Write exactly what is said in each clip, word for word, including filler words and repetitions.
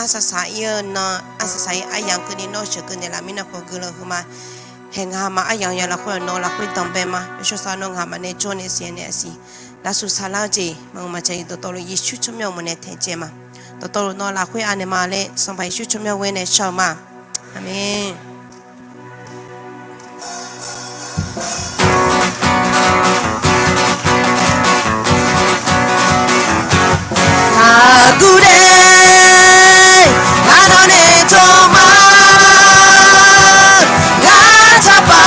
Arsaq saq-ir-eu nan, arsaq saq-ir aryamq keuvni nawr sheuqkeuv naeqlaf mirnae khawf guiqlanq huiqma. Haeq ngaqma aryamq ya lafkhoer-eu nawq lafkhoer danqbae ma. Yawshawr sar nawr ngaqma nae jawr nae siqnaeq-a siq. Lafsuf saqlar-eu jeq maqngeur maqjaq-iq dawqtawvluf Yeqsur tsawrmyanr-eu maqnae taejae ma. Dawqtawvluf nawq lafkhoer anaeq ma laer Sanqpaq Yeqsur tsawrmyanr ghoer nae shar-eu ma. Aqmeq. Taqguv de, ngar nawr nae jawr ma. Ngar taqpar,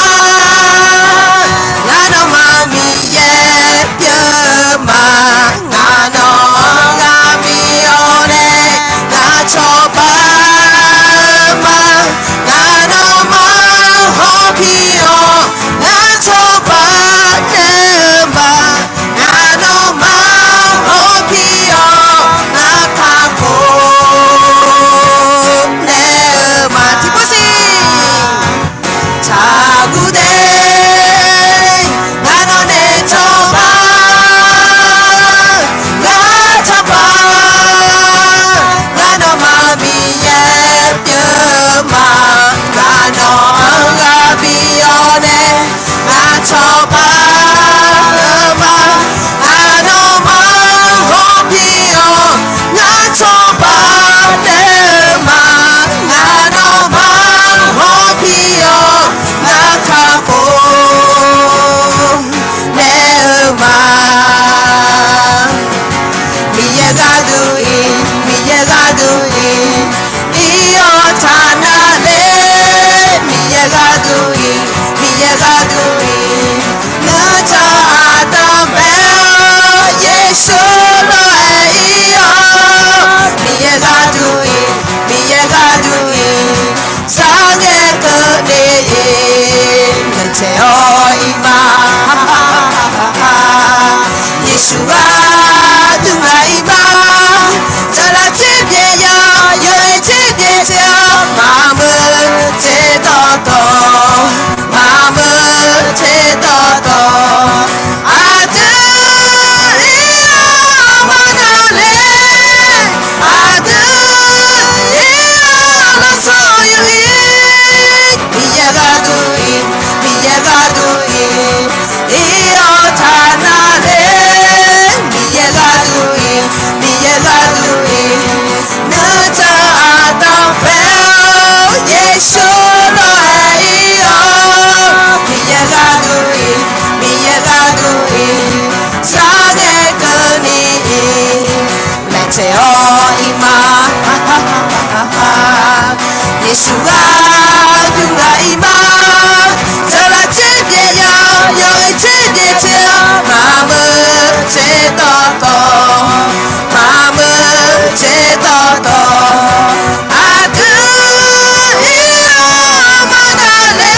ngar nawmaf Miqyaer pyeuf ma. Ngar nawq-anr ghaq bif-awr nae, ngar cawba ma. Ngar nawmaf hawpir-awr, ngar cawba naeq-eu ma. Ngar nawmaf hawpir-awr, ngar kakhof naeq-eu ma. Tiqpov siq. Taqguv de, ngar nawr nae jawr ma. Ngar taqpar, ngar nawmaf Miqyaer pyeuf ma. Ngar nawq-anr ghaq bif-awr nae, ngar cawba ma. Ngar nawmaf hawpir-awr, ngar cawba naeq-eu ma. Ngar nawmaf hawpir-awr, ngar kakhof naeq-eu ma. Miqyaer gharduq ir, Miqyaer gharduq ir, ir-awr taqnav le. Miqyaer gharduq ir, Miqyaer gharduq ir, nuijan aqda bae-awr Yeqsur lof-aer ir-awr. Miqyaer gharduq ir, Miqyaer gharduq ir, sarngae keuvni ir, laejae-awr ir ma. Yeqsur gharduq ngaq ir ma. Tsaqlaq tser byae ya, yawqha tser byae tser-awr, maqmeuq tser dawqtawv, maqmeuq tser dawqtawv. Aqdui ir-awr maqnav le, aqdui ir-awr lafsawq yuf ir. Miqyaer gharduq ir, Miqyaer gharduq ir, ir-awr taqnav le. Miqyaer gharduq ir, Miqyaer gharduq ir, nuijan aqda bae-awr Yeqsur lof-aer ir-awr. Miqyaer gharduq ir, Miqyaer gharduq ir, sarngae keuvni ir, laejae-awr ir ma. Yeqsur gharduq ngaq ir ma. Tsaqlaq tser byae ya, yawqha tser byae tser-awr, maqmeuq tser dawqtawv, maqmeuq tser dawqtawv. Aqdui ir-awr maqnav le,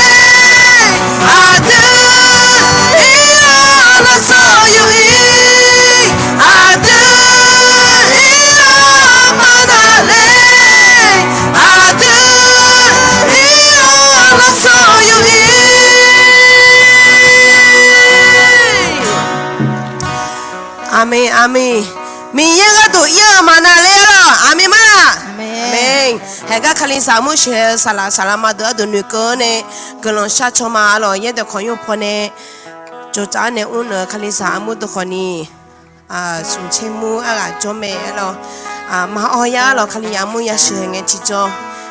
aqdui ir-awr lafsawq yuf ir. Aqdui ir-awr maqnav le, aqdui ir-awr lafsawq yuf ir. Aqmeq, aqmeq. Miqyaer gharduq ir-awr maqnav le-awr, aqmeq ma. Aqmeq. Haeqgar kalizaq armur sheuqghae-eu saqlaq saqlaq ma deuq gharduq noeqkeuv-awr nae, guiqlanq shar caw ma arlawq. Yaerdawq kawq yur pawnae jawrtsaf-awr nae mrnaeq-eu kalizaq armur deuq khawfni, smq tser mur arghaq jawr mae arlawq. Maqawv ya arlawq, kalizaq armur ya sheuqghae ngae tiqjawr,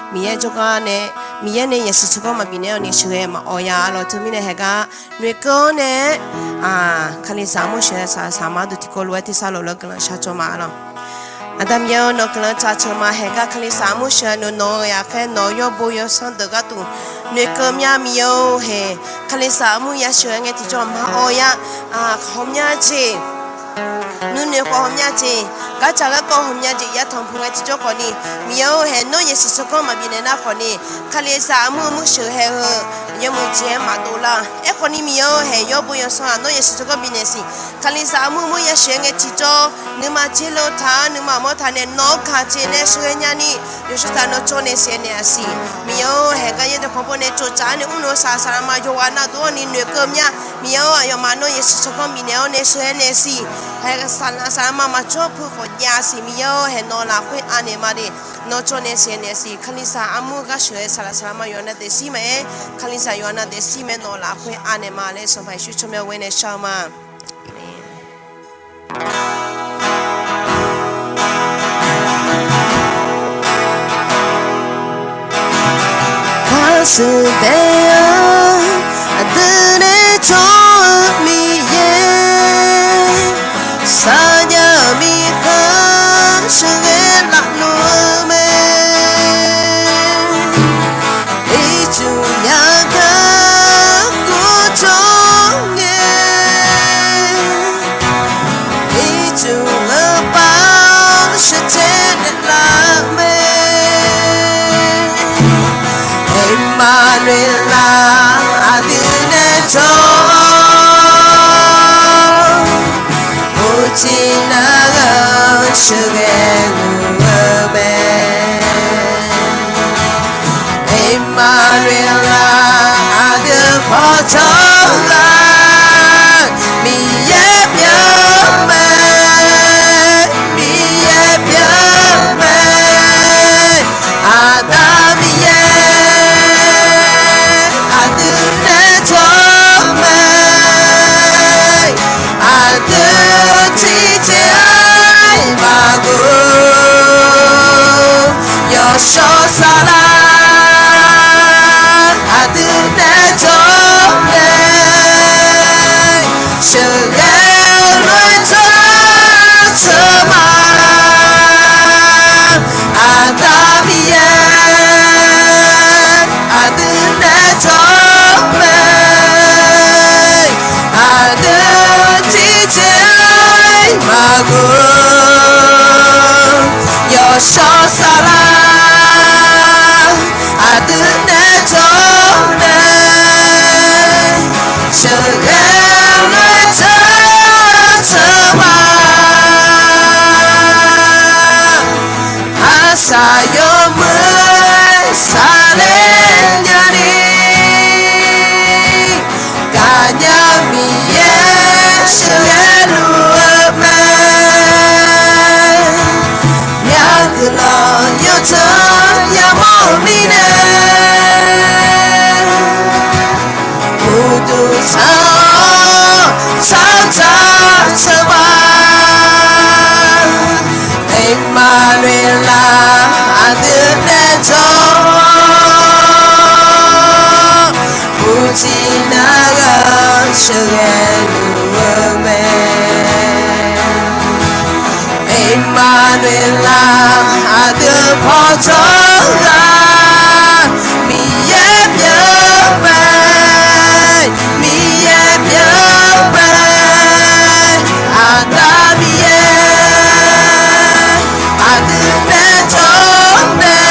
Miqyaer jawrgar nae, Miqyaer nae yasiq tsawrganr maqbif naeq-awr ni sheuqghae maqawv ya arlawq. Teumirnae haeqgar noeqkeuv-awr nae, kalizaq armur sheuqghae saqlaq saqlaq ma deuq tiqkawv lof-aer tersar lof laer guiqlanq shar caw ma arlawq. Aqda Miqyaer-or, nawq guiqlanq tsaq caw ma. Haeqgar kalizaq armur sheuqghae-eu nawq-eu yaqkhaer nawq-eu yawr bo yawsanr deuq gharduq noeqkeuv mya. Miqyaer-or, haeq kalizaq armur ya sheuqghae ngae tiqjawr maqawv ya, ghawqmya jeq, nuinoeq khawf ghawqmya jeq, gardzaq garkawv ghawqmya jeq yatanq puq ngae tiqjawr khawfni, Miqyaer-or, haeq nawr yasiq tsawrganr maqbif naeq nar khawfni, kalizaq armur armur sheuqghae-eu yawmuiq jeq-aer maqdov lar. Aerkhawfni Miqyaer-or, haeq yawr bo yawsanr-aq nawr yasiq tsawrganr bifnaeq siq. Kalizaq armur mur yasheuq-aer ngae tiqjawr, nuima jerlov taq-awr nuima mawr taq nae nawq-anr kaqjeq nae sheuqghae nyani, yawshawr taq nawr jawr nae siqnya naeq-a siq. Miqyaer-or, haeq gar yaer dawqkawq pawr nae tsovtsaf-awr nae mrluf-eu saqlaq saqlaq ma yawqghaq navluf-anr ni noeqkeuv mya. Miqyaer-or, aqyawfmaf nawr Yeqsur tsawrganr bifnaeq-awr nae sheuqghae naeq-a siq. Haeq saqlaq saqlaq ma maqjawr peuq khawf jav-a siq. Miqyaer-or, haeq nawq lafkhoer anaeq ma de. Nawr jawr nae siqnya naeq-a siq. Kalizaq armur gar sheuq-aer saqlaq saqlaq ma yawqha nav daefzir maqaer, Kalizaq yawqha nav daefzir mae, nawq lafkhoer anaeq ma laer Sanqpaq Yeqsur tsawrmyanr ghoer nae shar-eu ma. Aqmeq. Aqsur taef-aer aqdui nae jawr-eu Miqyaer, saqnya-euq mirkhanq sheuqghae laf luf-eu mae. Ircuf yagaq guvjawr ngae, ircuf-eu bav sheuqcaev naeqlaf mae. Emanuelaq aqdui nae jawr, uqcif nar-eu sheuqghae luf-eu mae. Emanuelaq aqdui paw jawr-eu Miqyaer pyeuf mae, Miqyaer pyeuf mae. Aqda Miqyaer aqdui nae jawr mae, aqdui tiqjeq-aer maqguv. Yawshawr saflar aqdui nae jawr mae, sheuqghae lof-aer jawr teu ma. Aqda Miqyaer aqdui nae jawr mae, aqdui tiqjeq-aer maqguv. Yawshawr saflar aqdui nae jawr mae, sheuqghae lof-aer jawr teu ma. Arsaq yawmuiq saqler nyani, gaqnya Miqyaer sheuqghae luf-eu mae. Myavguiq lawq yawtseuq yamawr-euq mirnae, uqduq tsaq-awr tsawrjaq teu ma. Emanuelaq aqdui nae jawr, uqcif nar-eu sheuqghae luf-eu mae. Emanuelaq aqdui paw jawr-eu Miqyaer pyeuf mae, Miqyaer pyeuf mae. Aqda Miqyaer aqdui nae jawr mae,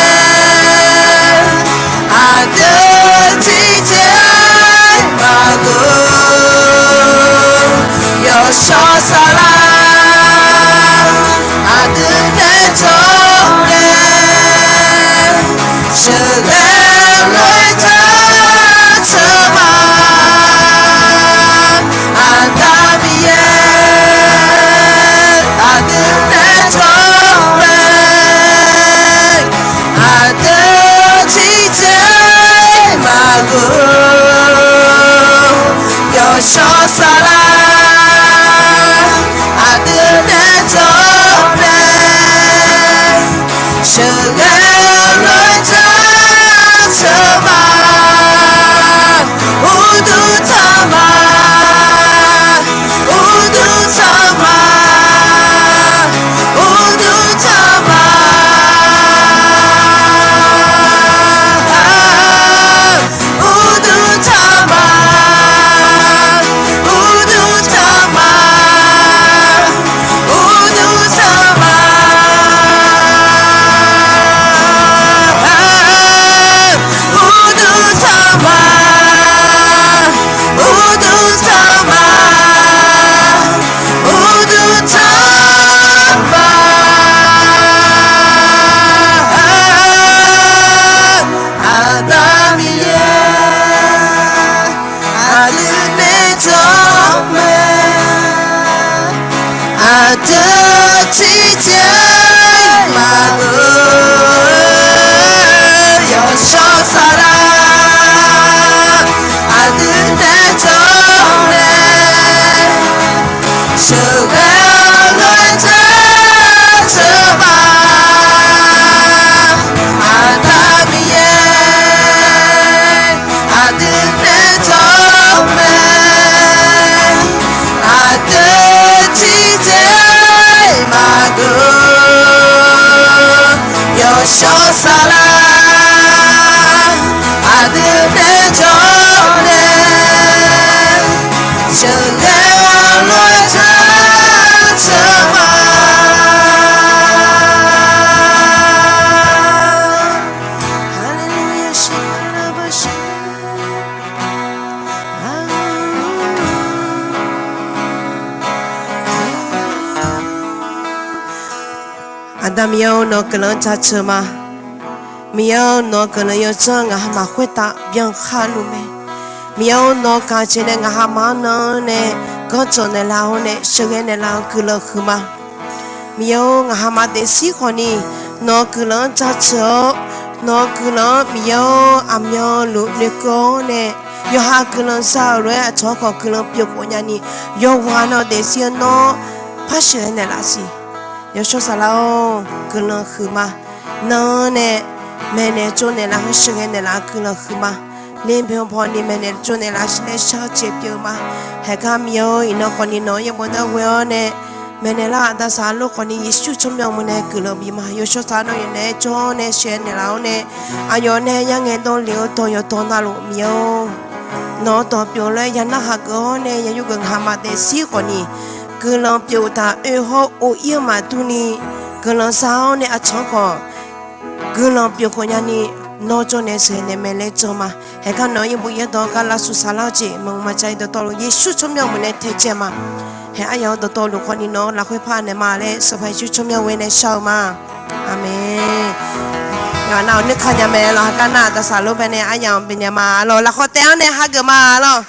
aqdui tiqjeq-aer maqguv. Yawshawr saflar aqdui nae jawr mae, sheuqghae lof-aer jawr teu ma. Aqda Miqyaer aqdui nae jawr mae, aqdui tiqjeq-aer maqguv. Yawshawr saflar aqdui nae jawr mae, sheuqghae lof-aer jawr teu ma. Uqduq teu ma, uqduq teu ma, uqduq teu ma. Uqduq teu ma, uqduq teu ma, uqduq teu ma. saflar, aqdui nae jawr nae, sheuqghae-awr lof-aer jaceuq ma. Aqda Miqyaer-or, nawq-eu guiqlanq-anr jaceuq ma. Miqyaer-or, nawq-eu guiqlanq yawdzanr ngaq hamaf khoertav byankar luf mae. Miqyaer-or, nawq-eu gaq jeq nae ngaq hamaf-anr nan-anr nae ganrdzawq naeqlaf-awr nae sheuqghae naeqlaf-eu guiqlanq huiqma. Miqyaer-or, ngaq hamaf daefzir khawfni nawq-eu guiqlanq-anr jaceuq-awr, nawq-eu guiqlanq-anr Miqyaer-or, aqmyanluf noeqkeuv-awr nae yawqha guiqlanq za-euq lof-aer aqcawq-anr khawf guiqlanq pyeuf khof nyani, yawqghaq na-eu daefzir-anr nawr par sheuqghae naeqlaf siq. Yawshawr Saflar-or, guiqlanq huiqma. Nan-anr nae maeqnaeq tsovnaeq laf-anr sheuqghae naeqlaf-eu guiqlanq huiqma. Ler byanpaw ni maeqnaeq tsovnaeq laf-anr shar-eu jeq pyeuf-eu ma. Haeqgar Miqyaer-or, iqnan khawfni nawq-anr yaerbof nar ghoe-awr nae maeqnaeq lar-aq, aqda Saflar khawfni Yeqsur tsawrmyanr-eu meuq nae guiqlanq bif ma. Yawshawr Saflar nawr yawf naeq-aer jawr nae sheuqghae naeqlaf-awr nae, aqyawf nae yarngae dawrle-eu dawq yawqdawq navluf Miqyaer-or, nawq-eu dawq pyeuf-eu lof-aer yanar hageuf-awr nae yayur geuf ngaq hamaf daefzir khawfni guiqlanq pyeuf uqtaf oe hawr of ir-eu maqdur ni guiqlanq za-awr nae aqcawq-anr khawf guiqlanq pyeuf khof nyani nawr jawr nae sheuqghae naeq mae laer jan ma. Haeqgar nawq-anr yaerbof yaerdawq gar lavsuf saflar-eu jeq maqngeur maqja-ir dawqtawvluf Yeqsur tsawrmyanr-eu meuq nae taejae ma. Haeq aryamq-anr dawqtawvluf khawfni nawq-anr lafkhoer par naeq ma laer Sanqpaq Yeqsur tsawrmyanr ghoe nae shar-eu ma. Aqmeq. Yawqha nav-awq nuikaq nya mae lawq. Haeqgar nar aqda Saflar bae nae aryamq-anr bifnaeq ma lawq. Lafkhawf taef-anr nae hageuf ma lawq.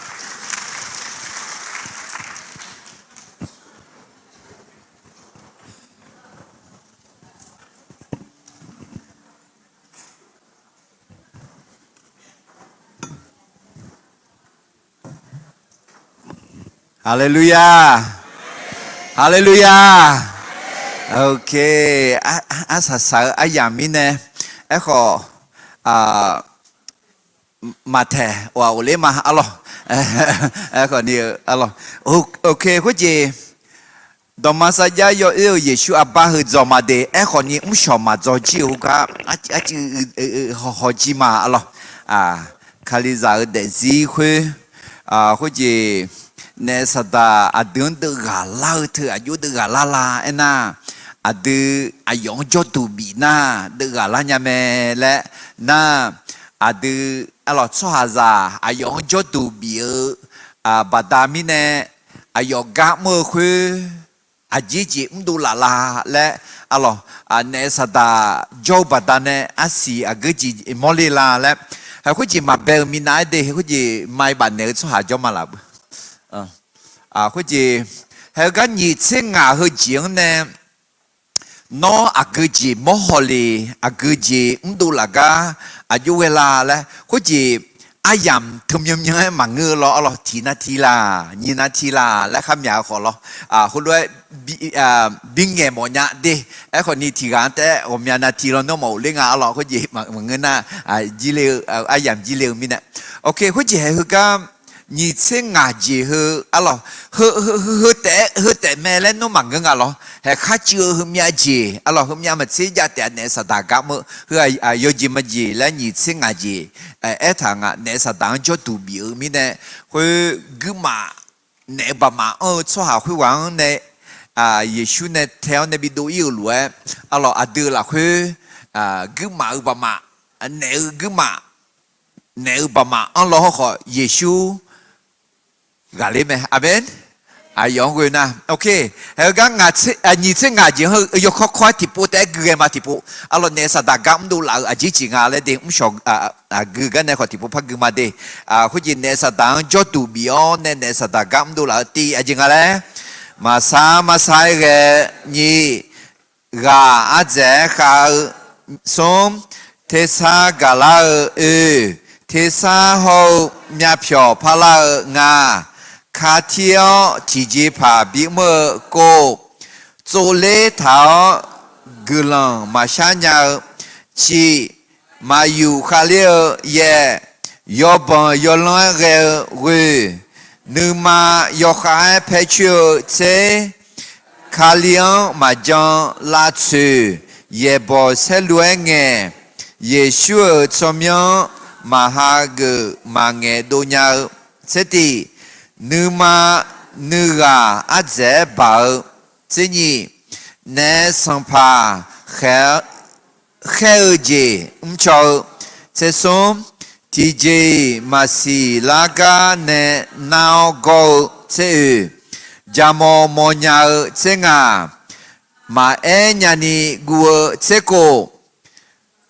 Haleluya. Haleluya. Ok. Arsaq saq-eu aryamq mirnae, aerkhawf, maqtaeq of-aq of ler ma arlawq. Aerkhawf ni-eu arlawq. Ok, khoerjeq dawqma sarjax yawoer-eu Yeqsur arbar heu dzaw ma de. Aerkhawf ni mrshawq maqdzaw jir-eu heugar arcuiv hawhaw jir ma arlawq. Kalizaq-eu daefzir khoer, khoerjeq naef saqdaq aqdui-anr deuv ghaq lar-eu teu aqjox deuv ghaq lar la aernar, aqdui aqyawf-anr jawrduq bif nar deuv ghaq lar nya mae laer nar, aqdui arlawq tsawrhaqzaq aqyawf-anr jawrduq bif-eu baqda mirnae, aqyawf gar mr-eu khoer aqjeq jeq mrdov laf la laer, arlawq, naef saqdaq jawr-eu baqdanae arsiq aqgeu jeq mawrle la laer, khoerjeq maqbae-eu minav-aer de, khoerjeq ma-ir baf naeq-eu tsawrhaq jawr ma laf beu. Khoerjeq, haegar nyiq tser ngaq heu jeq-anr nae nawr aqgeu jeq mawrhaw le, aqgeu jeq mrdov laf gar aqjox ghae la laer, khoerjeq aryamq teumyan myan-aer maqngeur lawr arlawq. Tiq nav tiq laq, nyiq nav tiq laq laer khar myaq-eu khawf lawr. Heulof-aer bingaeq mawf nya de. Aerkhawf ni tiq ghaq-anr taef-aer ghawqmya nav tiq lawr nawr mawf-euq ler nga arlawq. Khoerjeq maqngeur nar, jir le-eu aryamq jir le-eu mirnae. Ok, khoerjeq haeq heugar nyiq tser ngaq jeq heu arlawq, heu taef-aer heu taef mae laer nawr maqngeur nga lawr. Haeq khar cuiv-eu heumyav jeq arlawq, heumyav maqtser jav taef-a naef saqdaq gar mr-eu heu yawjeq majeq laer nyiq tser ngaq jeq aertaq nga. Naef saqdaq-anr jawrduq bif-eu mirnae, khoer guirmaf naef-eu baqmaf anr-eu tsawrhaq khoerghaq-anr nae Yeqsur nae tae-awr nae bidov ir-euq lof-aer, arlawq, aqdui-eu lafkhoer guirmaf-eu baqmaf, naef-eu guirmaf, naef-eu baqmaf anr law hawrkhawf Yeqsur ghaqler mae. Aqmeq. Aqyawf-anr ghoe nar, ok, haegar nyiq tser ngaq jeq-anr heu yawkawr kawr-aer tiqpov taef-aer gui ghae ma tiqpov. Arlawq, naef saqdaq gar mrdov laf-eu aqjeq jeq nga laer de mrshawq aqgeu gar nae khawf tiqpov par gui ma de. Khoerjeq naef saqdaq-anr jawrduq bif-awr nae naef saqdaq gar mrdov laf-eu tiv aqjeq nga laer, maqsar maqsar-aer ghae, nyiq, ghaq ardzaeq-aer khav-eu, smr, tersar gaqlar-eu, oe, tersar hawr-eu myavpyawq parlar-eu, nga, katir-awr tiqjeqpaq bimr-eu, kov, tsovler taq-awr guiqlanq maqshar nya-eu, ciq, maqyuf khavler-eu, yaeq, yawbanq yawlanr-aer ghae-eu, ghoe, nuima yawkhav-aer paer coer-eu, tser, Kali-anr maqjan lavtsoeq, yaeqbawq saerlu-aer ngaeq, Yeqsur-euq tsawrmyanr maqha geuf maqngaeq dov nya-eu. Tser tiq, nuima nuighaq ardzaeq-aer baq-eu. Tser nyiq, naef sanqpaq khaer-eu jeq mrcaw-eu. Tser smr, tiqjeq-iq maqsiq lar gar nae nar-awr gawr-eu. Tser oeq, jaqmawf mawfnya-eu. Tser ngaq, maqaer nyani guv-eu. Tser kof,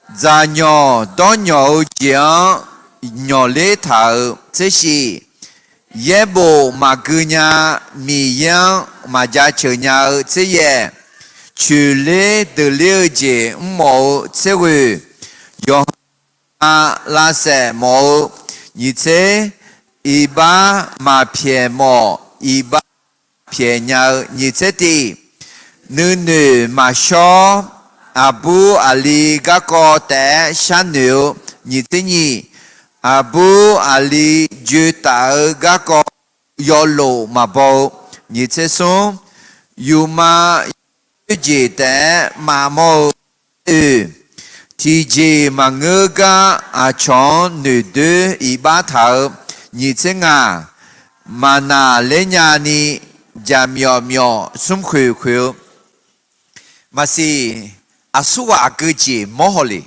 dzaqnyawq dawrnyawq-eu jeq-anr nyawqler taq-euq. Tser shif, yaerbof maqgui nya, Miqyaer-anr maqjaceuq nya-eu. Tser yaeq, coeqler deuqler-eu jeq mrmawf-eu. Tser ghoeq, yawqha lavsaef mawf-eu. Nyiq tser, iqbax maqpyaeq mawf, iqbax pyaeq nya-eu. Nyiq tser tiq, nuinoeq maqshawr, aqbur aqli garkawv taef-aer sharnoeq-eu. Nyiq tser nyiq, aqbur aqli joetaf-eu garkawv yawlof maqbaw-eu. Nyiq tser smr, yufma yoejeq taef-aer maqmawr-eu. Oeq, tiqjeq maqngeur gar aqcawq-anr noeqdoer iqbax taq-eu. Nyiq tser ngaq, maqnaq ler nyani jaqmyawf myawf smrkhoeq khoeq-eu. Maqsiq, aqsurghaq aqgeu jeq mawr haw le.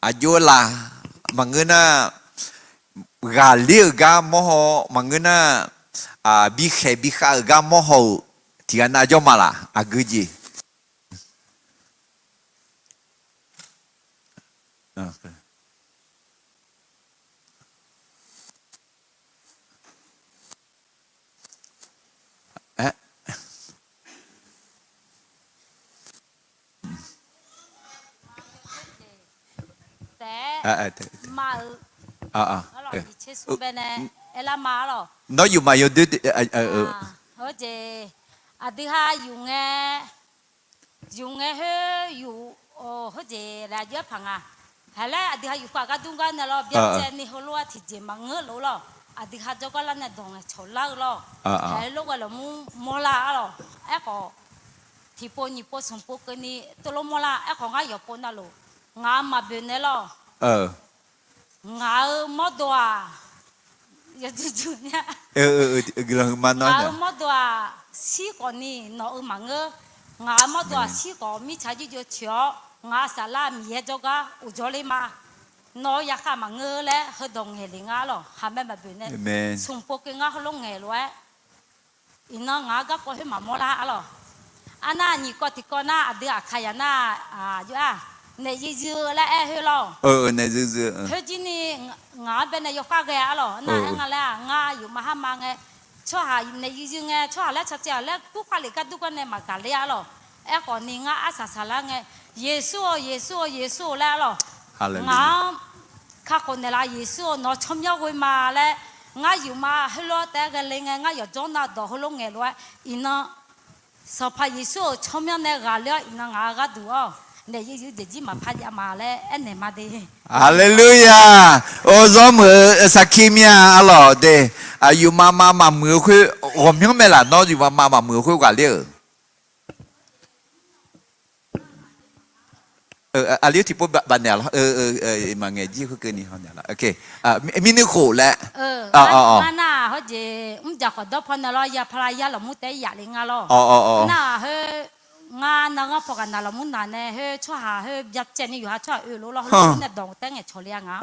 Aqjox-aer la, maqngeur nar, ghaqler-euq gar mawr haw, maqngeur nar, bikhaeq bikhav-euq gar mawr haw-euq tiqghaq nav jawr ma laq, aqgeu jeq. Taef-aer ma-eu, nawr yufmaf yawdoer, heujeq, aqdui ha yuf ngae, yuf ngae khoer yuf, heujeq laer aqjox-aer paq nga. Haeq laer aqdui ha yufkhav gar dur gar nae lawr, byacaevni heulof-aer tiqjeq maqngeur lof-eu lawr. Aqdui ha jawrgar lar nae dawq ngaeqcawq lar-eu lawr. Haeq lof ghae lafmur mawrlar-ar lawq. Aerkhawf, tiqpov nyiq pov smq pov keuvni teulof mawrlar. Aerkhawf ngar yawqpov navluf, ngaq-euq maqboeq naeq lawr. Ngaq-euq mawrdo-aq, yawjuq juq nya. Ngaq-euq mawrdo-aq, shir khawfni nawq-euq maqngeur. Ngaq-euq mawrdo-aq shir khawf mirtsaq jirjov coeq-awr, ngaq-euq saflar Miqyaer jawrgar uqdzawr ler ma. Nawq-euq yarkhaq maqngeur laer heudawq ngaeq le nga lawq. Khaqmae maqboeq nae, smq pov keuv ngar heulof ngaeq lof-aer, iqnan ngaq-euq garkawv khoer maqmawr lar-ar lawq. Arnar nyiq kawv tiqkawv nar aqdui aqkaq yaq nar, aqjox-aq, naef yuizuir laer aer khoer lawr. Khoerjirni ngaq-anr baenae yawkhav ghae-ar lawq. Nar aer nga laer-aq, ngar yufmaf har ma ngae, tsawrhaq naef yuizuir ngae, tsawrhaq laer cawcaev-aq laer kurkhav lef gar dur gar nae maqgaq ler-ar lawq. Aerkhawfni ngar arsaq saqlar ngae, Yeqsur-or, Yeqsur-or, Yeqsur-or laer-ar lawq. Ngaq-anr kakhof naeqlaf, Yeqsur-or, nawq-eu tsawrmyanr ghoe ma laer, ngar yufmaf heulof-aer taef-aer ghae le ngae, ngar yawqjawr navdawq heulof ngaeq lof-aer, iqnan Sanqpaq Yeqsur-euq tsawrmyanr nae ghaqler-awr, iqnan ngaq-euq gharduq-awr, naef yuizuir jeqjir maqpar jav ma laer aernaeq ma de. Haleluya! Or, zawr meuq-eu sarkir mir-a, ar lawq de. Aqyuif mavmav maqmuiq-eu khoer ghawqmyanr mae laf, nawr yufmaf mavmav maqmuiq-eu khoer ghaqler-euq. Aqli-eu tiqpov bafnaeq lawr. Maqngaeq jir khoerkeuvni hawnaeq lawr. Mirnuir khof laer. Ngar nar-aq, hawjeq mrjaq khawf dawr paw naeq lawr, ya parlayar lafmur taef-aer yaf le nga lawr. Nar-aq, khoer ngar narghanr paw ghaq naq lafmur naq nae, khoer tsawrhaq khoer byacaevni yawqha tsawrhaq oe lof lawr, heulof nae dawq taef-aer ngaeqcawq le-a nga.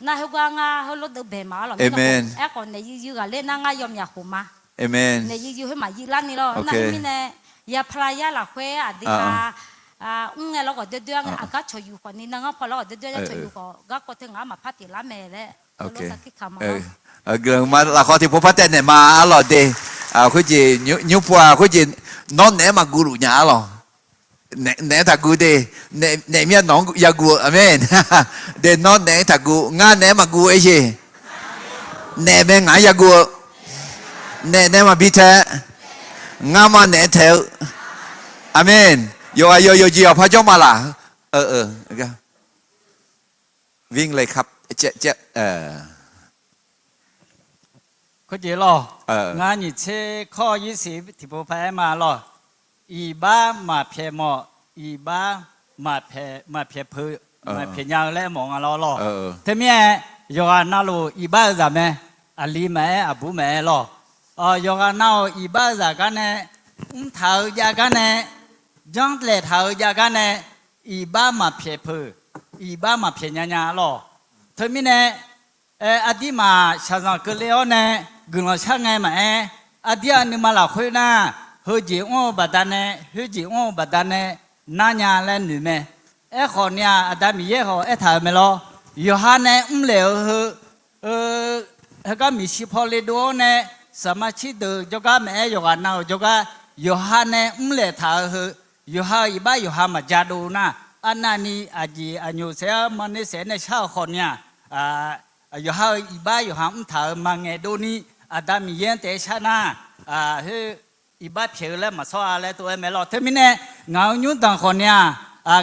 Nar khoergar ngar heulof deuvbae ma-ar lawq. Aerkhawf naef yuizuir ghaqler nar ngar yawmyaq khof ma. Naef yuizuir khoer maqyuif larni lawr. Nar khoer mirnae, ya parlayar lafkhoer aqdui ha mr ngae lawrghawq doer doer-ar ngae, aqgar cawq yuf khawfni narghanr paw lawrghawq doer doer-ar, cawq yuf khawf garkawv teu ngaq-anr maqpar pyeuflar mae laer, heulof sarkir kaq ma-ar. Guiqlanq ma, lafkhawf tiqpov par taev naeq ma-ar lawq de. Khoerjeq nymr pov-aq, khoerjeq nawr naeq-aer maqguv luf nya-ar lawq. Naeq-aer taqguv de. Naeq mir-a nawq-anr yaguv-eu, aqmeq. De nawr naeq-aer taqguv, ngar naeq-aer maqguv-aer jeq. Naeq mae ngaq-anr yaguv-eu. Naeq nae maqbi tae. Ngar ma naeq-aer taeq-eu. Aqmeq. Yawqghaq yawq yawqjeq yawqpar jawr ma laq. Khoerjeq lawr, ngar nyiq tser kawr yir siq tiqpov paq-aer ma lawr. Iqbax maqpyaeq mawf, iqbax maqpyaeq peuq. maqpyaeq nya-eu laer mawf nga lawr lawr. Teumirnae yawqghaq navluf iqbax-eu zaq mae, aqli maqaer aqbur maqaer lawr. Yawqghaq nav-euq iqbax-eu zaq gar nae, mrtaq-eu jav gar nae, janrlaeq taq-eu jav gar nae, iqbax maqpyaeq peuq, iqbax maqpyaeq nya nya lawr. Teumirnae aqdirmaf shaqzanq keuvle-awr nae guiqlanq shar ngae maqaer, aqdir aqnuima lafkhoer nar, heujeq mr-eu baqdanae khoerjeq mr-eu baqdanae narnya laer noeq mae. Aerkhawf ni-aq, Aqda Miqyaer khawf aertaq-euq mae lawr. Yawqha nae mrlaeq-eu heu, heugar miqshi paw le dov-awr nae, saqmaqtser deuq jawrgar maqaer, yawqghaq nav-euq jawrgar, yawqha nae mrlaeq taq-eu heu, yawqha-euq iqbax yawqha maqja dov nar, arnavni aqjeq aqnyoq saef-awr maqnoeq saef nae shar-euq khawf ni-aq, yawqha-euq iqbax yawqha mrtaq-euq maqngaeq dovni, Aqda Miqyaer-anr taef-aer shar nar, khoer iqbax pyaeq-eu laer maqsawr-a laer tov-aer mae lawr. Teumirnae ngaq-euq nymrdanq khawf ni-aq,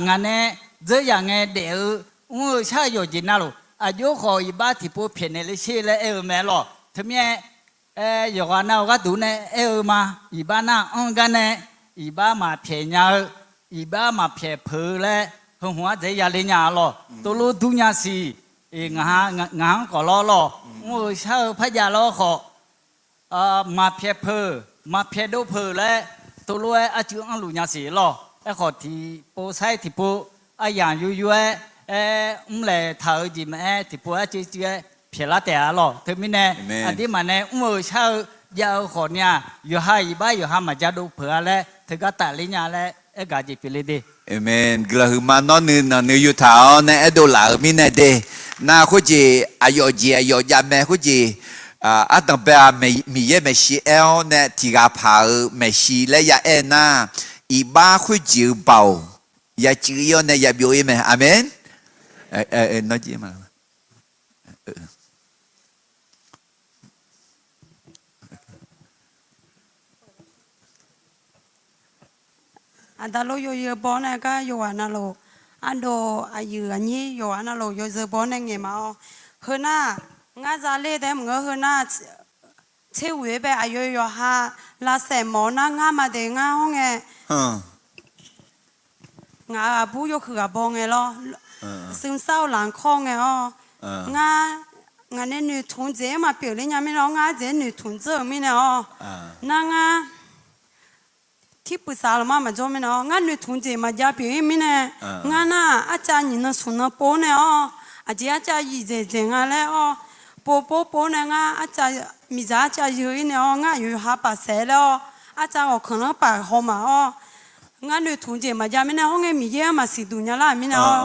ngaq nae dzeur yaq ngae daef-eu mr-eu shar-eu yawqjeq navluf, aqjox khawf iqbax tiqpov pyaeqnaeq le sher laer aer-eu mae lawr. Teumirnae aer, yawqghaq nav-euq gharduq nae aer-eu ma. Iqbax nar anr gar nae, iqbax maqpyaeq nya-eu, iqbax maqpyaeq peuq-eu laer, heu hmq-anr dzaeq-aer yale nya-a lawr. Tov lof dur nya siq. Ngaq-anr khawf lawr lawr, mr-eu shar-eu par jav lawr khawf, maqpyaeq peuq, maqpyaeq dov peuq laer, tov lof-aer arcuiv anrluf nya siq lawr. Aerkhawf tiqpov sair tiqpov, aryamq yuryoer-aer, aer mrlaeq taq-eu jeq maqaer, tiqpov arcuiv cuiv-aer pyaeqlar taef-a lawr. Teumirnae aqdirmaf nae mr-eu shar-eu jav-eu khawf ni-aq, yawqha iqbax yawqha maqja dov peuq-a laer teugar tafler nya laer aergaq jeq pyeufle de. Aqmeq. Guiqlanq huiqma nawr nuinanq nuiyu taq-awr nae aerdov laf-euq mirnae de. Nar khoerjeq aqyawf jeq aqyawf jav mae khoerjeq, ardanq bae-a, Miqyaer maeqshi aer-awr nae tiq ghaq paq-euq maeqshi laer ya aer nar, iqbax khoerjeq-eu baoq ya cuiv ir-awr nae ya byov ir mae. Aqmeq. Aqda lof yawzeu baw nae gar yawqghaq navluf, ardov aqyuif aqnyir yawqghaq navluf yawzeu baw nae ngaeq ma-awr, heu nar, ngar za ler taef maqngeur, heu nar, tser ghoeq-aer bae aqyawf yawqha lavsaef mawf-awr nar, ngar maqdaef ngar hawr ngae, ngaq-euq aqbur yawhuiq ghaq baw ngae lawr, suimsar-eu lanqkawr ngae-awr, ngar, ngaq nae noeqtmq jeq-aer maqpyeuf ler nya mirnae-awr, ngar ardzaeq-aer noeqtmq dzeur-euq mirnae-awr, nar ngar tirpuiq saf laqma maqjawr mirnae-awr, ngar noeqtmq jeq maqjav pyeuf-ir mirnae, ngar nar arcav nyiq nan smq nan pov nae-awr, aqjeq arcav yiq dzaeq dzaeq nga laer-awr, pov pov pov nae ngar arcav, miqdzaq arcav yeu-ir nae-awr, ngar aqyawf yawqha paf saef laer-awr, arcav ghawqkhanq lanr paf haw maf-awr, ngar noeqtmq jeq maqjav mirnae hawr ngae, Miqyaer-anr maqsiq duq nya lar-euq mirnae-awr,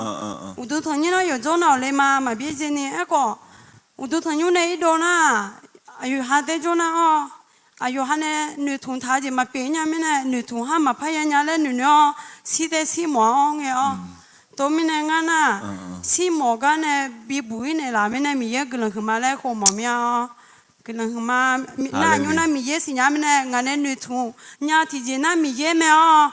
uqduq tanqnymr nar yawqjawr nav-awq le ma maqbyaer dzaeni. Aerkhawf, uqduq tanqnymr nae irdov nar, aqyawf yawqha daer jawr nar-awr, aqyawf yawqha nae noeqtmq taq-eu jeq maqpyeuf-ir nya mirnae, noeqtmq har maqpar ya nya laer noeqnoeq-awr, shir daer shir mawf-awr ngae-awr, tov mirnae ngar nar, shir mawf gar nae bibuq-ir naeqlaf mirnae Miqyaer guiqlanq huiqma laer khov mawf mir-awr, guiqlanq huiqma, nar aqnymr nar Miqyaer siqnya mirnae ngaq nae noeqtmq nya tiqjeq nar Miqyaer mae-awr,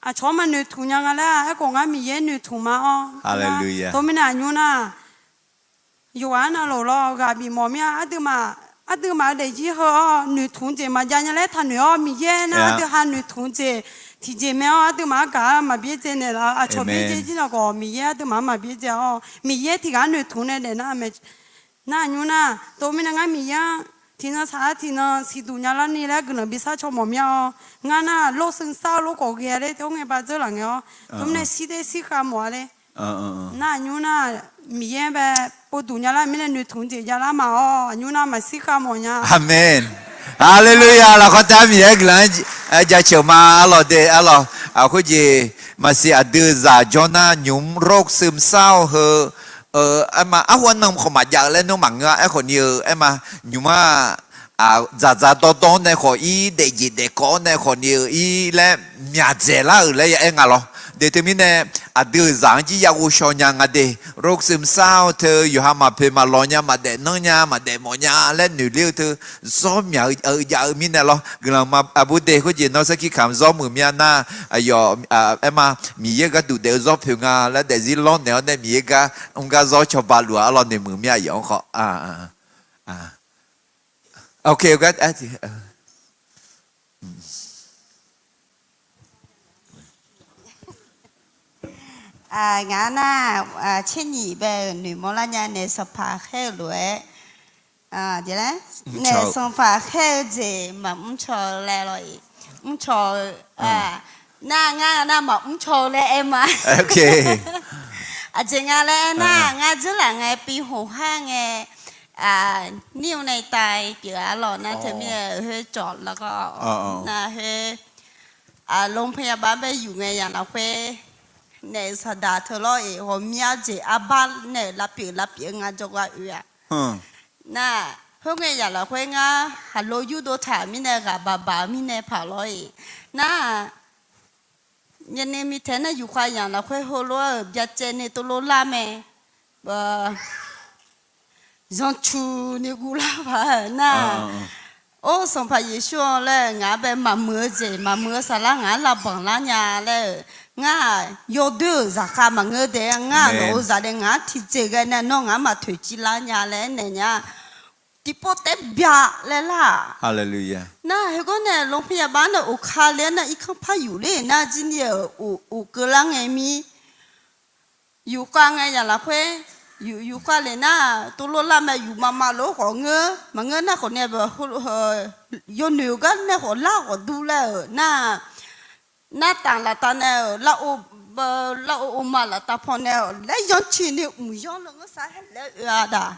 aqcawq-anr maqnoeqtmq nya nga laer-a. Aerkhawf ngar Miqyaer noeqtmq ma-awr, tov mirnae aqnymr nar, yawqghaq navluf lawr ghaq bif mawf mir-a. Aqduimaf, aqduimaf-eu daefzir heu-awr noeqtmq jeq maqjav nya laer taqnoeq-awr, Miqyaer nar aqdui ha noeqtmq jeq tiqjeq mae-awr, aqduimaf argaq-anr maqbyaer dzae naeqlaf-eu, aqcawq byaer dzae jir naqgawq Miqyaer aqduimaf-anr maqbyaer dzae-awr, Miqyaer tiq ghaq noeqtmq nae daef nar mae. Nar aqnymr nar, tov mirnae ngar Miqyaer-anr tiqnan saq-a tiqnan siqduq nya larni laer guiqlanq bishar caw mawf mir-awr, ngar nar lor suimsar-eu lor khawf ghae-a ler, tov ngae ba dzeur laf ngae-awr, tov mirnae shir daer shir khav mawf-a ler. Nar aqnymr nar, Miqyaer bae povduq nya lar mirnae noeqtmq jeq javlar ma-awr, aqnymr nar maqshir khav mawf nya. Aqmeq. Haleluya. Lafkhoer taef-aer Miqyaer guiqlanq-anr jaceuq ma. Arlawq de, arlawq, khoerjeq maqsiq aqdui zaq jawr nar nymq-mr โรคซึมเศร้า heu, aerma arhu arnan khawf maqjav-eu laer nmr maqngeur-a. Aerkhawf ni-eu aerma nymq-mr-aq, dzaqdzaq dawrdawr-anr nae khawf ir, daefjeq daefkawv-anr nae khawf ni-eu ir laer myaqdzaeq lar-euq laer ya aer nga lawr. De teumirnae aqdui-euq zaq-anr jir ya ghovshaw nya nga de. โรคซึมเศร้า teu yawqha maqpoeq maqlawq nya, maqdaef nanr nya, maqdaef mawf nya laer noeq ler-eu teu zawr myaq-eu jav-eu mirnae lawr. Guiqlanq ma aqbur de, khoerjeq nawr sarkir kamq zawr muiq mir-a nar, aqyawf aerma Miqyaer gharduq daef-eu zawr poeq nga laer daefzir lawrnaeq-awr nae Miqyaer gar mr gar zawr cawba luf-a. Arlawq noeqmuiq mir aqyawf-anr khawf. Ok, gar Ngaq nar, tser nyiq bae-euq noeqmawr lar nya nae sanqpaq khaer-eu lof-aer, nae sanqpaq khaer-eu jeq maqmr caw-eu laer lawr-iq, mr caw-eu, nar ngar nar maqmr caw-eu laer aer ma. Aqjeq nga laer aernar, ngar dzeurlaf ngae pi hoqhar ngae, nir-eu nae tav pyeuf-a lawq nar teumirnae khoer cawq lar-awr, nar khoer โรงพยาบาล bae yuf ngae yaq lafkhoer naeq-euq saqdaq teu lawr-iq, ghawqmya jeq arbar nae-euq lavpyeuf lavpyeuf-eu ngar jawrgar oe-a. Nar, khoerngae yaq lafkhoer ngar khaqlo yurdov taq-euq mirnae ghaq baq baq-eu mirnae paq lawr-iq, nar, nyani mitaeq nar yufkhav yaq lafkhoer heulof-aer-euq byacaevni tovlov lar mae. Zancuq ni guvlar paq-aer nar, Or, Sanqpaq Yeqsur-anr laer ngaq-anr bae maqmuiq-eu jeq maqmuiq-eu saflar ngaq-anr lavbanq lar nya laer-euq, ngar-aq yawdoer-euq zaqkhav maqngeur daef-a, ngar-aq nawq-euq zaq daef ngaq-anr tiqjeq ghae nae nawr ngaq-anr maqtoeq civ lar nya laer aernaeq nya. Tiqpov taef bya laer lar-aq. Nar heugar nae โรงพยาบาล nae of ka le-aer nar irkanr par yuf ler nar jir ni-euq of keuv lar ngae mir. Yufkhav ngae yaq lafkhoer, yufkhav le nar tovlov lar mae, yufmav mav lof-aer khawf ngeur maqngeur nar khawf nae, yawnoeq-eu gar nae khawf lar khawf dur laer-euq nar, nartaf laftav nae-euq, lavov ov ma laftav paw nae-euq laer yanr ciq ni mq yanr le ngeur sar-aer laer oe-a daq.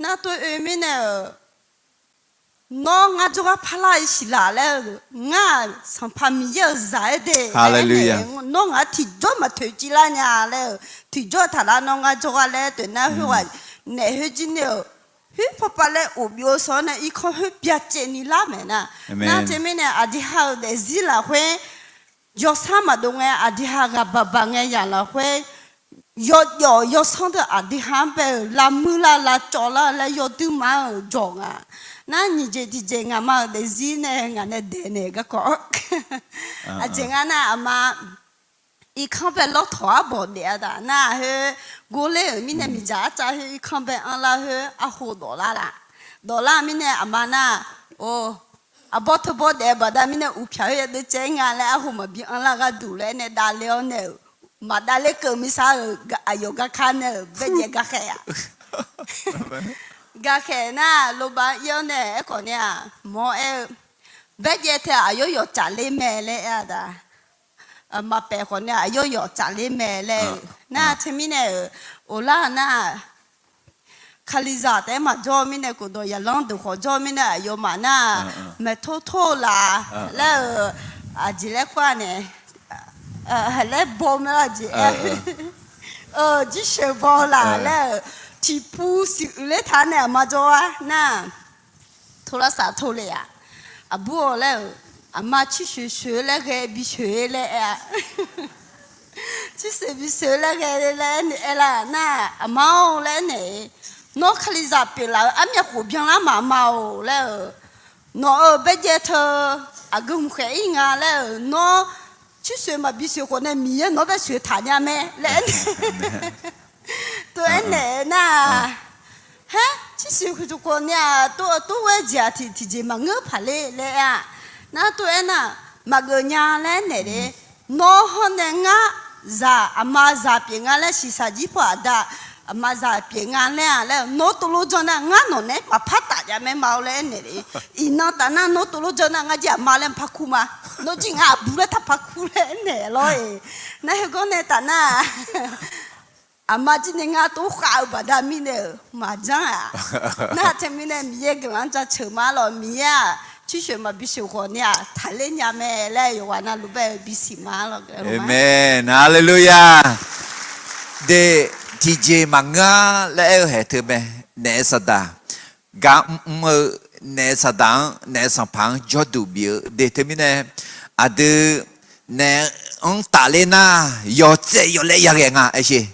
Nar tov oe mirnae-euq, nawr ngar jawrgar parlar-ir siq laf laer-euq, ngar-aq Sanqpaq Miqyaer-euq zaq-aer de laer aernaeq, nawr ngaq-anr tiqjawr maqtoeq civ lar nya laer-euq, tiqjawr taqlar nawr ngar jawrgar laer toeq nar khoerghaq naeq khoer jir ni-euq, khoer parpav laer of byov-eu sanr-anr nae irkanr khoer byacaevni lar maeq nar. Nar teumirnae aqdui ha-euq daefzir lafkhoer yawsar maqdov ngae, aqdui ha ghaq baq baq ngae yaq lafkhoer, yawjawf yawsanr deuq aqdui ha-anr bae-euq lavmuir lar lavcawv lar laer yawduir mar-euq jawq nga. Nar nyiq jeq tiqjeq ngaqma-euq daefzir nae ngaq nae daeqnaeq garkawv, aqjeq nga nar aqma irkanr bae lawrtawq-ar bawq daef-a daq nar khoer, gorler-euq mirnae miqdzaq arcav khoer irkanr bae anrlar khoer arho dawflar laf. Dawflar mirnae aqma nar, or, arbawr teubawr daef-eu baqda mirnae uqpyaq khoer yadeuv caev-ir nga laer arho maqbi anrlar gharduq laer nae davler-awr nae-euq, maqdavler keuv mirsar-euq aqyawf garkar nae-euq baerjaev garkhaeq-aq. Garkhaeq nar loba ir-awr nae aerkhawf ni-aq mawr aer-eu, baerjaev teu aqyawr yawf tsafler mae laer aer-a daq. Maqpaef khawf ni aqyawr yawf tsafler mae laer-euq nar teumirnae-euq, of lar nar Kalizaq taef-aer maqjawr-eu mirnae, khofdawq yaqlanr deuq khawf jawr-eu mirnae, aqyawfmaf nar maeqtor tor-eu laf laer-euq, aqjeq laer kur-a nae, laer baw mae aqjeq-aer, jirsheuq baw-eu laf laer-euq, tiqpuv siq uiqler taq nae aqma jawr-ar nar, โทรศัพท์ tov le-aq, aqbur-awq laer-euq, aqma cirshoeq shoeq-eu laer ghae bisheuq-e laer aer-a. Cirshoeq bisheuq-eu laer ghae laer aer lar nar, aqma-or laer aernaeq-eu, nawr Kalizaq pyeuflaf-eu armyav khof byanlar maqma-or laer-euq, nawq-euq baerjaev teu aqgeu hmq khaeq-ir nga laer-euq, nawr cirshoeq maqbi shoeq khawf nae Miqyaer nawq-anr bae shoeq taq nya mae laer aernaeq. Tov aernaeq-eu nar, haer cirshoeq khoeqtaq khawf ni-aq, tov-eu tov ghae jeq-aq tiq tiqjeq maqngeur paq ler laer aer-a. Nar tov aernar, maqgeuf nya laer aernaeq le. Nawr hawr nae ngar zaq aqma zaq pyeuf nga laer shiqshaq jir paw aqda aqma zaq pyeuf nga laer-a laer-eu nawr tovlov jan nar ngar nawq naeq-aer maqpar taf jav mae ma-or laer aernaeq le. Iqnan taf nar nawr tovlov jan nar ngar jir aqma laer maqpar kur ma. Nawr jir ngar aqbur laer taqpar kur laer aernaeq lawr-e. Nar heugar nae taf nar, aqma jir nae ngar tov khav-eu baqda mirnae-euq maqjanr-aq. Nar teumirnae Miqyaer guiqlanq-anr jaceuq ma lawq. Miqyaer-aq cirshoeq maqbi shoeq khawf ni-aq taqler nya mae laer yawqghaq navluf bae-eu bisiq ma lawq. Amen, haleluya. De, tiqjeq maqngeur-a laer aer-eu haeq teu mae, naef saqdaq. Gar mrmr-eu naef saqdaq-anr naef sanqpaq-anr jawrduq bif-eu de teumirnae, aqdui naef-anr tafler nar yawtsaev yawlaev yaghae nga aer sher.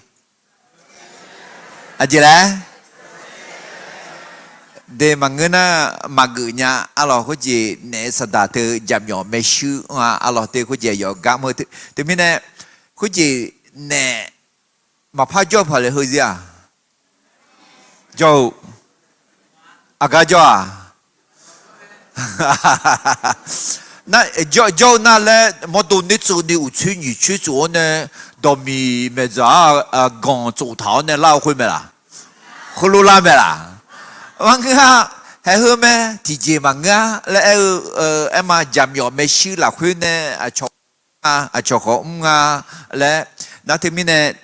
Aqjeq laer de maqngeur nar maqgeuf nya. Arlawq khoerjeq naef saqdaq teu jaqmyawf maershuir-a. Arlawq te khoerjeq yawf gar mr-eu teumirnae, khoerjeq naef maqpar jawr paq le heuzir-aq. Jawr-eu. Aqgar jawr-aq. Nar, jawr-eu nar laer mawrdo noertsuif ni uqtsoer nyiq tsoer tsof-awr nae, dawqmiq maeqdzaq-ar, ganq tsof taq-awr nae lar-eu khoer mae laq? Khoerlof lar mae laq? Maqngeur-a. Haeq heu mae, tiqjeq maqngeur-a laer aer-eu, aer ma, jaqmyawf maershuir lafkhoer nae aqcawq, aqcawq khawf mr nga laer. Nar teumirnae,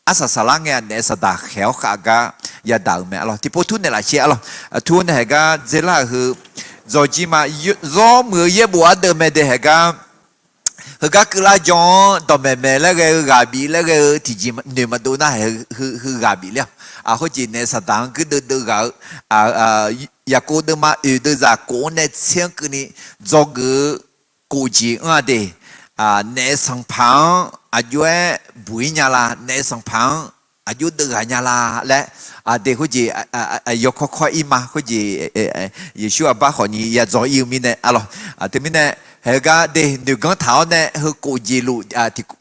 arsaq saqlar ngae-aq, naef saqdaq khaeq-awr khav gar yadaq-euq mae arlawr. Tiqpov tur naeqlaf sher arlawr. Tur nae haeq gar dzeurlar-euq heu dzawrjir ma. Zawr muiq-eu yaerbof ardeuv mae de haeq gar. Heugar keuvlar jan-anr dawqmaeq maeq laer ghae-eu ghaq bif laer ghae-eu tiqjeq noeq maqdov nar, haeq heu ghaq bif ler-awq. Khoerjeq naef saqdaq-anr guirdeuv deuv ghaq-eu, Yaqkov deuvma oeq deuvzaq kof-anr nae tser-anr keuvni dzawgeuf-eu kof jeq anr-a de. Naef sanqpaq-anr aqjox-aer buq-ir nya la, naef sanqpaq-anr aqjox deuv ghaq nya la laer, aqdui khoerjeq yawkawr kawr-ir ma. Khoerjeq Yeqsur aqbar khawfni yadzaw-ir-eu mirnae arlawr. Teumirnae, haeq gar de noeqganr taq-awr nae heu kof jeq luf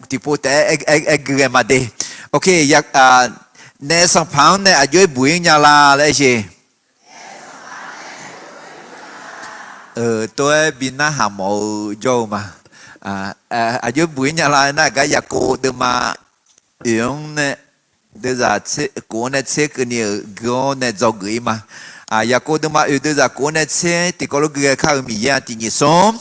tiqpov taef-aer aer gui ghae ma de. Naef sanqpaq-anr nae aqjox-aer buq-ir nya la laer aer sheq. Tov-aer bi narhaq mawf-eu jawr-eu ma. Aqjox-aer buq-ir nya la nar, gar Yaqkov deuvma oeq-anr nae deuvzaq kof-anr nae tser keuvni-euq gui-anr nae dzawgeuf-ir ma. Yaqkov deuvma oeq deuvzaq kof-anr nae tser tiqkawv lof gui ghae kar-eu Miqyaer-aq tiqnyif smr.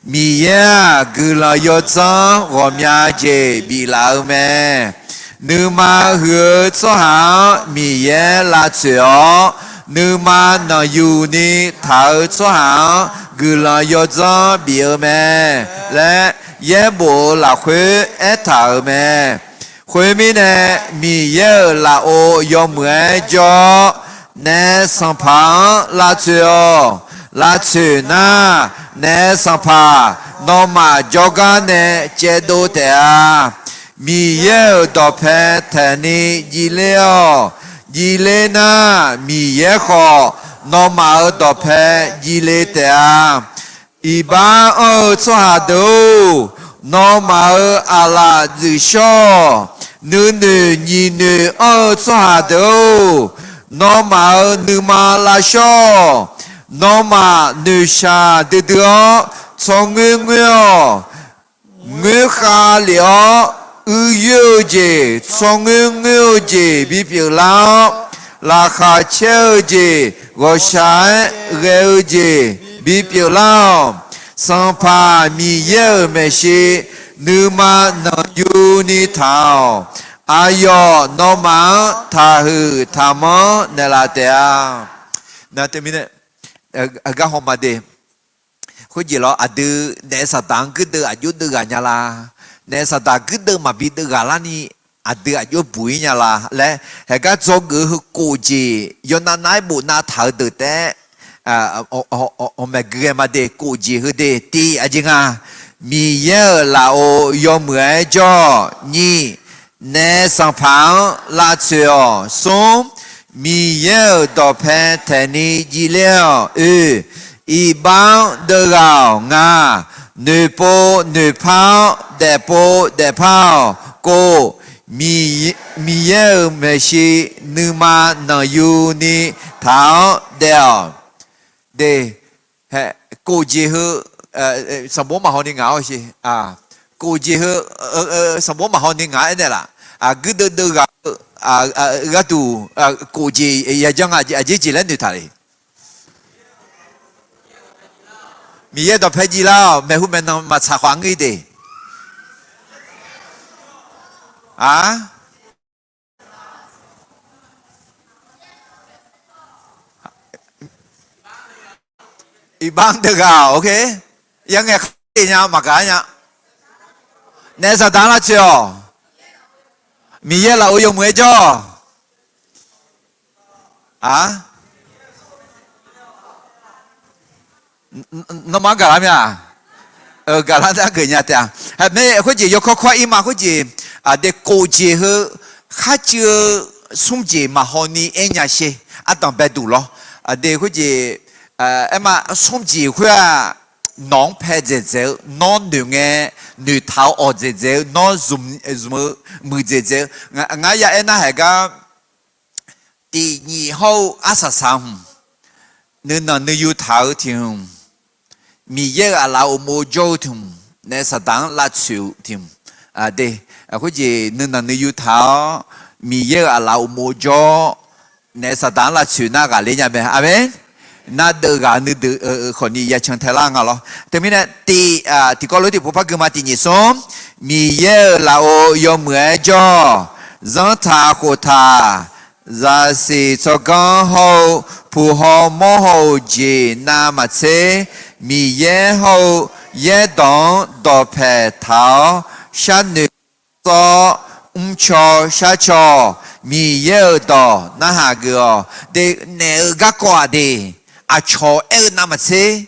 Miqyaer-aq guiqlanq yawdzanr ghawqmya jeq biflaf-eu mae. Nuima huiq-eu tsawrhaq-anr Miqyaer lavtsoeq-awr, nuima nanqyuni taq-eu tsawrhaq-anr guiqlanq yawdzanr bif-eu mae laer yaerbof-euq lafkhoer aertaq-euq mae. Khoermirnae, Miqyaer-euq lafov yawmuiq-aer jawr-awr, naef sanqpaq-anr lavtsoeq-awq. Lavtsoeq nar, naef sanqpaq nawmaf jawrgar nae caevdov taef-a. Miqyaer-euq dawqpae taeqni jivler-awq. Jivler nar, Miqyaer khawf nawmaf-euq dawqpae jivle taef-a. Iqbax anr-eu tsawrhaq deuq-or, nawmaf-euq aqlaf dzuif shawr-awq. Nuinoeq nyiq noeq anr-eu tsawrhaq deuq-or, nawmaf-euq nuima lavshawr-awq. Nawmaf noeqshaq duidui-awr tsawrngoer ngoer-awq. Ngoerkhav lef-awr uir yoer-eu jeq, tsawrngoer ngoer-eu jeq bipyeuf lar-awr, laqkhaq caer-eu jeq, ghawqshaq-aer ghae-eu jeq bipyeuf lar-awq. Sanqpaq Miqyaer-euq maeqshi nuima nanqyuni taq-awq. Aqyawf nawmaf-anr taqhuiq taqmanr naeqlaf taef-a. Nar teumirnae, gar hawma de. Khoerjeq lawr, aqdui naef saqdaq-anr guirdeuv aqjox deuv ghaq nya la? Naef saqdaq guirdeuv maqbi deuv ghaq larni aqdui aqjox buq-ir nya la laer, haeq gar dzawgeuf-eu heu kof jeq yawnav nav-aer bof nav taq-eu deuq taef-aer, aqmaeq gui ghae ma de. Kof jeq heu de, tiq aqjeq nga, Miqyaer-euq lafov yawmuiq-aer jawr-awq. Nyiq, naef sanqpaq-anr lavtsoeq-awq. Smr, Miqyaer-euq dawqpae taeqni jivler-awq. Oe, iqbax-anr deuv ghaq-awq. Ngaq, noeqpov noeqpar-awr daefpov daefpar-awq. Kov, Miqyaer-euq maeqshi nuima nanqyuni taq-awr daef-awq. De, kof jeq heu, sanqbof maqhaw ni ngaq-awr sheq. Kof jeq heu, sanqbof maqhaw ni ngaq-aer naeqlaf. Guirdeuv deuv ghaq-eu gharduq kof jeq yajanr nga, aqjeq jeq laer noeqtaq le. Miqyaer dawqpae jir lar-awq. Maeqhu maeqnan maqtsaq khawf ngeur-ir de. A, iqbax-anr deuv ghaq-awq. Yar ngae khaer nya maqgaq nya. Naef saqdaq-anr lavtsoeq-awq. Miqyaer lafov yawmuiq-aer jawr-awq. A, nawmaf-anr gaqlar mya? Gaqlar dar geuf nya taef-a. Hae, khoerjeq yawkawr kawr-ir ma. Khoerjeq aqdui kof jeq heu kharcuiv-eu smr jeq maqhaw ni aer nya sher. Ardanq bae duq lawr. Aqdui khoerjeq aer ma, smr jeq khoer-aq, nawq-anr pae dzaeqdzaeq-eu, nawr noeq ngae noeqtaq-eu awq dzaeqdzaeq-eu, nawr zmq-eu muiqdzaeq dzaeq-eu. Ngar ya aernar haeq gar, tiq nyiq hawr-eu arsaq saq hmq, nuinanq nuiyu taq-eu tiq hmq, Miqyaer-euq aqlaf uqmov jawr-eu tiq hmq, naef saqdaq-anr lavtsoeq-eu tiq hmq, de, khoerjeq nuinanq nuiyu taq-awr, Miqyaer-euq aqlaf uqmov jawr-awr, naef Saqdaq-anr lavtsoeq nar ghaqler nya mae. Aqmeq. Nar deuvghaq nuideuq-eu khawfni yacan tae lar nga lawr. Teumirnae tiq, tiqkawv lof tiqpov par gui ma. Tiq nyiq smr, Miqyaer-euq lafov yawmuiq-aer jawr-awq. Zanrtaq khoftaq, zaqsiq tsawrganr hawr-eu, puq haw mawr haw-euq jeq navmaqtser, Miqyaer hawr-eu yaerdawq-anr dawqpae taq-awr, sharnoeq sawr-awr, mrcaw sharcaw-awq. Miqyaer-euq dawq narhaq geuf-awq. De, naef-eu garkawv-aq de, aqcawq aer-eu navmaqtser,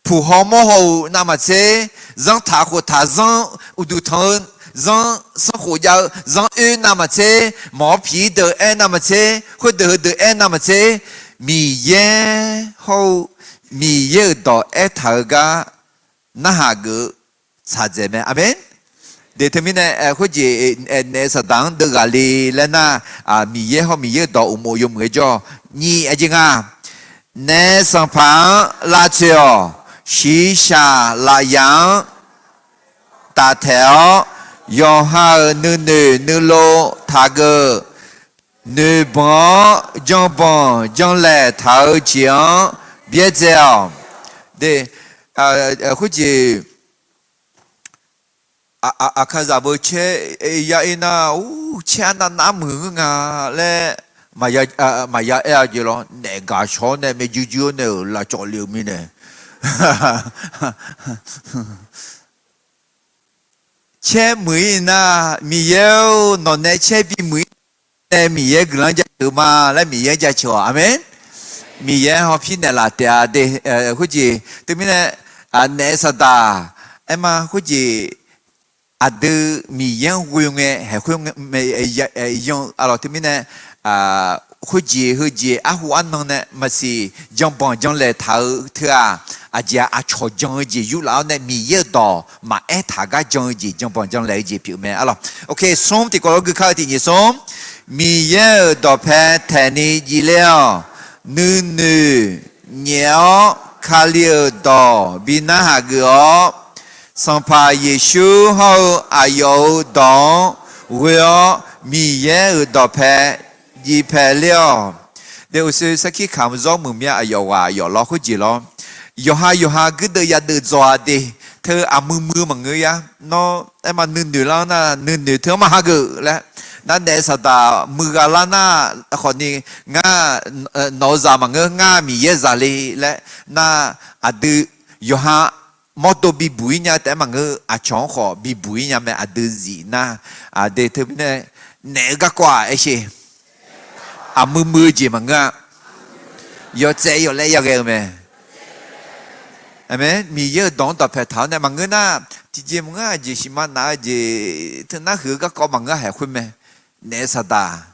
puq haw mawr haw-euq navmaqtser, zanrtaq khoftaq zanr uqduq tanq-eu, zanr sanrkhof jav-eu zanr oer navmaqtser, mawq-awr piq-ir deuq aer navmaqtser, khoerdeuq heudeuq aer navmaqtser, Miqyaer hawr-eu, Miqyaer-euq dawq aertaq-eu gar narhaq geuf-eu tsaq dzaeq mae. Aqmeq. De teumirnae khoerjeq naef Saqdaq-anr deuvghaq le laer nar, Miqyaer hawr Miqyaer-euq dawq uqmov yawmuiq-aer jawr-awq. Nyiq aqjeq nga, naef sanqpaq-anr lavtsoeq-awq. Shiqshaq lafyaq-anr taftaeq-awr, yawqha-euq nuinoeq nuilov taqgeuf, noeqbanq-awr janbanq janlaeq taq-eu jeq-anr byaerdzae-awq. De, khoerjeq, aqkazaq beu caer ya ir nar, ur, caer arnav nar muiq ngeur nga laer maqya aer-a jeq lawr. Naef gaq shawq-awr nae maerjuir juir-awr nae-euq lavcawv le-eu mirnae, caer muiq-ir nar, Miqyaer-or, nawq nae caer bimuiq-ir nae Miqyaer guiqlanq jaceuq ma laer Miqyaer jaceuq-awq. Aqmeq. Miqyaer hawpir naeqlaf taef-a de. Khoerjeq teumirnae, naef Saqdaq aerma khoerjeq aqdui Miqyaer-anr ghoe ngae haeq khoer mae, yan-eu arlawq teumirnae, khoerjeq heujeq arhu arnan nae maqsiq janbanq janlaeq taq-eu teu-aq, aqjeq-aq aqcawq jan-eu jeq yurlaf-awr nae Miqyaer-euq dawq maqaer taq gar jan-eu jeq janbanq janlaeq-eu jeq pyeuf mae arlawq. Ok, smr tiqkawv lof gui kar-eu tiq nyiq smr, Miqyaer-euq dawqpae taeqni jifler-awq. Nuinoeq nyaef-awr Kali-euq dawq bi narhaq geuf-awr, Sanqpaq Yeqsur hawr-eu aqyawf-euq dawq-anr ghoe-awr Miqyaer-euq dawqpae jifpae ler-awq. De, uqshoe sarkir kamq zawr muiq mya aqyawf ghaq aqyawf lawr khoerjeq lawr. Yawqha yawqha guirdeuv yadeuv dzaw-a de. Teu aqmuiq muiq-eu maqngeur ya. Nawr aerma nuinoeq lar nar nuinoeq teu-anr maqhageuf laer, nar naef Saqdaq muiq ghaq lar nar khawfni ngar, nawq-eu zaq maqngeur, ngar Miqyaer zaq le laer nar, aqdui yawqha mawrdo bibuq-ir nya taef-aer maqngeur, aqcawq-anr khawf bibuq-ir nya mae. Aqdui zif nar, aqdui teumirnae naef-eu garkawv-aq aershe, aqmuiq muiq-eu jeq maqngeur-a. Yawtsaev yawlaer yaghae-eu mae. Aqmeq. Miqyaer-euq dawq-anr dawqpae taq-awr nae maqngeur nar, tiqjeq maqngeur-a jeq siqma naf-eu jeq teunar huiq-eu garkawv maqngeur-a haeq khoer mae. Naef Saqdaq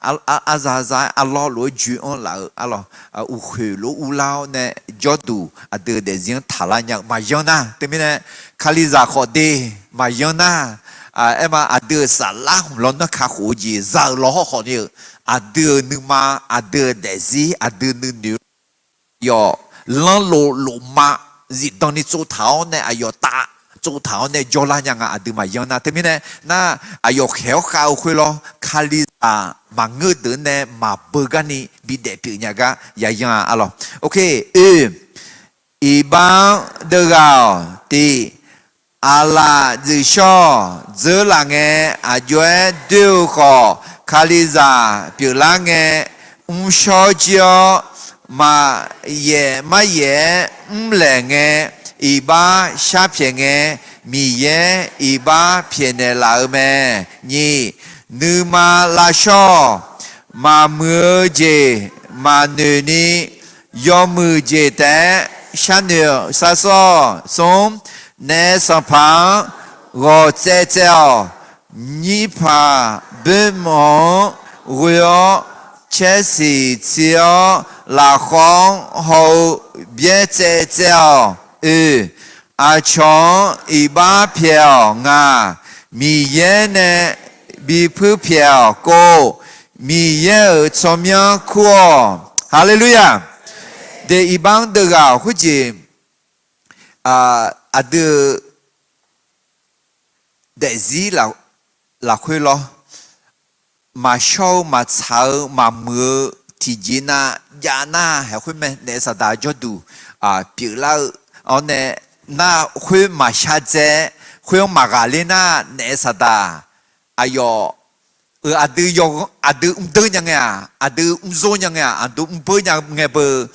arzaq za-aer arlawr lof-aer joe-anr laf-eu arlawq, uqkhoeq lof-aer urlar-awr nae jawrduq aqdui-euq daefzir-anr taqlar nya-eu maqyan nar, teumirnae Kalizaq khawf de maqyan nar, aerma aqdui-euq saflar hmq lawr nanr kakhof-eu jeq za-eu lawr hawrkhawf ni-eu, aqdui-euq nuima, aqdui-euq daefzir, aqdui nuinoeq aqyawf lanrlof lofma zifdan ni tsovtaq-awr nae aqyawf tav tsovtaq-awr nae jawrlar nya nga. Aqdui maqyan nar, teumirnae nar, aqyawf khaeq-awr khav-eu khoer lawr, Kalizaq maqngeur deuq nae maqbeu garni bidaef pyeuf nya gar yayan-a arlawq. Ok, oe, iqbax-anr deuv ghaq-awq. Tiq, aqlaf dzuif shawr-awq. Dzeur laf ngae aqjox-aer doer-eu khawf, Kalizaq pyeuflar ngae mrshawr jir-awr, maqyaef maryaef-aer mrlaeq ngae, iqbax sharpyaeq ngae, Miqyaer iqbax pyaeqnaeq laf-eu mae. Nyiq, nuima lavshawr-awq. Maqmuiq-eu jeq maqnoeq ni, yawmuiq jeq taef-aer sharnoeq-awq, sarsawr-awq. Smr, naef sanqpaq-anr ghawq tsaev tsaev-awq. Nyirpaq boermawf-anr ghoe-awr, caersiq tsi-awr, lafkhawr-anr haw-eu byaer tsaev tsaev-awq. Oe, aqcawq-anr iqbax pyaeq-awq. Ngaq, Miqyaer nae bipuir pyaeq-awq. Kov, Miqyaer-euq tsawrmyanr kur-awq. Haleluya! De, iqbax-anr deuv ghaq-awq. Khoerjeq aqdui-euq daefzir laf, lafkhoer lawr. Maqshawr-eu maqtsaq-eu maqmuiq-eu tiqjeq nav jav nar haeq khoer mae. Naef saqdaq jawrduq pyeuflar-eu awr nae, nar khoer maqshar dzae, khoer-anr maqghaqler nar naef saqdaq aqyawf-euq aqdui, aqdui mrdeur nya ngae-aq, aqdui mrzor nya ngae-aq, aqdui mrbeur nya ngae beu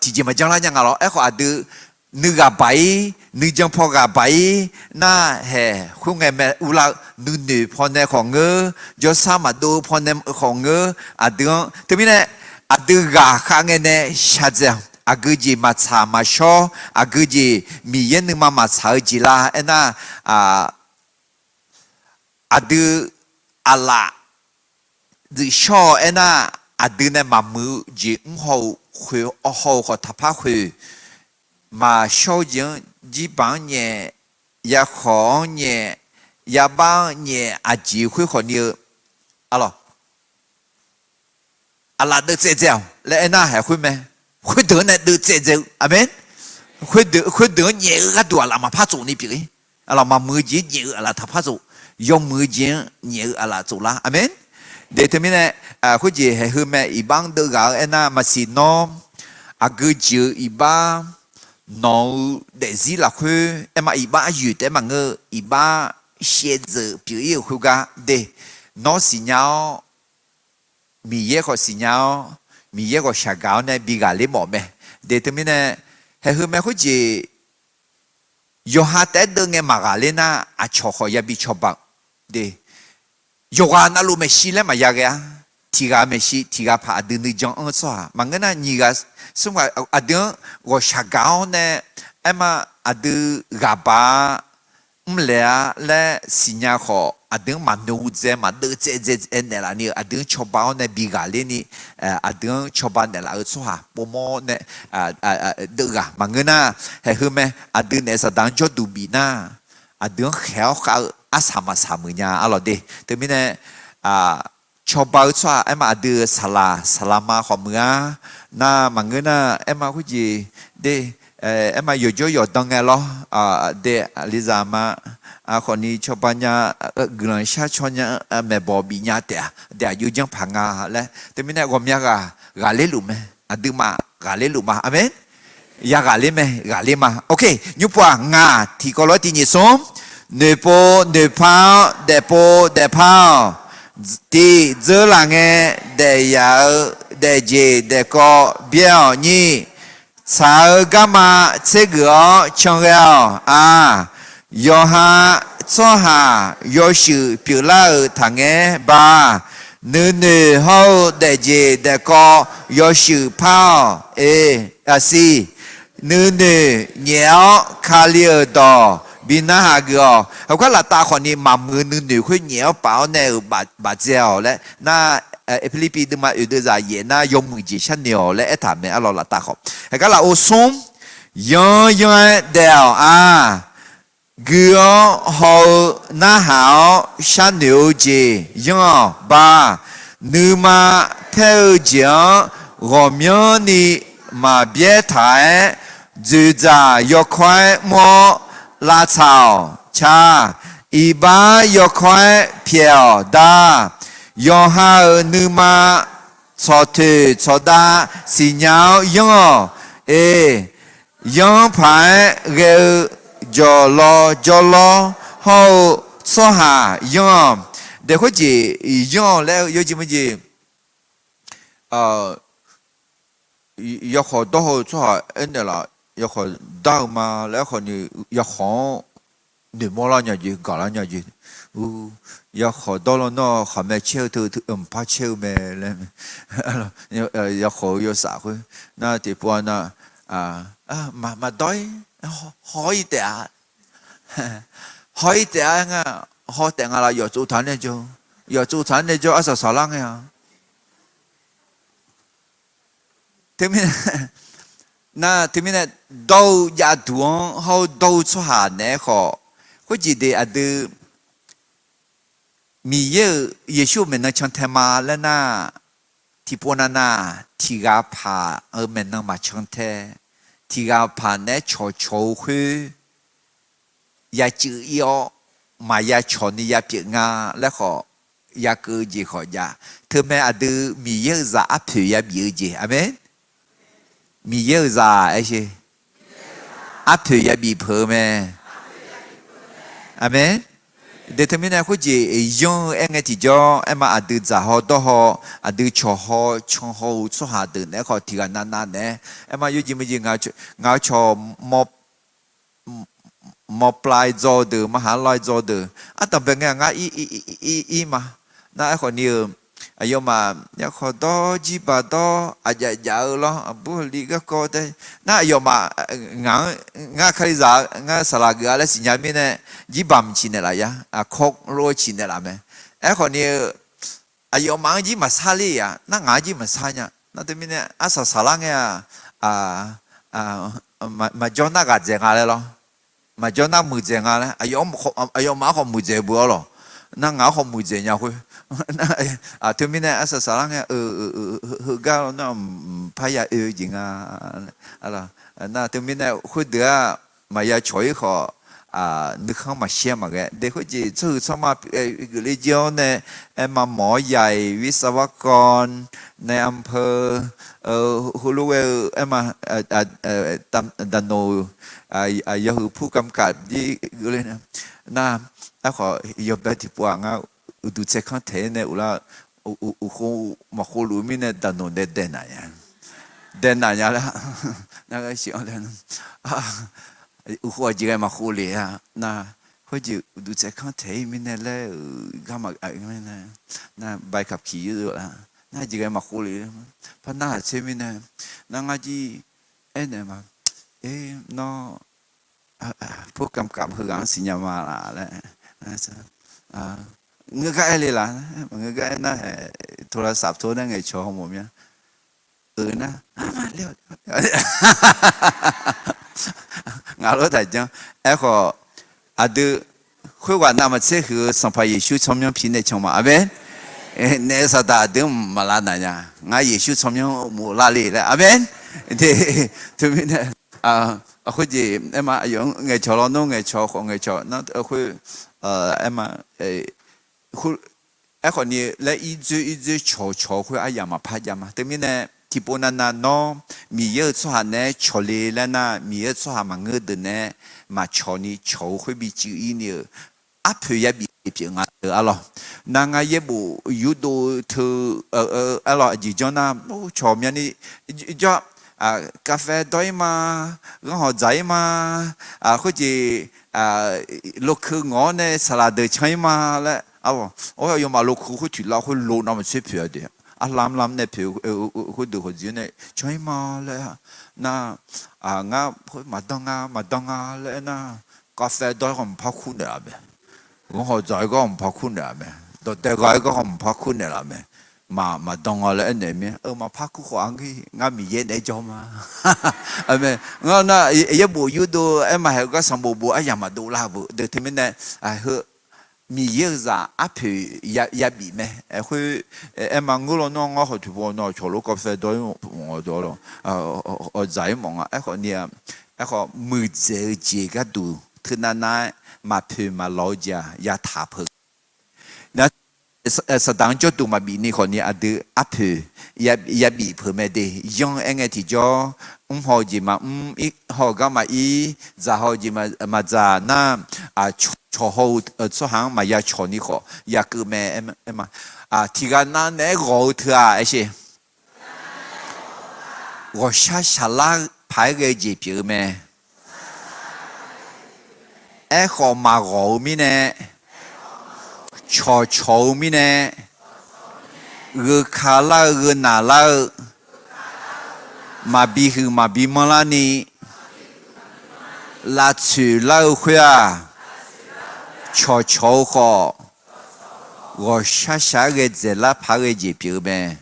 tiqjeq maqjanr lar nya nga lawr. Aerkhawf aqdui nuighaq baq-ir, nuijan paw ghaq baq-ir nar haeq khoerngae mae urlar-eu, nuinoeq pawnae khawf ngeur, jawrsar maqdov-eu pawnae khawf ngeur, aqdui-anr teumirnae aqdui ghaqkhav ngae nae shaqdzae-awq. Aqgeu jeq maqtsaq maqshawr, aqgeu jeq Miqyaer nuima maqtsaq-eu jeq la aernar, aqdui aqlaf dzuif shawr-awq aernar, aqdui nae maqmuiq-eu jeq mr haw-eu khoeq, haw-eu khawf taqpar khoeq, maqshawr-eu jeq-anr jirbaq-anr nyaef, yakhawq-anr nyaef, yabar-anr nyaef, aqjeq khoer khawf ni-eu, arlawq, aqlaf deuvtsaev dzae-awq laer aernar haeq khoer mae. Khoerdeuq-anr nae deuvtsaev dzae-eu, aqmeq. Khoerdeuq, khoerdeuq-anr nyaef-eu gharduq aqlaf maqpar tsof ni pyeuf-ir. Arlawq, maqmuiq-eu jeq-anr nyaef-eu aqlaf taqpar tsof. Yawmuiq-eu jeq-anr nyaef-eu aqlaf tsof lar, aqmeq. De teumirnae khoerjeq haeq heu mae, iqbax-anr deuvghaq-eu aernar maqsiq nawr, aqgeu jeq-eu iqbax, nawq-eu daefzir lafkhoer aerma iqbax aryoeq taef-aer maqngeur-eu iqbax shaevdzeuf pyeuf-ir-euq khoergar de, nawr siqnya-awr, Miqyaer khawf siqnya-awr, Miqyaer ghawqshaq gaq-awr nae bi ghaqler mawf mae. De teumirnae haeq heu mae khoerjeq yawqha taef-aer deuv ngae maqghaqler nar aqcawq khawf yabi cawba-eu de. Yawqghaq navluf maeqshi laer maqya ghae-a. Tiqghaq maeqshi tiqghaq paq aqdui nuijan anr-eu tsawrhaq maqngeur nar nyiq ghaq smr ghaq aqdui-anr ghawqshaq gaq-awr nae aerma aqdui ghaqbaq-a mrlaeq-a laer siqnya khawf aqdui-anr maqnoeq dzae maqdeuv tsaev dzae naeqlaf ni-eu aqdui-anr cawba-awr nae bi ghaqler ni, aqdui-anr cawba naeqlaf-eu tsawrhaq povmawr nae deuv ghaq maqngeur nar, haeq heu mae, aqdui naef saqdaq-anr jawrduq bif nar, aqdui-anr khaeq-awr khav-eu arsaq maqsaq muiq nya arlawq de. Teumirnae cawba-eu tsawrhaq aerma aqdui-euq saqlaq saqlaq ma khawf muiq-a. Nar maqngeur nar aerma khoerjeq de, aerma yawqjawr yawqdan ngae lawr, de alizaq ma khawf ni cawba nya, guiqlanq shar caw nya, maeqbawq bif nya taef-a, de aqjox janrpaq nga laer teumirnae ghawqmya ghaq ghaqler luf mae, aqduimaf ghaqler luf ma, aqmeq. Ya ghaqler mae, ghaqler ma. Ok, nymrpov-aq ngaq tiqkawv lof-aer tiq nyiq smr, noeqpov noeqpar-awr daefpov daefpar-awq. Tiq dzeurlaf ngae daefyaq-eu daefjeq daefkawv byaer-awq nyir. Tsaq-eu garma tsergeuf-awr canghae-awq-a. Yawqha tsawrhaq yawshuif pyeuflar-euq taqngaer ba. Nuinoeq hawr-eu daefjeq daefkawv yawshuif par-awq. E, siq. Nuinoeq nyaef-awr Kali-euq dawq bi narhaq geuf-awq. Heugar laftav khawf ni maqmuiq nuinoeq khoer nyaef-awr paf-awr nae-euq bafdzae-awq laer nar, Aqpirlirpiv deuvma oeq deuvzaq yaef nar yawmuiq jeq sharnoeq-awq laer aertaq mae arlawq laftav khawf. Heugar lafov smr, yanr yanr-aer daef-awq-a. Gui-awr haw-eu narhaq-awr sharnoeq-eu jeq yanr-awq ba. Nuima paer-eu jeq-anr ghawqmyanrni maqbyaer taq-aer, dzoeqdzaq yawkawr-aer mr-awr lavtsaq-awq ca. Iqbax yawkawr-aer pyaeq-awq da. Yawqha-euq nuima tsawqtoeq tsawqdav siqnya-awr yanr-awq. E, yanr paq-aer ghae-eu jawqlawv jawrlawr hawr-eu tsawrhaq yanr-awq. Daeqkhoer jeq yanr-awq laer-eu yawjeq maqjeq, yawkhawq dawr haw-eu tsawrhaq aernaeq laf, yawkhawq dar-eu ma laer aerkhawf ni, yawkhawq-anr noeqmawr lar nya jeq gaq lar nya jeq. Yawkhawq dawr lawnmr khaqmae caer-eu teu teu mqpar caer-eu mae laer, yawkhawq-eu yawsaf khoer nar tiqpov-a nar, maqdawr-ir, haw-ir taef-a. Haw-ir taef-a aer nga, haw taef nga laf yawftsov taq-anr nae jawr, yawftsov taq-anr nae jawr arsaq saqlar ngae-a. Teumirnae, nar teumirnae dawr-eu javduq-anr hawr-eu dawr-eu tsawrhaq naeq-aer khawf, khoerjeq de aqdui Miqyaer-euq Yeqsur-euq maeqnan cantae ma laer nar, tiqpov nav nav tiqghaq paq-euq maeqnan maqcan tae, tiqghaq paq naeq-aer cawqcawq-eu khoer ya cuiv-ir-awr, maqya cawq ni ya pyeuf nga laer khawf, ya keuv-eu jeq khawf jav. Teumae aqdui Miqyaer-euq zaq arpoeq ya bif-eu jeq. Aqmeq. Miqyaer-euq zaq-aq aer sher, arpoeq ya bif peuq-eu mae. Aqmeq. De teumirnae khoerjeq yanr-eu aer ngae tiqjawr, aerma aqdui dzaq haw dawr haw, aqdui cawq haw can haw-eu tsawrhaq deuq naeq-aer khawf tiqghaq navnav naeq-aer, aerma yawjeq meujeq ngaq-eu cawq mawr ม.ปลาย dzaw-eu deuq, มหาลัย dzaw-eu deuq, ardanqbae ngae ngar ir ir ir ma. Nar aerkhawf ni-eu, aqyawfmaf yarkhawf dawr jirbaq dawr aqjaf jaf-eu lawr, aqbur aqli garkawv tae. Nar aqyawfmaf ngaq-anr ngar kalizaq ngar saqlaq geuf-a laer siqnya mirnae, jirbaq mq ciqnaeq laf ya, aqkawr lof-eu ciqnaeq laf mae. Aerkhawf ni-eu, aqyawfmaf-anr jir maqsar ler-a, nar ngaq-anr jir maqsar nya. Nar teumirnae arsaq saqlar ngae-aq, maqjawr nar ghaq dzaeq nga laer lawr, maqjawr nar muiqdzaeq nga laer, aqyawfmaf-anr khawf muiqdzaeq beu-awr lawq. Nar ngaq-anr khawf muiqdzaeq nya khoer. Teumirnae arsaq saqlar ngae, heugar nar mq parya oe-eu jeq nga. Nar teumirnae khoerdeuq-aq, maqya cawq-ir khawf, nuikhanr maqshir-a maqghae. De khoerjeq tsawrhuiq tsawrma geufle jir-awr nae, aerma mawq-awr yaiq วิศวกร นายอำเภอ heulof ghae-eu aerma, daqnoq, yawhuiq ผู้กำกับ jir geufle nar, aerkhawf yawbae tiqpov-aq ngar uqduq tsaerkanr taeq-ir nae uvlar, uqkhov maqkhov luf-eu mirnae daqnoq nae daeqnaq nya, daeqnaq nya laer, nar ghae siq-anr laer, uqkhov aqjeq ghae maqkhov le-a. Nar khoerjeq uqduq tsaerkanr taeq-ir mirnae laer-euq gar maqgaq-eu mirnae, nar ใบขับขี่ yur-eu la, nar aqjeq ghae maqkhov le, par nar haq tser mirnae, nar ngar jir aernaeq ma, nawr ผู้กำกับ heughaq-anr siqnya ma laf laer, ngeur gar aer le laf, maqngeur gar aer nar, โทรศัพท์ tov nar ngaeqcawq haw mawf mya. Euq nar, ngaq lof taqjanr. Aerkhawf, aqdui khoerghaq navmaqtser huiq-eu Sanqpaq Yeqsur tsawrmyanr pi nae can ma. Aqmeq. Naef saqdaq aqdui-anr maqlav naq nya. Ngar Yeqsur tsawrmyanr maqlav le laer. Aqmeq. Teumirnae, khoerjeq aerma aqyawf-anr ngaeqcawq lawr, nawr ngaeqcawq khawf ngaeqcawq nar khoer, aerma, aerkhawf ni laer irdzoer irdzoer cawq cawq-eu khoer aryamq maqpar jav ma. Teumirnae tiqpov navnav nawr Miqyaer-euq tsawrhaq naeq-aer cawqle laer nar, Miqyaer-euq tsawrhaq maqngeur deuq nae maqcawq ni cawq-eu khoer bi cuiv-ir ni-euq arpoeq yabif pyeuf nga-eu arlawq. Nar ngar yaerbof yurdov teu arlawq, aqjeq janr nar, cawq myavni jawr, กาแฟ dawr-ir ma, ghanrhawq dzaq-ir ma, khoerjeq lokeu ngawq-awr nae saqlaq deuq can-ir ma laer, arlawq, yawmaf lokeu khoer tiq lar khoer lo navmaqtser poeq-a de. Arlamr lamr nae poeq khoerdeuq hawq dzir nae can-ir ma laer, nar, ngar khoer maqdan nga maqdan nga laer aernar, กาแฟ dawr-ir khawf maqpar kur naeqlaf mae. Ghanrhawq dzaq-ir gar khawf maqpar kur naeqlaf mae. Dawqdae gha-ir gar khawf maqpar kur naeqlaf mae. Maq, maqdan nga laer aernaeq mir-a. Maqpar kur khawf-a ngir, ngar Miqyaer naeq-aer jawr ma. Aqmeq. Ngar nar, yaerbof yurdov aerma haeq-eu gar sanqbof bof aryamq maqdov lar beu de teumirnae, heu Miqyaer-euq zaq arpoeq yabif mae. Aerkhoer, aerma ngeur lawnmr-anr ngar khawf tiqpov nawr cawq lof กาแฟ dawr-ir mawf-a dawr-awr lawq, awqdzaq-ir mawf nga. Aerkhawf ni-a, aerkhawf muiqdzaeq-eu jeq gharduq teunav nav-aer maqpoeq maqlawq-eu jeq-aq yataq peuq. Nar, saqdaq-anr jawrduq maqbif ni khawf ni aqdui arpoeq yabif peuq mae de. Yanr aer ngae tiqjawr, mr haw-eu jeq maqmr, ir haw-eu gar maqir, dzaq haw-eu jeq maqdzaq nar, cawq haw-eu tsawrhaq-anr maqya cawq ni khawf yakeuv mae. Aerma, tiqghaq nav naeq-aer ghawq-eu teu-aq aer sher. Ghawqshar shaqlar paq-aer ghae-eu jeq pyeuf-eu mae. Aerkhawf maqghawq-eu mirnae, cawqcawq-eu mirnae, gheuka lar-eu gheu naq lar-eu, maqbi huiq maqbi manrlar ni, lavtsoeq lar-eu khoer-aq, cawqcawq-eu khawf, ghawqshar shaq-aer ghae dzaeqlar paq-aer ghae jeq pyeuf-eu mae.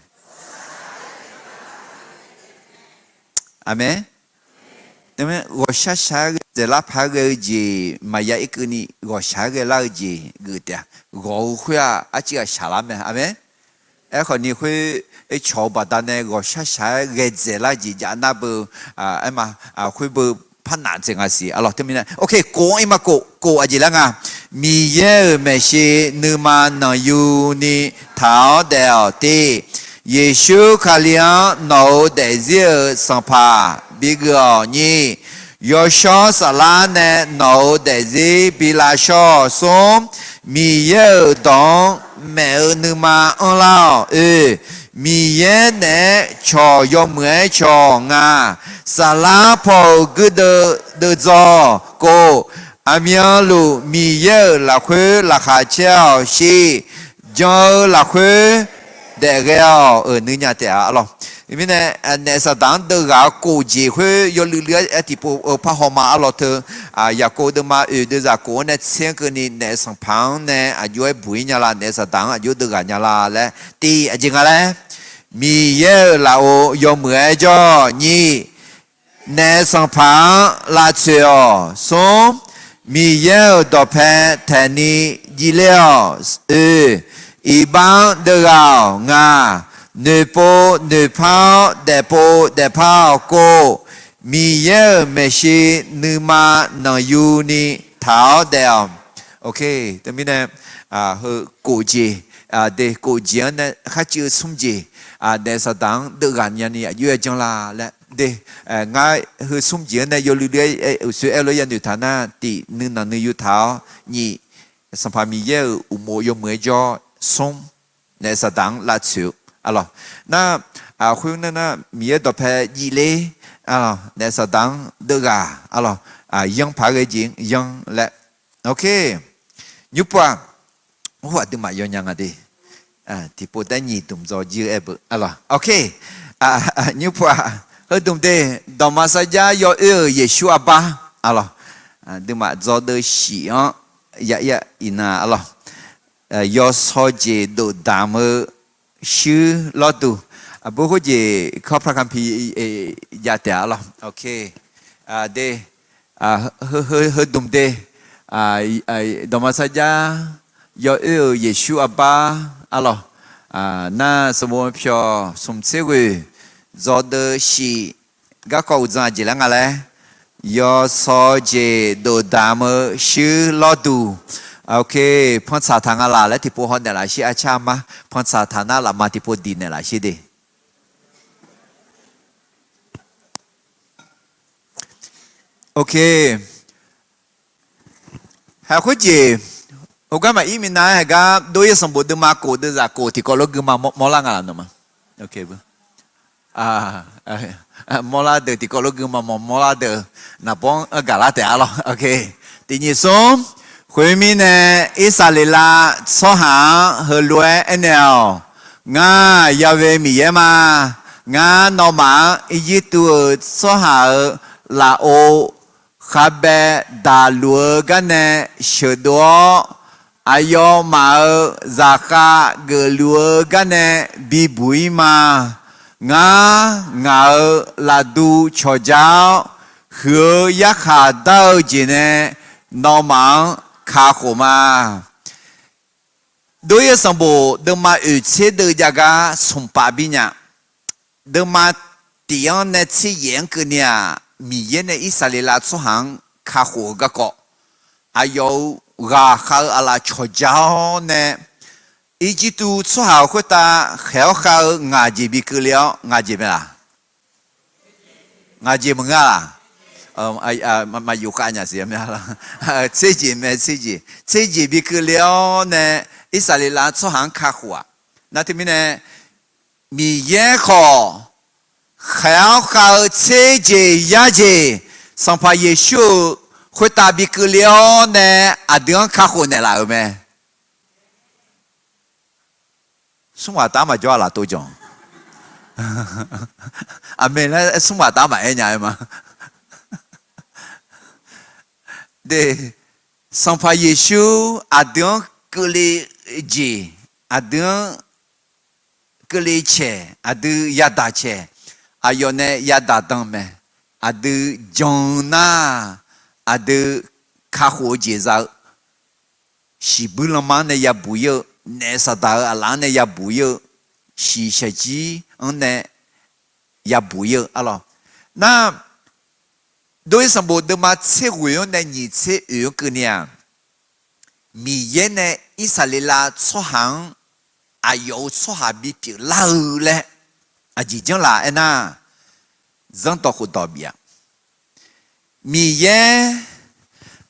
Aqmeq. Ghawqshar shaq-aer ghae dzaeqlar paq-aer ghae-eu jeq maqya irkeuv ni, ghawqshaq-aer ghae lar-eu jeq geuf taef-a. Ghawq-eu khoer-aq arcuiv ghaq shaqlar mae. Aqmeq. Aerkhawf ni khoer, cawq-eu baqdanae ghawqshar shaq-aer ghae dzaeqlar-eu jeq jav nar beu, aerma, khoer beu par naf dzaeq nga siq. Arlawq, teumirnae, ok, kof-anr ir ma kof, kof aqjeq laer nga. Miqyaer-euq maeqshi nuima nanqyuni taq-awr daef-awq. Tiq, Yeqsur Kali-anr nawq-euq daefzir-euq sanqpaq bigeuf-awq. Nyiq, yawshawr saflar nae nawq-euq daefzir bi lavshawr-awq. Smr, Miqyaer-euq dawq-anr maef-eu nuima anrlar-awq. Oe, Miqyaer naeq-aer cawq yawmuiq-aer cawq nga. Saflar paw-euq guirdeuv deuvdzaw-awq. Kov, aqmyanluf Miqyaer-euq lafkhoer laqkhaq caer-awq. Shif, jan-eu lafkhoer daefghae-awq. Euq nuinya taef-a. Arlawq, mirnae, naef saqdaq-anr deuv ghaq-eu kof jeq khoer yawluiv luiv-aer tiqpov-eu parhaw ma. Arlawq teu, Yaqkov deuvma oeq deuvzaq kof-anr nae tser-anr keuvni naef sanqpaq-anr nae aqjox-aer buq-ir nya la, naef saqdaq-anr aqjox deuv ghaq nya la laer. Tiq, aqjeq nga laer, Miqyaer-euq lafov yawmuiq-aer jawr-awq. Nyiq, naef sanqpaq-anr lavtsoeq-awq. Smr, Miqyaer-euq dawqpae taeqni jiv ler-awq. Oe, iqbax-anr deuv ghaq-awq. Ngaq, noeqpov noeqpar-awr daefpov daefpar-awq. Kov, Miqyaer-euq maeqshi nuima nanqyuni taq-awr daef-awq. Ok, teumirnae, heu kof jeq, de kof jeq-anr nae kharcuiv-eu smr jeq, naef saqdaq-anr deuv ghaq nyani aqjox-aer janr la laer de, ngar heu smr jeq-anr nae yawluiv luiv-aer uqshoe aer lof-aer yanoeq taq nar, tiq, nuinanq nuiyu taq-awr, nyiq, Sanqpaq Miqyaer-euq uqmov yawmuiq-aer jawr, smr, naef saqdaq-anr lavtsoeq-eu. Arlawq, nar, khoernar nar Miqyaer dawqpae jiv ler, arlawq, naef saqdaq-anr deuv ghaq, arlawq, yanr paq-aer ghae jeq-anr yanr laer. Ok, nymrpov-aq, aqduimaf yawnya nga de. Tiqpov taef nyiq dmq dzaw jir-eu aer beu, arlawq. Ok, nymrpov-aq, heudmq de, dawqma sarjax yawoer-euq Yeqsur arbar, arlawq, aqduimaf dzawdeuv shif-anr ya ir-a iqnan, arlawq. Yawsaw jeq dofdamq-eu shuir lawrduq, aqbur khoerjeq kawr paqkanqpi jav taef-a, arlawq. Ok, de, heudmq de, dawqma sarjax yawoer-euq Yeqsur arbar, arlawq. Nar sanqbof pyawq smq tser ghoeq, dzawdeuv shif, garkawv uqdzan aqjeq laer nga laer, yawsaw jeq dofdamq-eu shuir lawrduq. Ok, pantsaq taq nga laq laer tiqpov haw naeqlaf shir, arcar armar pantsaq taq nar lafma tiqpov diq naeqlaf shir de. Ok, haiq khoerjeq, heugar maqir minav-aer haiq gar Dov-ir sanqbof deuvma kof deuvzaq kof tiqkawv lof gui ma mawrlar nga laf nawq ma. Mawrlar deuq tiqkawv lof gui ma mawq mawrlar deuq, naqbawr-anr gaqlar taef-a lawr. Ok, tiq nyiq smr, khoermirnae Irsaqleqlav tsawrhaq-anr heulof-aer aernaeq-awq. Ngar Ya'we Miqyaer ma. Ngar nawmaf-anr Irjirtuv-euq tsawrhaq-euq lafov khavbaev daqluf-eu garnae sheuqdov-awr, aqyawfmaf-euq zaqkhav geufluf-eu garnae bibuq-ir ma. Ngar ngaq-euq lafduv cawqja-awr, huiq-eu yarkhaq dar-eu jeq nae nawmaf-anr kakhof ma. Dov-ir sanqbof deuvma oeq tser deuv jav gar smq paf bir nya. Deuvma tiq-anr nae tser yaef-anr keuvni-aq, Miqyaer nae Irsaqleqlav tsawrhaq-anr kakhof-eu garkawv, aqyawf-euq ghaqkhav-eu aqlaf cawqja-awr nae, Irjirtuv tsawrhaq-euq khoertav khaeq-awr khav-eu ngaq jeq bi keuvle-awr, ngaq jeq mae laq? Ngaq jeq maqngeur-a laq? Maqyuf khav nya siq, tser jeq mae, tser jeq, tser jeq bi keuvle-awr nae, Irsaqleqlav tsawrhaq-anr kakhof-aq. Nar teumirnae, Miqyaer khawf, khaeq-awr khav-eu tser jeq yar jeq, Sanqpaq Yeqsur-euq khoertav bi keuvle-awr nae, aqdui-anr kakhof naeqlaf-euq mae. Smr ghaq tav maqjawr-a laf tov jan. Aqmeq laer smr ghaq tav maqaer nya-eu ma. De, Sanqpaq Yeqsur aqdui-anr keuvle jeq, aqdui-anr keuvle caeq, aqdui yadaq caeq, aqyawf nae yadaq dan mae. Aqdui jan nar, aqdui kakhof-eu jeq za-eu, shiqbuir lanma-anr nae yabuq ir-eu, naef saqdaq-euq aqlaf-anr nae yabuq ir-eu, shiqshaq jir-anr nae yabuq ir-eu, arlawq. Nar, Dov-ir sanqbof deuvma tser ghoeq-anr nae nyiq tser oeq-anr keuvni-aq, Miqyaer nae Irsaqleqlav tsawrhaq-anr aqyawf-euq tsawrhaq bipyeuf lar-eu laer aqjeq janr laf aernar, zanrdawq khofdawq bif-a. Miqyaer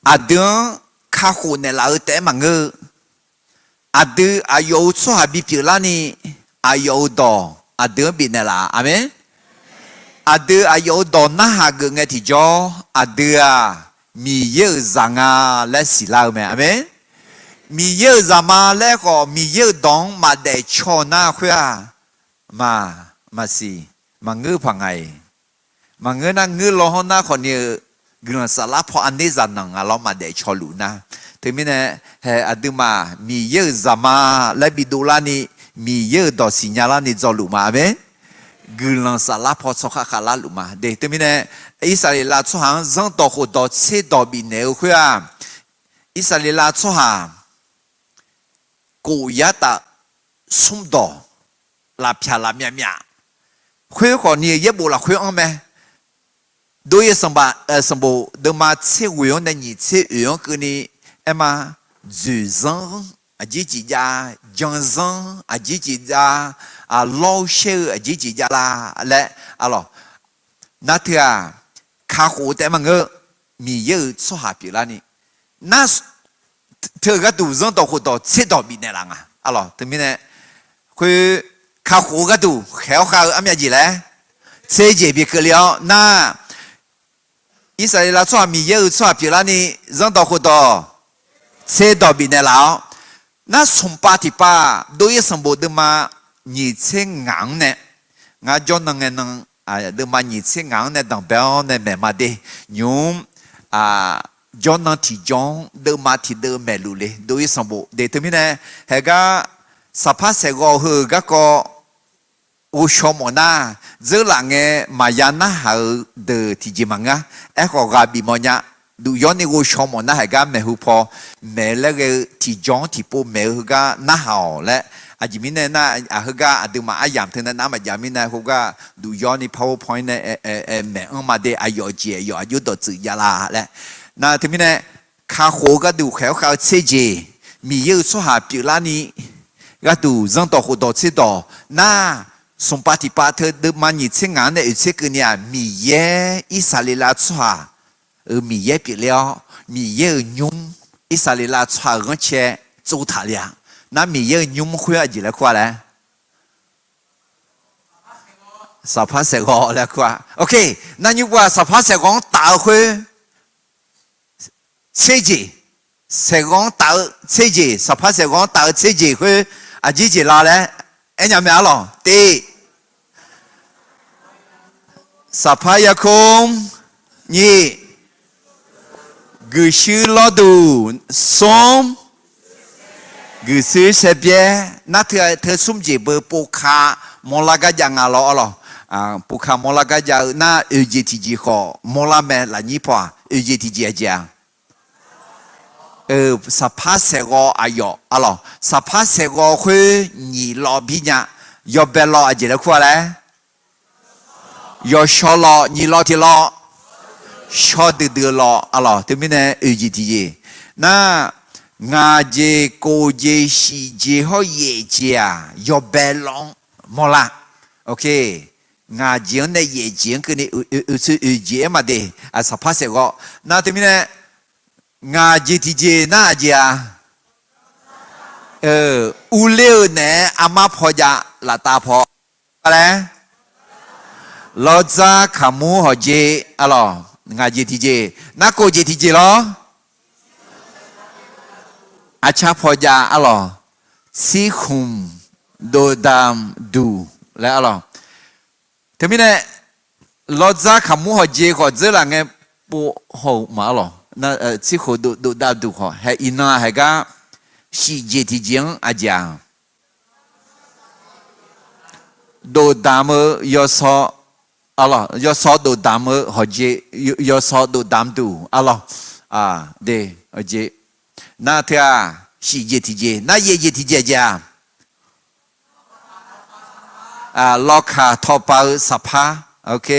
aqdui-anr kakhof naeqlaf-eu taef-aer maqngeur-eu. Aqdui aqyawf-euq tsawrhaq bipyeuf larni, aqyawf-euq dawq aqdui-anr bifnaeq laf-a. Aqmeq. Aqdui aqyawf-euq dawq narhaq geuf ngae tiqjawr, aqdui-aq, Miqyaer-euq zaq nga laer siqlar-eu mae. Aqmeq. Miqyaer-euq zaqma laer khawf, Miqyaer-euq dawq-anr maqdaef caw-eu nar khoer-aq, maq, maqsiq, maqngeur paq nga-iq. Maqngeur nar ngeur law hawr nar khawfni-eu guiqlanq saflar paw aqnerzaq nanq ngaq lawr maqdaef caw luf nar. Teumirnae, hae aqduimaf Miqyaer-euq zaqma laer bidov larni, Miqyaer-euq dawq siqnya larni dzawluf ma. Aqmeq. Guiqlanq saflar paw tsawrkhav khavlar luf ma. De, teumirnae, Irsaqleqlav tsawrhaq-anr zanrdawq khofdawq tserdawq bifnaeq-eu khoer-aq, Irsaqleqlav tsawrhaq kof yar taf smr dawq lafpyaq lafmyav myav. Khoer khawfni yaerbof lafkhoer anr mae. Dov-ir sanqbof deuvma tser ghoeq-anr nae nyiq tser oeq-anr keuvni aerma, dzoeqzanr aqjeq jeq jav, janzanr aqjeq jeq jav, lawr-eu shaer-eu aqjeq jeq jav la laer, aqlawq, nar teu-aq, kakhof-eu taef maqngeur, Miqyaer-euq tsawrhaq pyeuflarni, nar teu-eu gharduq zanrdawq khofdawq tserdawq bifnaeq laf nga. Aqlawq, teumirnae, khoer kakhof-eu gharduq khaeq-awr khav-eu armyav jeq laer, tser jeq bikeuvle-awr nar, Irsaqleqlav tsawrhaq Miqyaer-euq tsawrhaq pyeuflarni, zanrdawq khofdawq tserdawq bifnaeq laf-awr, nar smqpav tiqpav dov-ir sanqbof deuvma nyiq tser ngaq-anr nae, ngar jawrnan ngae nan, deuvma nyiq tser ngaq-anr nae danqbae-awr nae maeq ma de, nymq-mr jawrnan tiqjawr-anr deuvma tiqdeuv maeqluf le dov-ir sanqbof de. Teumirnae, haeqgar saqpar saeqghawv heu-euq garkawv ghovshaw mawf nar, dzeurlaf ngae maqya narhaq-eu deuq tiqjeq maqngeur. Aerkhawf ghaq bif mawf nya. Duq yawrni ghovshaw mawf nar haeqgar maeqhu paw maeq-eu laer ghae-eu tiqjawr-anr tiqpov maeq-eu heugar narhaq-awq laer. Aqjeq mirnae nar, heugar aqduimaf aryamq teu nae nar maqjav mirnae khoergar duq yawrni power point nae maeq-anr ma de, aqyawf jeq aqyawf aqjox dawqtsuif jav la laer. Nar teumirnae, kakhof-eu gharduq khaeq-awr khav-eu tser jeq, Miqyaer-euq tsawrhaq pyeuflarni gharduq zanrdawq khofdawq tserdawq nar, smqpav tiqpav teu deuvma nyiq tser ngaq-anr nae oeq tser keuvni-aq, Miqyaer Irsaqleqlav tsawrhaq-euq Miqyaer pyeufler-awr, Miqyaer-euq nymr Irsaqleqlav tsawrhaq-euq ghanrcae tsov taq le-a. Nar Miqyaer-euq nymr khoer aqjeq laer kur-a laer, saqpar saeqghawv laer kur-a. Ok, nar nymr pu-aq saqpar saeqghawv-anr taf-eu khoer tser jeq, saeqghawv-anr taf-eu tser jeq, saqpar saeqghawv-anr taf-eu tser jeq khoer aqjeq jeq la laer aernya mae arlawq. Tiq, saqpar yarkmr. Nyiq, guiqshuir lawrduq. Smr, guiqshuir saerbyaer. Nar teu teu smr jeq beu povka mawrlar gar jav nga lawr arlawq. Povka mawrlar gar jav-eu nar oeq jeq tiqjeq khawf mawrlar mae. Lafnyir paw-aq oeq jeq tiqjeq aqjeq-a? Saqpar saeqghawv aqyawf arlawq. Saqpar saeqghawv khoer nyiq lawv bir nya. Yawbae lawv aqjeq laer kur-a laer, yawshawr lawv, nyiq lawv tiq lawv, shawr duidui-eu lawv arlawq. Teumirnae oeq jeq tiqjeq nar, ngaq jeq, kof jeq, shif jeq hawr yaef jeq-aq yawbae lawv-anr mawrlar. Ok, ngaq jeq-anr nae yaef jeq-anr keuvni oeq teu oeq jeq-aer maqde, saqpar saeqghawv. Nar teumirnae ngaq jeq tiqjeq nar aqjeq-a? Urler-eu naeq-aer armar paw jav, laftav paw laer, lawrdzar kaqmur hawqjeq arlawq. Ngaq jeq tiqjeq. Nar kof jeq tiqjeq lawr, arcar paw jav arlawq. Tsirkhmq dovdamq duq laer arlawq. Teumirnae lawrdzar kaqmur hawqjeq khawf dzeurlaf ngae pov haw-eu ma arlawq. Tsirkhmq dovdav duq khawf hae iqnan haeqgar shif jeq tiqjeq-anr aqjeq-a? Dovdamq-eu yawsaw, yawsaw dovdamq-eu hawqjeq, yawsaw dovdamq duq arlawq. De, hawqjeq. Nar teu-aq, shif jeq tiqjeq, nar yaef jeq tiqjeq aqjeq-a? Lawkaq tawqpav-eu saqpar. Ok.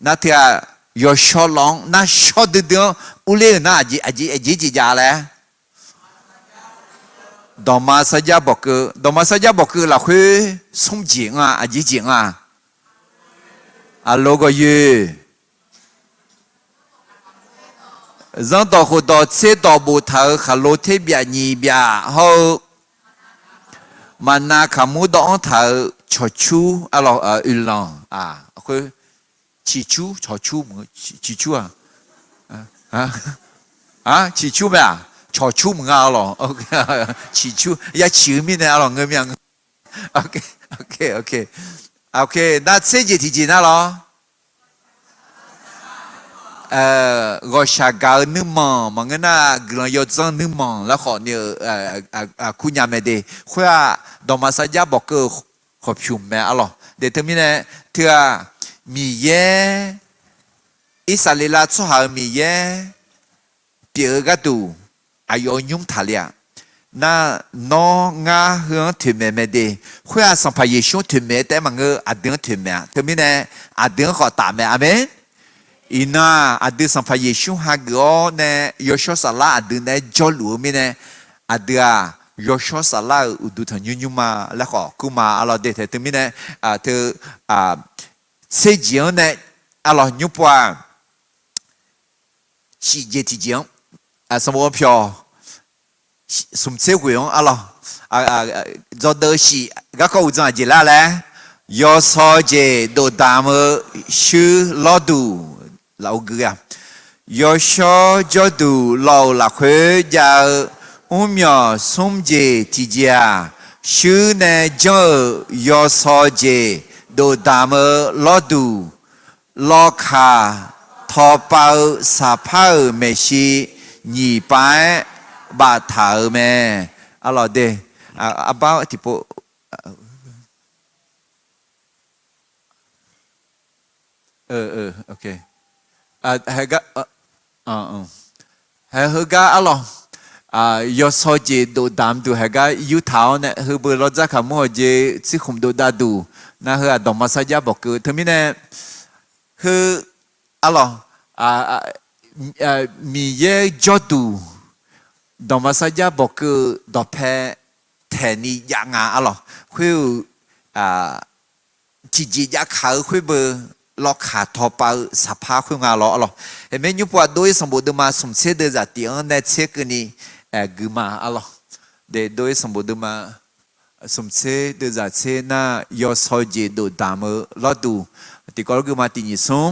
Nar teu-aq, yawshawr lawf-anr nar shawr duidui-anr urler-euq nar aqjeq aqjeq jeq jav laer. Dawqma sarjax bawqkeuv, dawqma sarjax bawqkeuv lafkhoer smr jeq anr-a, aqjeq jeq anr-a. Aqlo gawqyoeq. Zanrdawq khofdawq tserdawq boftaq-euq khaqlo terbyaf nyiq byaf hawr-eu, maqnav kaqmur dawvanr taq-euq cawqcur, oeqlanq, ciqcur, cawqcur, ciqcur-aq, ciqcur mae-aq, cawqcur maqnga arlawq. Ciqcur ya ciq-eu mirnae arlawq, ngeur mir-a. Nar tser jeq tiqjeq nar lawr. Ghawqshaq gaq-eu nuirmanq maqngeur nar, guiqlanq yawdzanr nuirmanq laer khawf ni-eu kurnya mae de. Khoer-aq, dawqma sarjax bawqkeuv-eu khawqpyuq mae arlawq. De teumirnae, teu-aq, Miqyaer, Irsaqleqlav tsawrhaq-euq Miqyaer pyeuf-eu gharduq aqyawf-euq nymr taqle-aq, nar, nawr ngar heu-anr toeqmaeq mae de. Khoer-aq, Sanqpaq Yeqsur-anr toeqmaeq-aer taef-aer maqngeur, aqdui-anr toeqmaeq-a. Teumirnae, aqdui-anr khawf tafmaeq. Aqmeq. Iqnan-aq, aqdui Sanqpaq Yeqsur hageuf-awr nae yawshawr saflar aqdui naeq-aer jawrluf-eu mirnae, aqdui-aq, yawshawr saflar-euq uqduq tanqnymr nymrma laer khawf kurma arlawq. De tae teumirnae, teu, tser jeq-anr nae arlawq, nymrpov-aq, shif jeq tiqjeq-anr, sanqbof-anr pyawq, smq tser ghoeq-anr arlawq, dzawdeuv shif garkawv uqdzan aqjeq lar laer, yawsaw jeq dofdamq-eu shuir lawrduq lafov gui-a. Yawshawr jawrduq lawq-euq lafkhoer jav-eu mrmyawq smr jeq tiqjeq-aq, shuir nae janr-euq yawsaw jeq dofdamq-eu lawrduq, lawkaq tawpav-eu saqpar-euq maeqshi nyiq pav-aer baftaq-euq mae. Arlawq de, arbar tiqpov Hae, heugar arlawq, yawsaw jeq dofdamq duq haegar yurtaq-awr nae heubeu lawrdzar kaqmur hawqjeq tsirkhmq dovdav duq, nar heu-aq dawqma sarjax bawqkeuv teumirnae, heu arlawq, Miqyaer jawrduq dawqma sarjax bawqkeuv dawqpae taeqni jav nga arlawq. Khoer-euq tiqjeq jav kaq-eu khoer beu, lawkaq tawpav-eu saqpar khoer nga lawr arlawq. Aermaer nymrpov-aq dov-ir sanqbof deuvma smq tser deuvzaq tiq-anr nae tser keuvni guima arlawq. De dov-ir sanqbof deuvma smq tser deuvzaq tser nar, yawsaw jeq dofdamq-eu lawrduq, tiqkawv lawr guima tiq nyiq smr,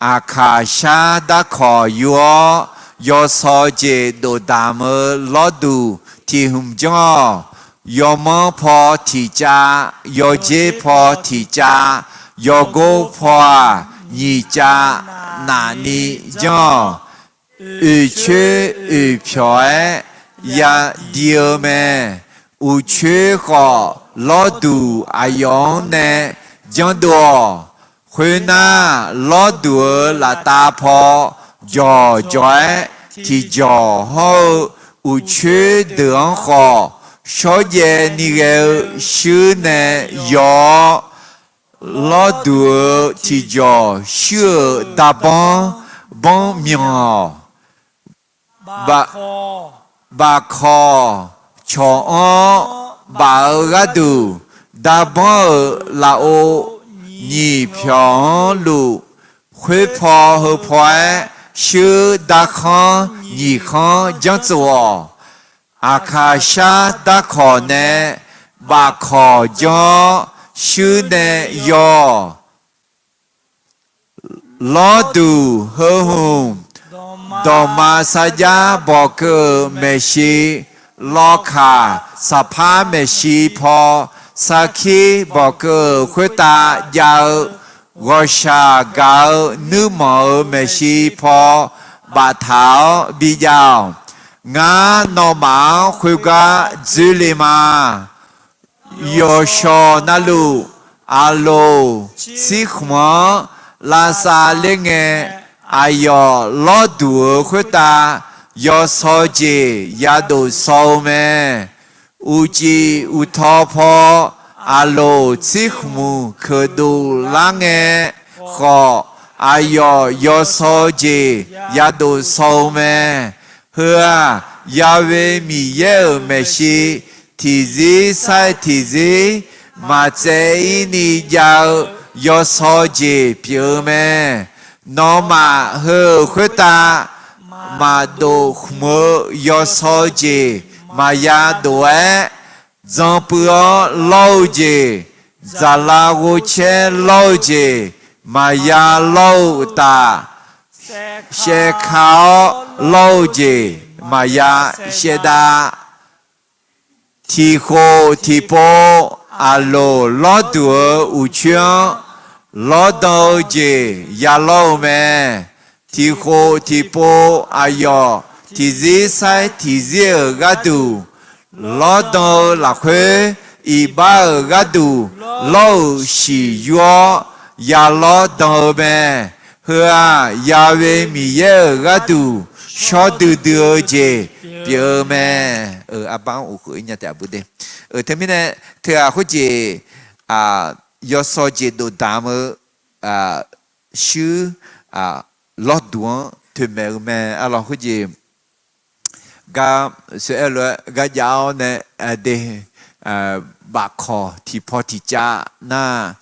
aqkaq shar darkawq yur-awr, yawsaw jeq dofdamq-eu lawrduq tiq hmq janr-awq. Yawmanr paw tiq cav, yawdzer paw tiq cav, yawgor paw-aq nyiq cav nafni janr-awq. Oeqcoer oeqpyawq-aer yadi-eu mae. Uqcoer khawf lawrduq aqyawf-anr nae janrdov-awq. Khoernar, lawrduq-euq laftav paw jawqjawq-aer tiqjawq hawr-eu, uqcoer deuq-anr khawf shawrjaev ni ghae-eu shuir nae yaw-awr, lawrduq-euq tiqjawq shuir-euq darbanr banr myanq-awq. Bafkawq cawq-anr baf-eu gharduq, darbanr-euq lafov nyiq pyawq-anr luf, khoerpaw heupaw-aer shuir darkhanr nyiq khanr janr tsof-awq. Aqkaqshar darkawq nae bafkawq janr-awr shuir nae yaw-awq. Lawrduq heu hmq, dawqma sarjax bawqkeuv-euq maeqshi, lawkaq saqpar maeqshi paw, sarkir bawqkeuv-euq khoertav jav-eu, ghawqshaq gaq-eu nuirmanq-euq maeqshi paw baftaq-awr bijav-awq. Ngar nawmaf-anr khoergar dzoerle ma. Yawqshawq navluf, aqloq tsirkhmq-anr lavsav ler ngae, aqyawf lawrduq-euq khoertav yawsaw jeq yadof saw-eu mae. Uqcif uqtaw paw aqloq tsirkhmq keuqdov lar ngae khawf, aqyawf yawsaw jeq yadof saw-eu mae. Heu-aq, Ya'we Miqyaer-euq maeqshi tiqzir sair tiqzir maqtsaev-ir ni jav-eu yawsaw jeq pyeuf-eu mae. Nawmaf heu-euq khoertav maqdof khmq-eu yawsaw jeq maqya dof-aer, dzanpuiv-awr lawr-eu jeq, dzaqlav ghovcaer lawr-eu jeq maqya lawr-eu uqtaf, shaevka-awr lawr-eu jeq maqya shaevdav. Tiqkhof tiqpov aqloq lawrduq-eu uqcoer-anr lawrdan-eu jeq ya lawr-eu mae. Tiqkhof tiqpov aqyawf tiqzir sair tiqzir-euq gharduq lawrdan-eu lafkhoer, iqbax-euq gharduq lawr-euq shiq yur-awr ya lawrdan-eu mae. Heu-aq, Ya'we Miqyaer-euq gharduq shawr duidui-eu jeq pyeuf-eu mae. Arbar-anr uqkhof-ir nya taef aqbur de. Euq, teumirnae teu-aq khoerjeq yawsaw jeq dofdaq-eu shuir lawrduq-anr toeqmaeq-eu mae. Arlawq, khoerjeq gar soeq-aer lof-aer gar jav-awr nae, de, bafkawq tiqpaw tiqcav nar,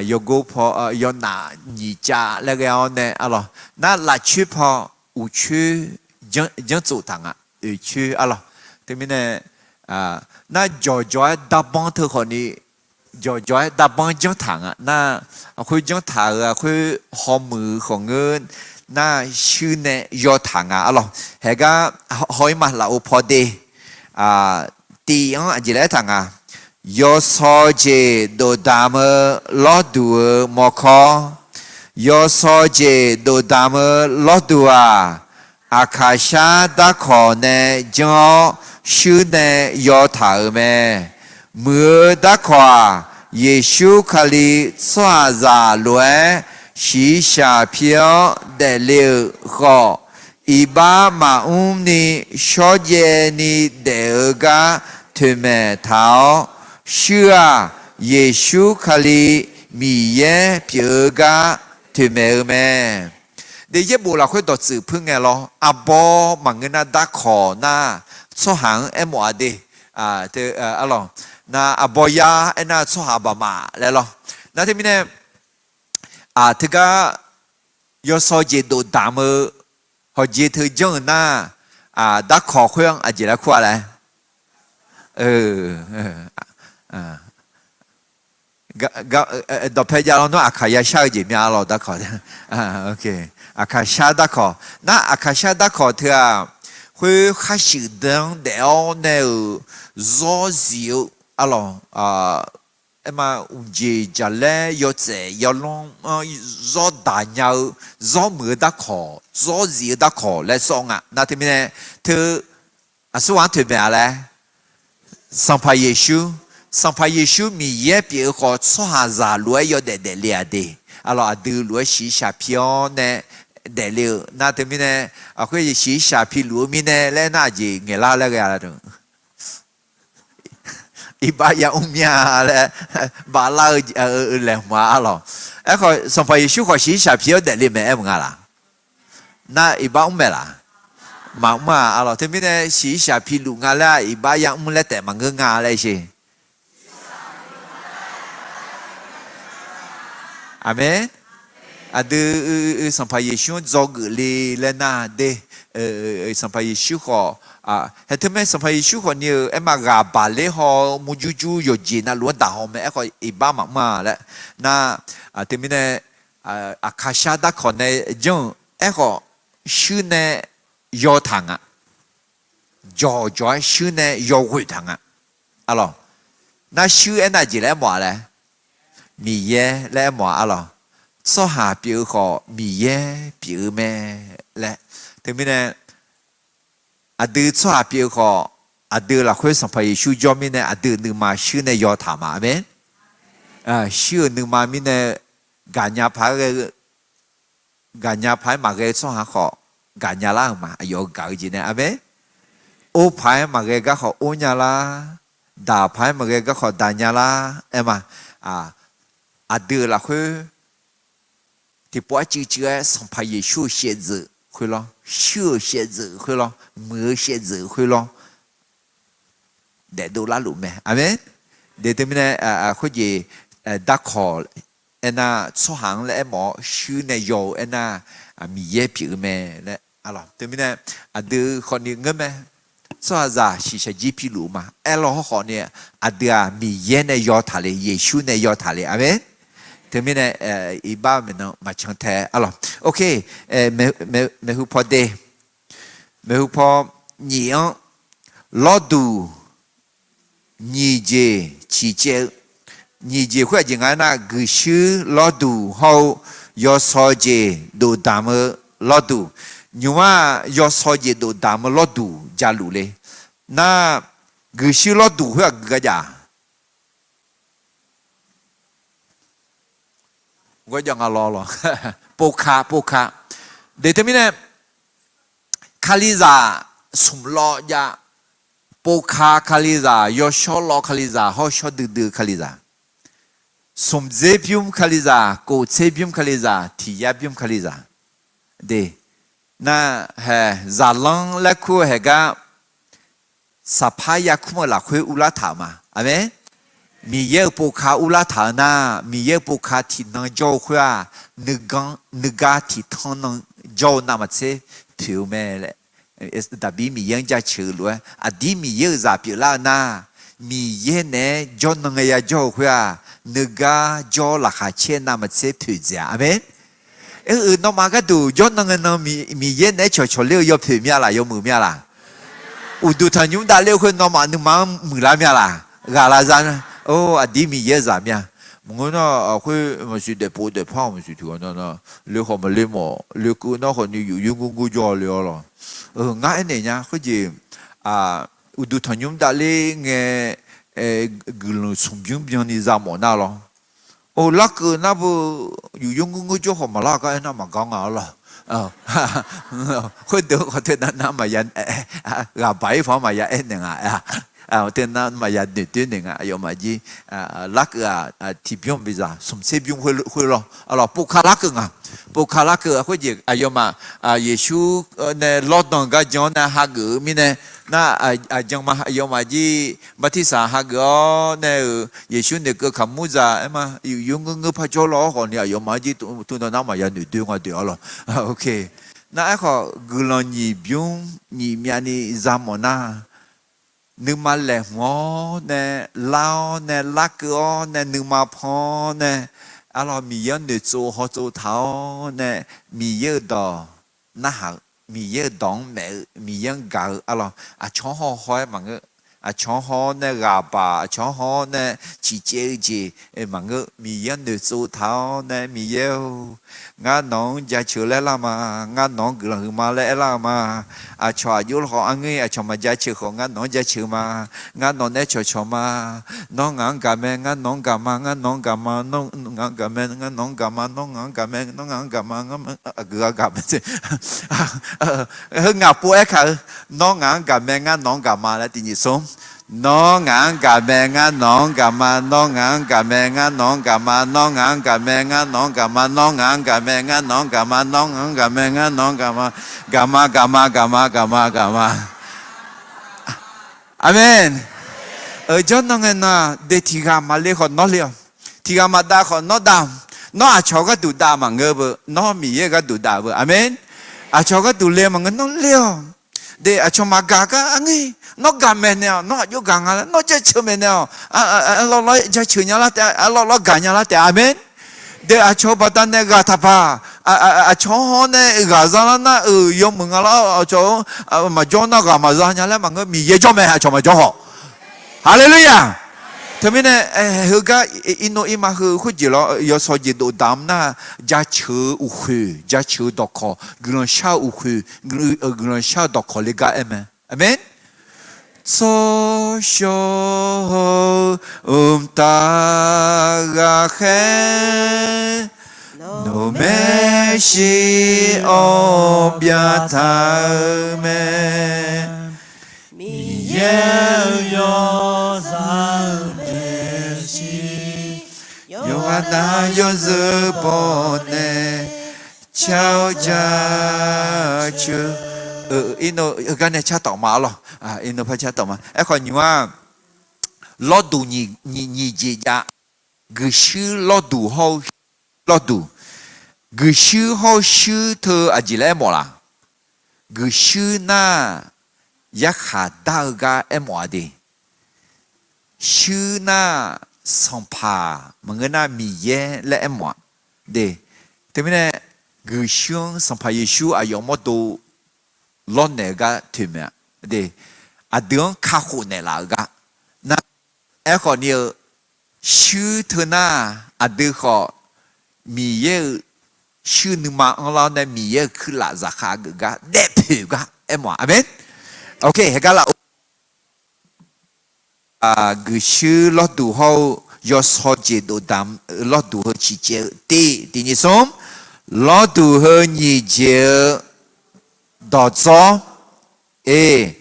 yawgor paw yawnaf nyiq cav laer ghae-awr nae arlawq, nar lafcoer paw uqcoer janrtsof taq nga. Oeqcoer arlawq. Teumirnae nar jawqjawq-aer darbanr teu khawfni, jawqjawq-aer darbanr janr taq nga nar, aqkhoer janr taq-euq aqkhoer hawmuiq-eu khawf ngeur nar, shuir nae yaw taq nga arlawq. Haeqgar haw-ir ma lafov paw de. Tif-anr aqjeq laer aertaq nga. Yawsaw jeq dofdaq-eu lawrduq-eu mawrkawr, yawsaw jeq dofdaq-eu lawrduq-aq, Aqkaqshar darkawq nae janr-awr shuir nae yaw taq-euq mae. Muiq-eu darkawq-aq, Yeqsur Kali tsawrhaqzaq lof-aer shiqshaq pi-awr daefle-euq khawf, iqbax maqmr ni shawrjaev ni daef-eu gar toeqmaeq taq-awr, shuir-aq, Yeqsur Kali Miqyaer pyeuf-eu gar toeqmaeq-eu mae. De, yaerbof lafkhoer dawqtsuif puir ngae lawr, arbawr maqngeur nar darkawq nar, tsawrhaq-anr aermawf-a de. Arlawq, nar arbawr yar aernar tsawrhaq baqmaf laer lawr. Nar teumirnae, teugar yawsaw jeq dofdaq-eu hawqjeq teu janr-euq nar, darkawq khoer-anr aqjeq laer kur-a laer. Dawqpae jav lawnmr aqkaq yashar-eu jeq mya lawq darkawq. Aqkaqshar darkawq nar, aqkaqshar darkawq teu-aq, khoer kharshuif deuq-anr daef-awr nae-euq zawr zif-eu arlawq. Aerma, mqjeq jaqlaer yawtsaef yawlanr-anr zawr daq nya-eu, zawr muiq-eu darkawq, zawr zif-eu darkawq laer sawr nga. Nar teumirnae teu aqsurghaq-anr toeqmaeq-a laer, Sanqpaq Yeqsur, Sanqpaq Yeqsur Miqyaer pyeuf-eu khawf, tsawrhaqzaq lof-aer yawdaef daefle-a de. Arlawq, aqdui lof-aer shiqshaq pi-awr nae daefle-eu nar teumirnae, aqkhoer shiqshaq piluf-eu mirnae laer nar aqjeq ngaeqlar laer ghae-a. Iqbax yamr mya laer baflar-eu laeqhmq-a arlawq. Aerkhawf Sanqpaq Yeqsur khawf shiqshaq pi-awr daefle mae aer mq nga laq? Nar iqbax mr mae laq? Maqmr-a arlawq. Teumirnae shiqshaq piluf nga laer iqbax yamr laer taef maqngeur nga laer sher. Aqmeq. Aqdui Sanqpaq Yeqsur-anr dzawgeuf le laer nar de. Sanqpaq Yeqsur khawf, hae teumae Sanqpaq Yeqsur khawfni-euq aerma ghaq baqler haw-eu murjur jur yawqjeq navluf-anr daq haw mae. Aerkhawf iqbax maqmr-a laer nar, teumirnae aqkaqshar darkawq nae janr-euq aerkhawf shuir nae yaw taq nga. Jawqjawq-aer shuir nae yawghoeq taq nga. Arlawq, nar shuir aernar jeq laer aermawf-a laer, Miqyaer laer aermawf-a arlawq. Tsawrhaq pyeuf-eu khawf Miqyaer pyeuf-eu mae laer. Teumirnae aqdui tsawrhaq pyeuf-eu khawf, aqdui lafkhoer Sanqpaq Yeqsur jawr mirnae aqdui nuima shuir nae yaw taq ma. Aqmeq. Shuir-euq nuima mirnae gaqnya paq-aer ghae-eu gaqnya paq-aer maqghae-eu tsawrhaq khawf gaqnya lar-euq ma. Aqyawf-euq gaq-eu jeq nae. Aqmeq. Or paq-aer maqghae gar khawf or nya lar, daq paq-aer maqghae gar khawf daq nya lar aer ma. Aqdui-euq lafkhoer tiqpov arcuiv cuiv-aer Sanqpaq Yeqsur-euq shaevdzeuf khoerlawr, shuir-euq shaevdzeuf khoerlawr, muiq-eu shaevdzeuf khoerlawr daefdov larluf mae. Aqmeq. Deuq teumirnae khoerjeq darkawq aernar, tsawrhaq-anr laer aermawf-awr shuir nae yaw-eu aernar, Miqyaer pyeuf-eu mae laer. Teumirnae aqdui khawfni ngeur mae, tsawrhaqzaq shiqshaq jir piluf ma. Aerlaw hawrkhawfni aqdui-aq Miqyaer nae yaw taq le, Yeqsur nae yaw taq le. Aqmeq. Teumirnae iqbax maeqnan maqcan tae arlawq. Ok, maeqhu paw de, maeqhu paw nyiq-anr lawrduq nyiq jeq ciqcaev-eu, nyiq jeq khoer aqjeq nga aernar, guiqshuir lawrduq hawr-eu yawsaw jeq dofdamq-eu lawrduq. Nymq-mr-aq yawsaw jeq dofdamq-eu lawrduq jaluf le. Nar, guiqshuir lawrduq khoer aqgeu gar jav-a? Gawrjav nga law law. Povka, povka. Deuq teumirnae kalizaq smq law jav. Povka kalizaq, yawshawr law kalizaq, hawr shawr duidui-eu kalizaq, smqdzer bymr kalizaq, koftser bymr kalizaq, tiq yar bymr kalizaq. De, nar, hae, zaqlanr laer kur-eu haeq gar saqpar yarkmr-eu lafkhoer urlar taq-euq ma. Aqmeq. Miqyaer-euq povka urlar taq-eu nar, Miqyaer-euq povka tiqnan jawr-eu khoer-aq, nuigar tiqtanq nan jawr-eu navmaqtser poeq-eu mae laer. Daqbir Miqyaer-anr jaceuq-eu lof-aer, aqdir Miqyaer-euq zaq pyeuflar-eu nar, Miqyaer naeq-aer jawrnan ngae ya jawr-eu khoer-aq, nuigar jawr laqkhaq caer navmaqtser poeqdzaeq-a. Aqmeq. Aer-eu, nawmaf gharduq jawrnan ngae nan Miqyaer naeq-aer cawqcawq ler-eu yawpoeq myav laf, yawmuiq myav laf? Uqduq tanqnymr davler-eu khoer nawmaf nuima-anr muiqlar myav laf? Ghaqlaf za nar, or, aqdir Miqyaer-eu zaq myav. Maqngeur nar, khoer maqsiq daefpov daefpar-eu maqsiq tiq ghaq nar nar, le khawf maqle mawf, le keuv nar khawfni yuf yur ngur ngur jawr le-awr lawq. Ngar aernaeq nya khoerjeq, uqduq tanqnymr davler ngae, guiqlanq smq bymr byanni za mawf nar lawr. Or, larkeuv nar beu, yuf yur ngur ngur jawr khawf maqlar gar aernar maqgawr nga-awr lawq. Khoerdeuq khawf teunav nar maqya, ghaqbaq-ir paq-anr maqya aernaeq nga. Teunav maqya noeqdoer naeq nga. Aqyawfmaf jir larkeuv-aq, tiqbymr biza smqtser bymr khoer lawr. Arlawq, povka larkeuv nga. Povka larkeuv khoerjeq aqyawfmaf Yeqsur nae lawrdan gar jan-awr nae hageuf-eu mirnae, nar, aqjan ma, aqyawfmaf jir bartirsaq hageuf-awr nae-euq Yeqsur noeqkeuv kaqmur zaq aer ma, yuf yur ngeur ngeur par jawr lawr-awr khawfni aqyawfmaf jir tuvnan nar maqya noeqdoer nga doeq-awr lawq. Nar aerkhawf guiqlanq nyiq bymr nyiq myavni za mawf nar, nuima laeqhmq-awr nae, lar-awr nae, larkeuv-awr nae, nuima pan-awr nae, arlawq, Miqyaer-anr noeqtsov hawtsov taq-awr nae, Miqyaer-euq dawq narhaq-eu, Miqyaer-euq dawq-anr maef-eu, Miqyaer-anr gaq-eu, arlawq, aqcawq-anr haw haw-aer maqngeur. Aqcawq-anr haw-awr nae ghaqbaq, aqcawq-anr haw-awr nae ciqcaev-eu jeq maqngeur. Miqyaer-anr noeqtsov taq-awr nae, Miqyaer-or, ngar nawq-anr jaceuq laer lar ma, ngar nawq-anr guiqlanq huiqma laer aerlar-eu ma. Aqcawq aqjox lawkhawf arngir aqcawq maqjaceuq khawf ngar nawq-anr jaceuq ma. Ngar nawq nae cawqcawq ma. Nawr ngaq-anr gaq mae, ngar nawq-anr gaq ma, ngar nawq-anr gaq ma, nawr ngaq-anr gaq mae, ngar nawq-anr gaq ma, nawr ngaq-anr gaq mae, nawr ngaq-anr gaq ma, aqgeu ghaq gaq mae. Heu ngaq pov-aer kaq-eu, nawr ngaq-anr gaq mae, ngar nawq-anr gaq ma laer tiq nyiq smr. Nawr ngaq-anr gaq mae, ngar nawq-anr gaq ma, nawr ngaq-anr gaq mae, ngar nawq-anr gaq ma, nawr ngaq-anr gaq mae, ngar nawq-anr gaq ma, nawr ngaq-anr gaq mae, ngar nawq-anr gaq ma, nawr ngaq-anr gaq mae, ngar nawq-anr gaq ma, gaq ma, gaq ma, gaq ma, gaq ma. Aqmeq. Jawrnan ngae nan-aq, de tiq ghaq maqle khawf nawr le-awq. Tiq ghaq maqdav khawf nawr dav. Nawr aqcawq gharduq dav maqngeur beu, nawr Miqyaer gharduq dav beu. Aqmeq. Aqcawq gharduq le maqngeur, nawr le-awq. De aqcawq maqgaq gar arngir, nawr gaq maeqnaeq-awq. Nawr aqjox gaq nga laer nawr jaceuq maeqnaeq-awq. Arlawr lawr jaceuq nya lar taef, arlawr lawr gaq nya lar taef. Aqmeq. De aqcawq-eu baqdanae ghaq taqpaq, aqcawq-anr haw-awr nae ghaq za lar nar-euq yawmuiq nga lar, aqcawq-anr maqjawr nar ghaq maqza nya laer maqngeur, Miqyaer jawr mae, aqcawq maqjawr khawf. Haleluya! Teumirnae, heugar irnov irma heu khoerjeq lawr, yawshawr jeq dovdamq nar, jaceuq-eu uqkhoeq, jaceuq-eu dawqkawq, guiqlanq shar-eu uqkhoeq, guiqlanq shar-eu dawqkawq le gar aer mae. Aqmeq. Tsawrshawr-eu mqtav ghaqkhaer, nawq maeqshi-awr byavtaq-eu mae. Miqyaer-euq yawzaq-eu maeqshi, yawqghaq nav yawzeu bawnaeq Car-eu jaceuq-eu, iqnan heugar nae cartawf ma arlawq. Iqnan par cartawf ma. Aerkhawf nymq-aq, lawrduq nyiq, nyiq jeq jav. Guiqshuir lawrduq hawr-eu lawrduq. Guiqshuir hawr-eu shuir teu aqjeq laer aermawf laf? Guiqshuir nar, yarkhaq dar-eu gar aermawf-a de. Shuir nar, sanqpaq maqngeur nar Miqyaer laer aermawf-a de. Teumirnae, guiqshuir-anr Sanqpaq Yeqsur aqyawf mawrdo lawrnaeq-eu gar toeqmaeq-a de. Aqdui-anr kakhof naeqlaf-eu gar nar, aerkhawf ni-eu shuir teu nar, aqdui khawf Miqyaer-euq shuir nuima anrlar-awr nae Miqyaer-euq kuirlaf zaqkhav geuf gar daefpoeq gar aermawf-a. Aqmeq. Ok, heugar laf-eu guiqshuir lawrduq hawr-eu yawsaw jeq dofdamq-eu lawrduq heu ciqcaev-eu tiq tiq nyiq smr, lawrduq heu nyiq jeq-eu dawqdzawr. E,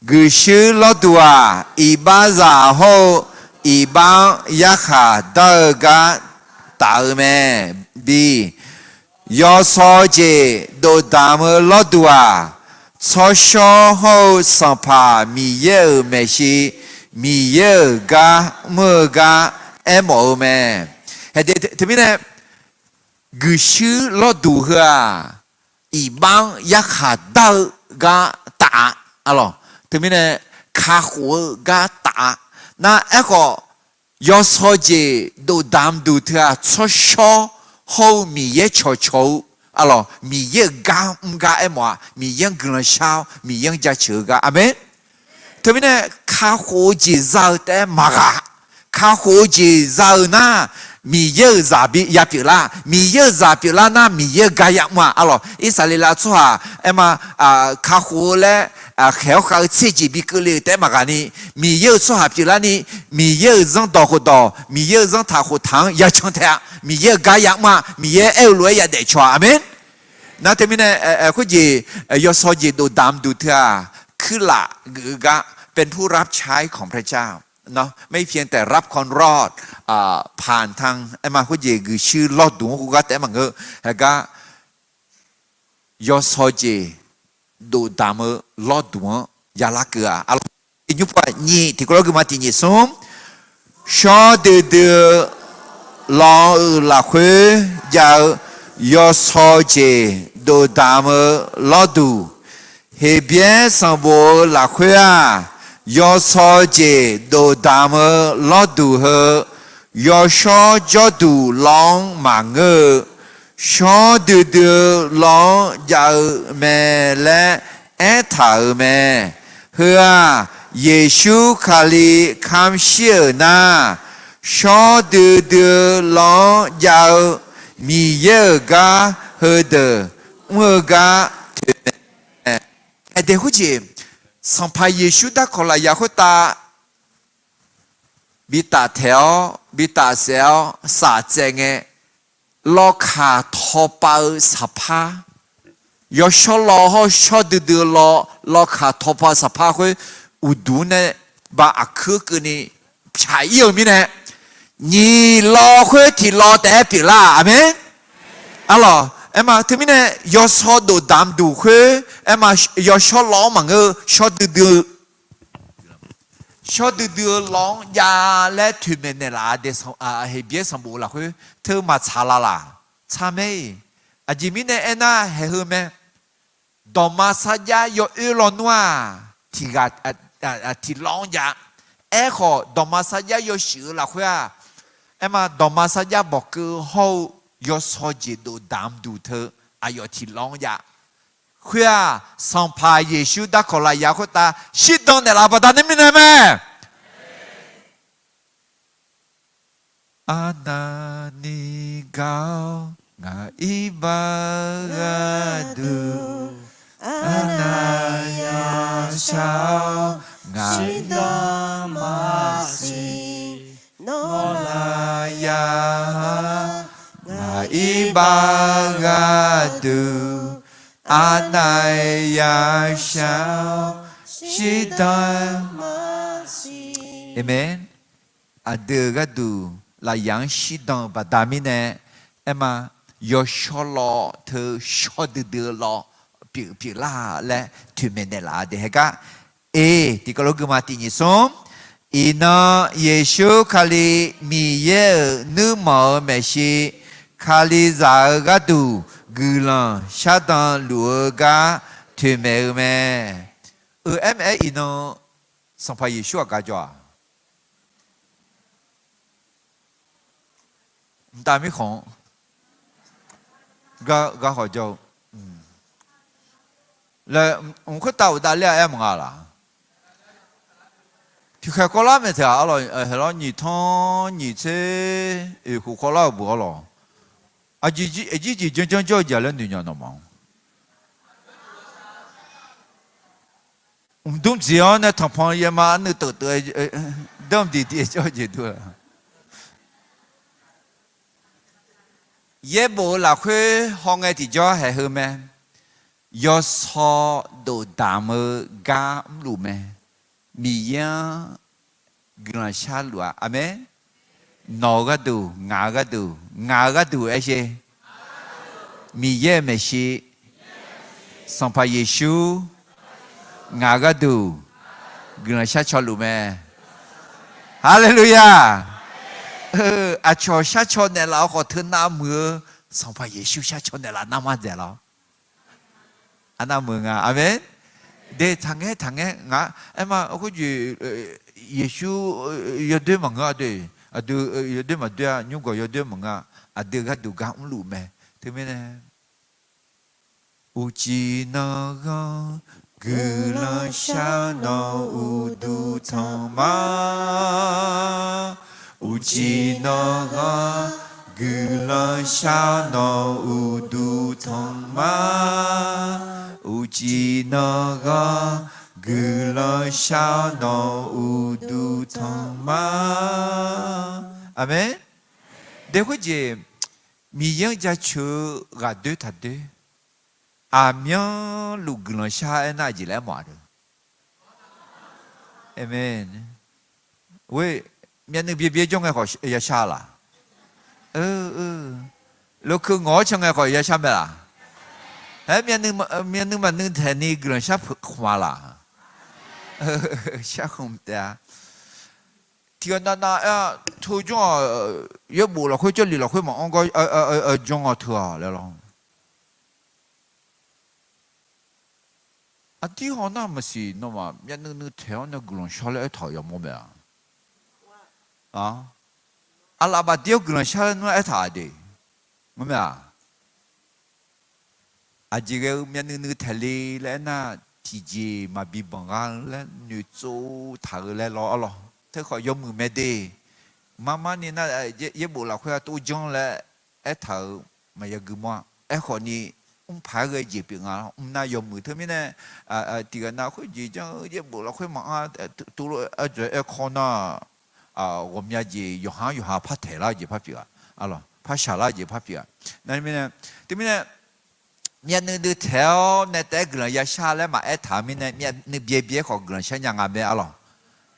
guiqshuir lawrduq-aq, iqbaxzaq hawr-eu iqbax-anr yarkhaq dar-eu gar taf-eu mae. Bi, yawsaw jeq dofdamq-eu lawrduq-aq, tsawrshawr hawr-eu Sanqpaq Miqyaer-euq maeqshi, Miqyaer-euq gar mr-eu gar aermawf-eu mae. Haeq, teumirnae, guiqshuir lawrduq heu-aq, iqbax-anr yarkhaq dar-eu gar taf-a. Arlawq, teumirnae kakhof-eu gar taf-a. Nar aerkhawf, yawsaw jeq dofdamq duq teu-aq, tsawrshawr hawr-eu Miqyaer cawqcawq-eu, arlawq, Miqyaer-euq gar mr gar aermawf-a. Miqyaer-anr guiqlanq shar-awr Miqyaer-anr jaceuq-eu gar. Aqmeq. Teumirnae, kakhof-eu jeq za-eu taef-aer maqghaq. Kakhof-eu jeq za-eu nar, Miqyaer-euq zaq bi yapyeuf lar. Miqyaer-euq zaq pyeuflar nar, Miqyaer-euq gar yamr-a. Arlawq, Irsaqleqlav tsawrhaq aerma, kakhof-eu laer khaeq-awr khav-eu tser jeq bi keuvle-euq taef-aer maqghaq ni, Miqyaer-euq tsawrhaq pyeuflarni, Miqyaer-euq zanrdawq khofdawq, Miqyaer-euq zanrtaq khoftaq-anr yacan taef-a. Miqyaer-euq gar yamr-a. Miqyaer aer-eu lof-aer yadaef cawq-a. Aqmeq. Nar teumirnae, khoerjeq, yawsaw jeq dofdamq duq teu-aq, kuirlaf geuf-eu gar เป็นผู้รับใช้ของพระเจ้า เนาะ ไม่เพียงแต่รับความรอด ผ่านทาง aerma khoerjeq guiqshuir lawrduq-anr khoergar taef-aer maqngeur. Haeq gar yawsaw jeq dofdamq-eu lawrduq-anr yalar keuv-a. Arlawq, tiq nymr pov-aq nyiq tiq kawv lawr gui ma tiq nyiq smr, shawr duidui-eu lawq-euq lafkhoer jav-eu yawsaw jeq dofdamq-eu lawrduq, Heqbyaer sanqbof-eu lafkhoer-aq, yawsaw jeq dofdamq-eu lawrduq heu, yawshawr jawrduq lawr-anr maqngeur-eu, shawr duidui-eu lawr-anr jav-eu mae laer aertaq-euq mae. Heu-aq, Yeqsur Kali kamr shir-euq nar, shawr duidui-eu lawr-anr jav-eu Miqyaer-euq gar heudeuq mr-eu gar toeqmaeq. Aerdeq khoerjeq, Sanqpaq Yeqsur darkawq lafyaq khoertav bi taftaeq-awr bi tafsaef-awr saf tsaev ngae, lawkaq tawpav-eu saqpar, yawshawr law hawr shawr duidui-eu law, lawkaq tawpav-eu saqpar khoer uqduq nae ba aqkuir keuvni pyaq ir-eu mirnae, nyiq law khoer tiq law taef-aer pyeuflar-aq. Aqmeq. Arlawq, aerma teumirnae yawsaw dofdamq duq khoer, aerma yawshawr law-anr maqngeur-eu shawr duidui-eu shawr duidui-eu law-anr jav laer toeqmaeq naeqlaf-a. Heqbyaer sanqbof lafkhoer teu maqtsaq la laq? Tsaq mae-iq. Aqjeq mirnae aernar, haeq heu mae. Dawqma sarjax yawoer lawnmr-aq, tiq ghaq tiq law-anr jav. Aerkhawf, dawqma sarjax yawshuif-eu lafkhoer-aq, aerma dawqma sarjax bawqkeuv hawr-eu yawsaw jeq dofdamq duq teu aqyawf tiq law-anr jav. Khoer-aq, Sanqpaq Yeqsur darkawq lafyaq khoertav shirdan naeqlaf baqdanae mirnae mae. Arnavni gaq-awr ngaq irbaq gharduq, arnavni yashaq-awr ngaq irbaq maqsiq. Nawr lavya-awr ngaq irbaq gharduq, arnavni yashaq-awr shirdan maqsiq. Aqmeq. Aqdui-euq gharduq lafyaq-anr shirdan-eu baqda mirnae, aerma, yawshawr lawv teu shawr duidui-eu lawv pyeuf pyeuflar laer toeqmaeq naeqlaf-a de haegar. E, tiqkawv lof guima tiq nyiq smr. Iqnan Yeqsur Kali Miqyaer-euq nuirmanq-euq maeqshi, Kalizaq-eu gharduq guiqlanq shardan luf-eu gar toeqmaeq-eu mae. Eu, aer maeq-aer iqnan Sanqpaq Yeqsur-aq gaq jawr-aq, mqtav mirkhanq-anr gar khawf jawr-eu laer, mq khoertav uqdav ler-a aer maqnga laq? Tiqkhaeq kawvlar mae teu-aq arlawq, haeqlawr nyiq tanr nyiq tser oeq khof kawvlar-euq buq arlawq. Aqjeq jeq janr janr jawr-eu jeq laer noeqnya nawmaf-anr mqdmr dziq-anr nae tanqpanq yaerma arnuiv teuf teuf-aer, danr diqdiq-aer jawr-eu jeq dur-a. Yaerbof-eu lafkhoer hawngae tiqjawr haeq heu mae. Yawsaw dofdamq-eu gar mrluf mae. Miqyaer-anr guiqlanq sharluf-a. Aqmeq. Nawq-eu gharduq, ngaq-eu gharduq, ngaq-eu gharduq aer sher. Miqyaer-euq maeqshi, Sanqpaq Yeqsur, ngaq-eu gharduq guiqlanq shar caw luf mae. Haleluya! Aqcawq shar caw naeqlaf-eu khawf teunav muiq-eu Sanqpaq Yeqsur shar caw naeqlaf nar mar dzaeq lawr. Arnav meuq nga. Aqmeq. De taqngaer taqngaer nga. Aerma khoerjeq Yeqsur yawdoer maqngeur-a de. Aqdui yawdoer maqdoer-a, nymrgawq yawdoer maqngeur-a. Aqdui gharduq gar mrluf mae. Teumirnae Uqcif nan ghanr guiqlanq shar nawq uqduq tanq ma. Uqcif nan ghanr guiqlanq shar nawq uqduq tanq ma. Uqcif nan ghanr guiqlanq shar nawq uqduq tanq ma. Aqmeq. De khoerjeq Miqyaer-anr jaceuq-eu ghaqdoer taqdoer, aqmyanluf guiqlanq shar aernar aqjeq laer mawf-a de. Aqmeq. Oe, myavnuiv byaerbyaer jawr ngae khawf yashar laq? Lokeu ngawq-awr can ngae khawf yashar mae laq? Aer, myavnuiv maqnuiv taeqni guiqlanq shar khmq-a laq? Shar khmq taef-a. Tiqghaq navnav aer-a, teu janr-aq, yaerbof lafkhoer jarlif lafkhoer maqanr gar janr-a teu-aq laer lawr. Aqdir haw nar maqsiq nawmaf myavnuiv nuiv taeq-awr nae guiqlanq shar laer aertaq-euq yamawr mae-a. Aqlaf bafdir-awr guiqlanq shar laer nar aertaq-a de. Ngar mae-a. Aqjeq ghae-eu myavnuiv nuiv taeq le laer aernar, tiqjeq maqbi banq ghar-eu laer noeqtsov taq-eu laer lawr arlawr. Teu khawf yawmuiq mae de. Marmar ni nar, yaerbof lafkhoer-a tov janr laer aertaq-euq maqya gui mawr-a. Aerkhawf ni, mrpaq-aer ghae jeq pyeuf nga lawr. Mr nar yawmuiq teumirnae, tiqghaq nav khoerjeq janr-eu yaerbof lafkhoer maqanr, tov lof-aer dzaeq-aer kawr nar, ghawqmya jeq yawqha-anr yawqha par taeq lar-eu jeq par pyeuf-a. Par shaq lar-eu jeq par pyeuf-a. Nar mirnae, teumirnae, myavnuiv nuiv taeq-awr nae taef-aer guiqlanq yashar laer maqaer taq-eu mirnae, myavnuiv byaerbyaer khawf guiqlanq shar nya nga mae arlawr.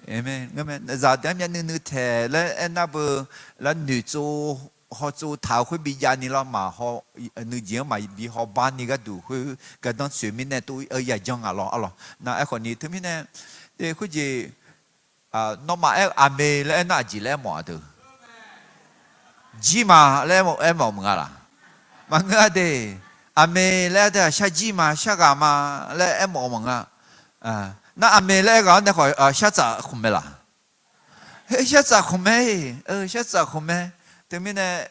Zaqdeuq-anr myavnuiv nuiv taeq laer aernar beu, lar noeqtsov hawtsov taq-eu khoer bi jav ni lawr, maq haw, nuijeq-anr maqbi hawbar ni gharduq khoer gardanr tsoeq mirnae tov-aer yajanr nga lawr arlawr. Nar aerkhawf ni teumirnae, de khoerjeq, nawmaf aer-eu aqmeq laer aernar aqjeq laer aermawf-a teu. Jir ma laer aermawf maqnga laq? Maqngeur-a de. Aqmeq laer aer-a shar jir ma, shar ghaq ma laer aermawf maqnga. Nar aqmeq laer aer ghaq-anr nae khawf shartsaf khmq mae laq? Shartsaf khmq mae. Shartsaf khmq mae. Teumirnae,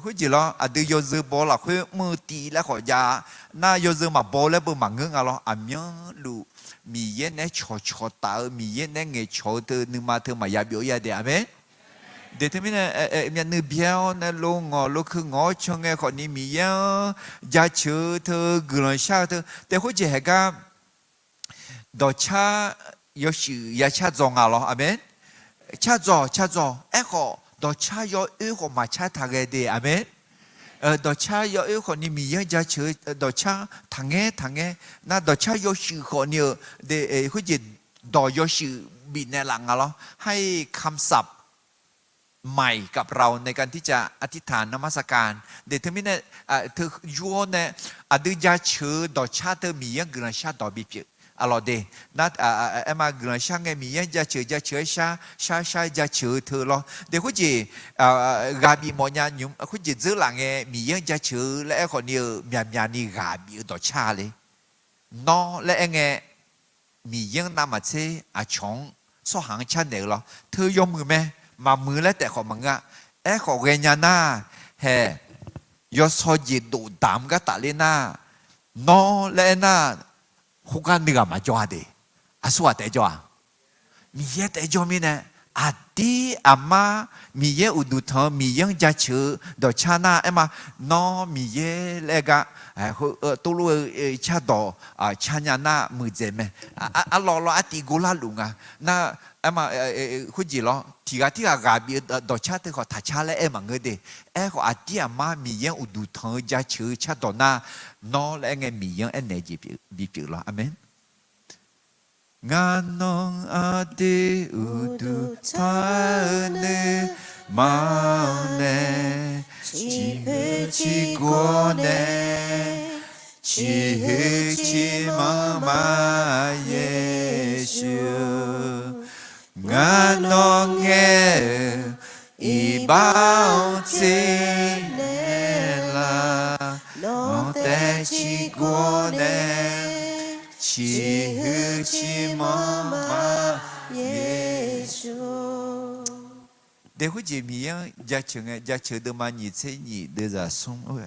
khoerjeq lawr, aqdui yawzeu baw lafkhoer mr-eu tiv laer khawf jav. Nar yawzeu maqbaw laer beu maqngeur nga lawr. Aqmyanluf Miqyaer nae cawqcawq taf-eu, Miqyaer nae ngaeqcawq-eu teu nuima teu maqya byov-ir-a de. Aqmeq. De teumirnae, myavnuiv byaer-awr nae lo ngawq lo keuv ngawq-awr can ngae khawf ni Miqyaer-anr jaceuq-eu teu guiqlanq shar-eu teu taef khoerjeq haeq gar dawqcar yawshuif ya car dzaw nga lawr. Aqmeq. Car dzaw, car dzaw. Aerkhawf dawqcar yawoer khawf maqcar taq ghae de. Aqmeq. Dawqcar yawoer khawf ni Miqyaer-anr jaceuq-eu dawqcar taqngaer taqngaer. Nar dawqcar yawshuif khawf ni-eu de, khoerjeq dawq yawshuif bifnaeq laf nga lawr. Haer kamsap ใหม่กับเราในการที่จะอธิษฐานนมัสการ de teumirnae, teu yur-awr nae, aqdui jaceuq-eu dawqcar teu Miqyaer-anr guiqlanq shardawq bipyeuf. Aqlawq de, nar, aer ma guiqlanq shar ngae Miqyaer-anr jaceuq jaceuq-aer shar shar shar jaceuq-eu teu lawr. De khoerjeq ghaq bif mawfnya nymq khoerjeq dzeurlaf ngae Miqyaer-anr jaceuq-eu laer aer khawf ni-euq myaqmyaq ni ghaq bif-eu dawqcar le. Nawr laer aer ngae, Miqyaer-anr navmaqtser aqcawq-anr tsawrhaq-anr carnaeq-eu lawr. Teu yawmuiq mae, maqmuiq laer taef khawf maqngeur-a. Aerkhawf ghaenya nar, haeq, yawsaw jeq dofdamq gar tafler nar, nawr laer aer nar, khoergar nuighaq maqjawr-a de. Aqsurghaq taef jawr-a. Miqyaer taef jawr mirnae, aqdir aqmar Miqyaer uqduq tanq-eu Miqyaer-anr jaceuq-eu dawqcar nar aer ma, nawr Miqyaer laer gar, tov lof-eu cardawq car nya nar muiqdzaeq mae. Aqlawq lawr artiv gor larluf nga. Nar, aer ma, khoerjeq lawr tiqghaq tirghaq ghaq bif-eu dawqcar teu khawf taqcar laer aer maqngeur de. Aerkhawf aqdir aqmar Miqyaer-anr uqduq tanq-eu jaceuq-eu cardawq nar, nawr laer aer ngae Miqyaer-anr aernaeq jeq bipyeuf lawr. Aqmeq. Ngar nawr aqdui uqduq tanq-eu nuima-anr nae, ciqhuiq ciqgawr nae, ciqhuiq ciqmanr ma Yeqsur. Ngar nawr ngaer-euq iqbax-anr tser naeqlaf, nawq taef ciqgawr nae, ciqhuiq ciqmanr ma Yeqsur. De khoerjeq Miqyaer-anr jaceuq ngae, jaceuq deuvma nyiq tser nyiq deuvzaq smr,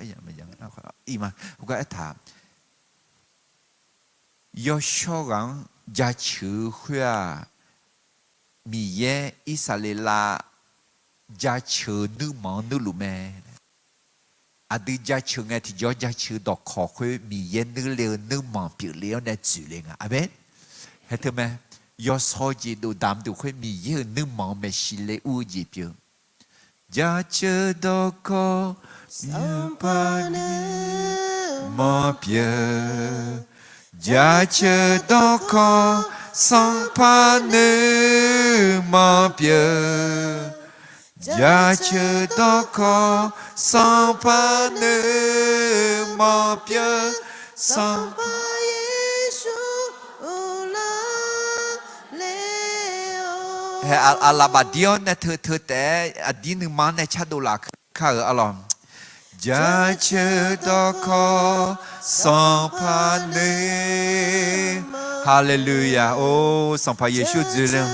iqma, heugar aertaq, yawshawr ghaq-anr jaceuq-eu khoer-aq, Miqyaer Irsaqleqlav jaceuq-eu nuirmanq-anr nuirluf mae. Aqdui jaceuq ngae tiqjawr jaceuq dawqkawq khoer Miqyaer nuirle-eu nuirmanq pyeufle-awr nae dzoeqle nga. Aqmeq. Haer teu mae, yawsaw jeq dofdamq duq khoer Miqyaer-euq nuirmanq-anr maeqshi le ur-eu jeq pyeuf. Jaceuq dawqkawq Sanqpaq nuirmanq pyeuf. Jaceuq dawqkawq Sanqpaq nuirmanq pyeuf. Jaceuq dawqkawq Sanqpaq nuirmanq pyeuf. Sanqpaq Yeqsur uvlanr le-awq. Hae, aqlaf bafdir-awr nae teu teu taef-aer aqdir nuima-anr nae cardov laf kar-euq arlawq. Jaceuq dawqkawq Sanqpaq nuir. Haleluya. Or, Sanqpaq Yeqsur dzoeqle-eu,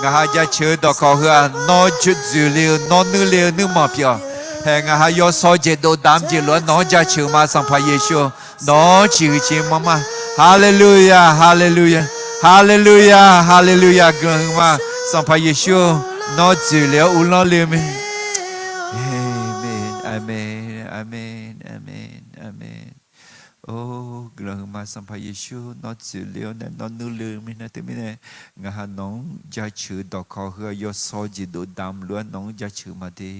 ngaq ha jaceuq-eu dawqkawq heu-aq, nawr dzoeqle-eu, nawr nuirle-eu nuirmanq pyeuf-awq. Hae, ngaq ha yawsaw jeq dofdamq jeq lof-aer nawq-anr jaceuq ma, Sanqpaq Yeqsur. Nawq-anr ciqhuiq ciqmanr ma. Haleluya, haleluya, haleluya, haleluya. Guiqlanq huiqma, Sanqpaq Yeqsur, nawr dzoeqle-awr uvlanr le-eu mae. Aqmeq, aqmeq, aqmeq, aqmeq. Or, guiqlanq huiqma, Sanqpaq Yeqsur, nawr dzoeqle-awr nae nawr nuirle-eu mirnae teumirnae, ngaq ha nawq-anr jaceuq-eu dawqkawq heu-aq, yawsaw jeq dofdamq lof-aer nawq-anr jaceuq ma de.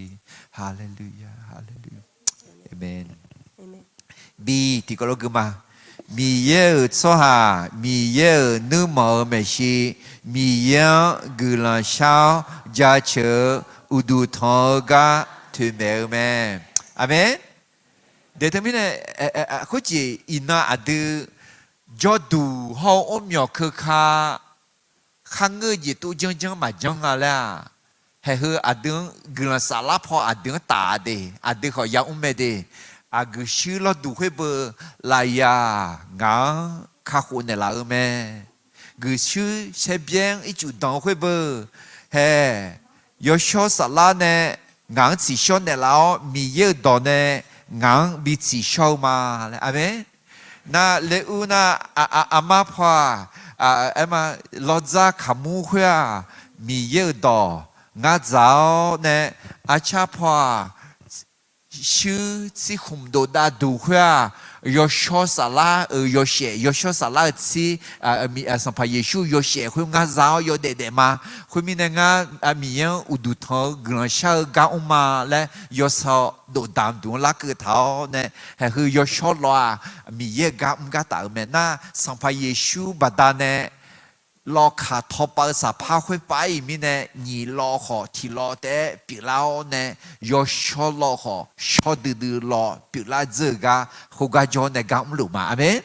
Haleluya, haleluya. Aqmeq. Bi tiqkawv lof guiqma, Miqyaer-euq tsawrhaq, Miqyaer-euq nuirmanq-euq maeqshi, Miqyaer-anr guiqlanq shar-awr jaceuq-eu uqduq tanq-eu gar toeqmaeq-eu mae. Aqmeq. De teumirnae, khoerjeq iqnan aqdui jawrduq hawr-eu mrmyawq keuka kharngeur-eu jeq tov janrjanr maqjanr nga laer-aq, haeq heu aqdui-anr guiqlanq saflar paw aqdui-anr taf de, aqdui khawf yamr mae de. Aqguiq shuir lawrduq khoer beu lafyaq ngaq-anr kakhof naeqlaf-eu mae. Guiqshuir saerbyaer-anr ircuf danq-eu khoer beu, haeq, yawshawr saflar nae ngaq-anr tsiqshawr naeqlaf-awr, Miqyaer-euq dawq nae ngaq-anr bi tsiqshawr-eu ma laer. Aqmeq. Nar, laer ur nar, aqma paw-aq, aer ma, lawrdzar kaqmur khoer-aq, Miqyaer-euq dawq ngar dzaq-awr nae, arcar paw-aq, shuir tsir khmq dofdav duq khoer-aq, yawshawr saflar-euq yawshaef, yawshawr saflar-euq tsir, Sanqpaq Yeqsur yawshaef khoer ngar za-awr yawdaef daef ma. Khoermirnae ngar Miqyaer-anr uqduq tanq-eu guiqlanq shar-eu gar mr ma laer yawsaw dofdamq duq-anr larkeuv taq-awr nae, haeq heu yawshawr lawq-aq, Miqyaer-euq gar mr gar taf-eu mae. Nar, Sanqpaq Yeqsur baqdanae lawkaq tawpav-eu saqpar khoerpav-aer iq mirnae, nyiq lawv khawf tiq lawv taef-aer pyeuflar-awr nae, yawshawr lawv khawf shawr duidui lawv pyeuflar dzeur-euq gar, khoergar jawr nae gar mrluf ma. Aqmeq.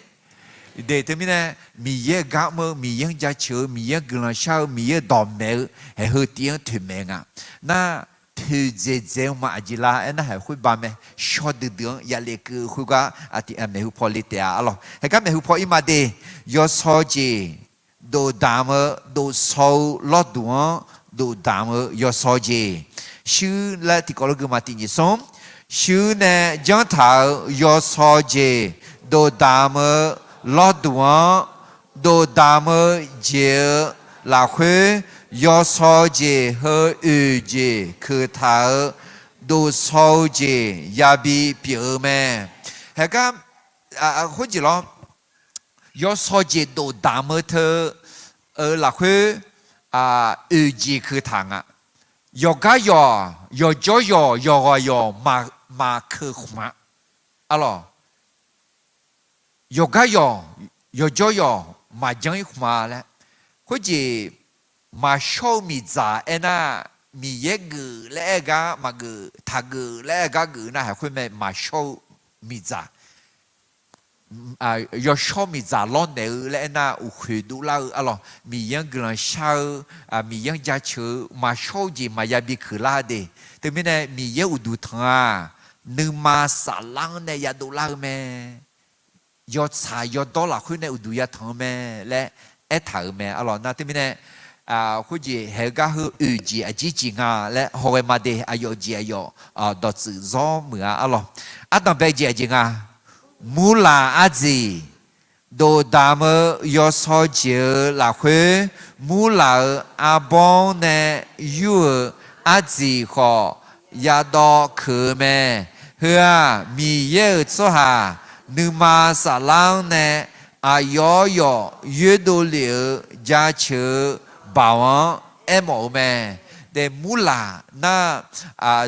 Deuq teumirnae, Miqyaer-euq gar mr-eu, Miqyaer-anr jaceuq-eu, Miqyaer-anr guiqlanq shar-eu, Miqyaer-euq dawqmaeq-eu, haeqheu tiv-anr toeqmaeq nga. Nar, poeqdzaeq dzaeq-eu ma aqjeq la aernar, haeq khoerba mae. Shawr duidui-anr yale keuv-eu khoergar, aqtiq maeqhu paw le taef-a arlawq. Haeqgar maeqhu paw ir ma de, yawsaw jeq dofdamq-eu, dofsaw-eu lawrduq-anr dofdamq-eu yawsaw jeq. Shuir laer tiqkawv lof gui ma tiq nyiq smr. Shuir nae janrtaq-euq yawsaw jeq dofdamq-eu lawrduq-anr, dofdamq-eu jeq-eu lafkhoer, yawsaw jeq heu oeq jeq keuqtaq-eu dofsaw-eu jeq yabi pyeuf-eu mae. Haeqgar khoerjeq lawr, yawsaw jeq dofdamq-eu teu-eu lafkhoer, oeq jeq keuqtaq nga. Yawqgar yawq, yawqjawr yawq, yawqghaq yawq, maqkeuq khmq-a. Arlawq, yawqgar yawq, yawqjawr yawq, maqjanr-ir khmq-a laer. Khoerjeq, maqshawr-eu miqdzaq aernar, Miqyaer geuf laer aer-eu gar maqgeuf, taqgeuf laer aer-eu gar geuf nar, haeq khoer mae maqshawr-eu miqdzaq. Yawshawr miqdzaq lawrnaeq-eu laer aernar, uqkhoeq dovlar-eu arlawq, Miqyaer-anr guiqlanq shar-eu, Miqyaer-anr jaceuq-eu, maqshawr-eu jeq maqya bi keuq lar de. Teumirnae Miqyaer uqduq tanq-aq, nuima saflar-anr nae ya dovlar-eu mae. Yawtsaq yawdawr lafkhoer nae uqduq ya tanq-eu mae laer aertaq-euq mae arlawq. Nar teumirnae, khoerjeq haeq-eu gar heu oeq jeq aqjeq jeq nga laer hawghae ma de, aqyawf jeq aqyawf dawqtsuif zawr muiq-a arlawq. Ardanqbae jeq aqjeq nga, murlaq ardziq dofdamq-eu yawsaw jeq-eu lafkhoer, murlaq-euq arbawr-anr nae yur-euq ardziq khawf yadawv keuq-eu mae. Heu-aq, Miqyaer-euq tsawrhaq nuima saflar-anr nae aqyawf yawf yoerdov lef-eu jaceuq-eu baoq-anr aermawf-eu mae. Daef murlaq nar,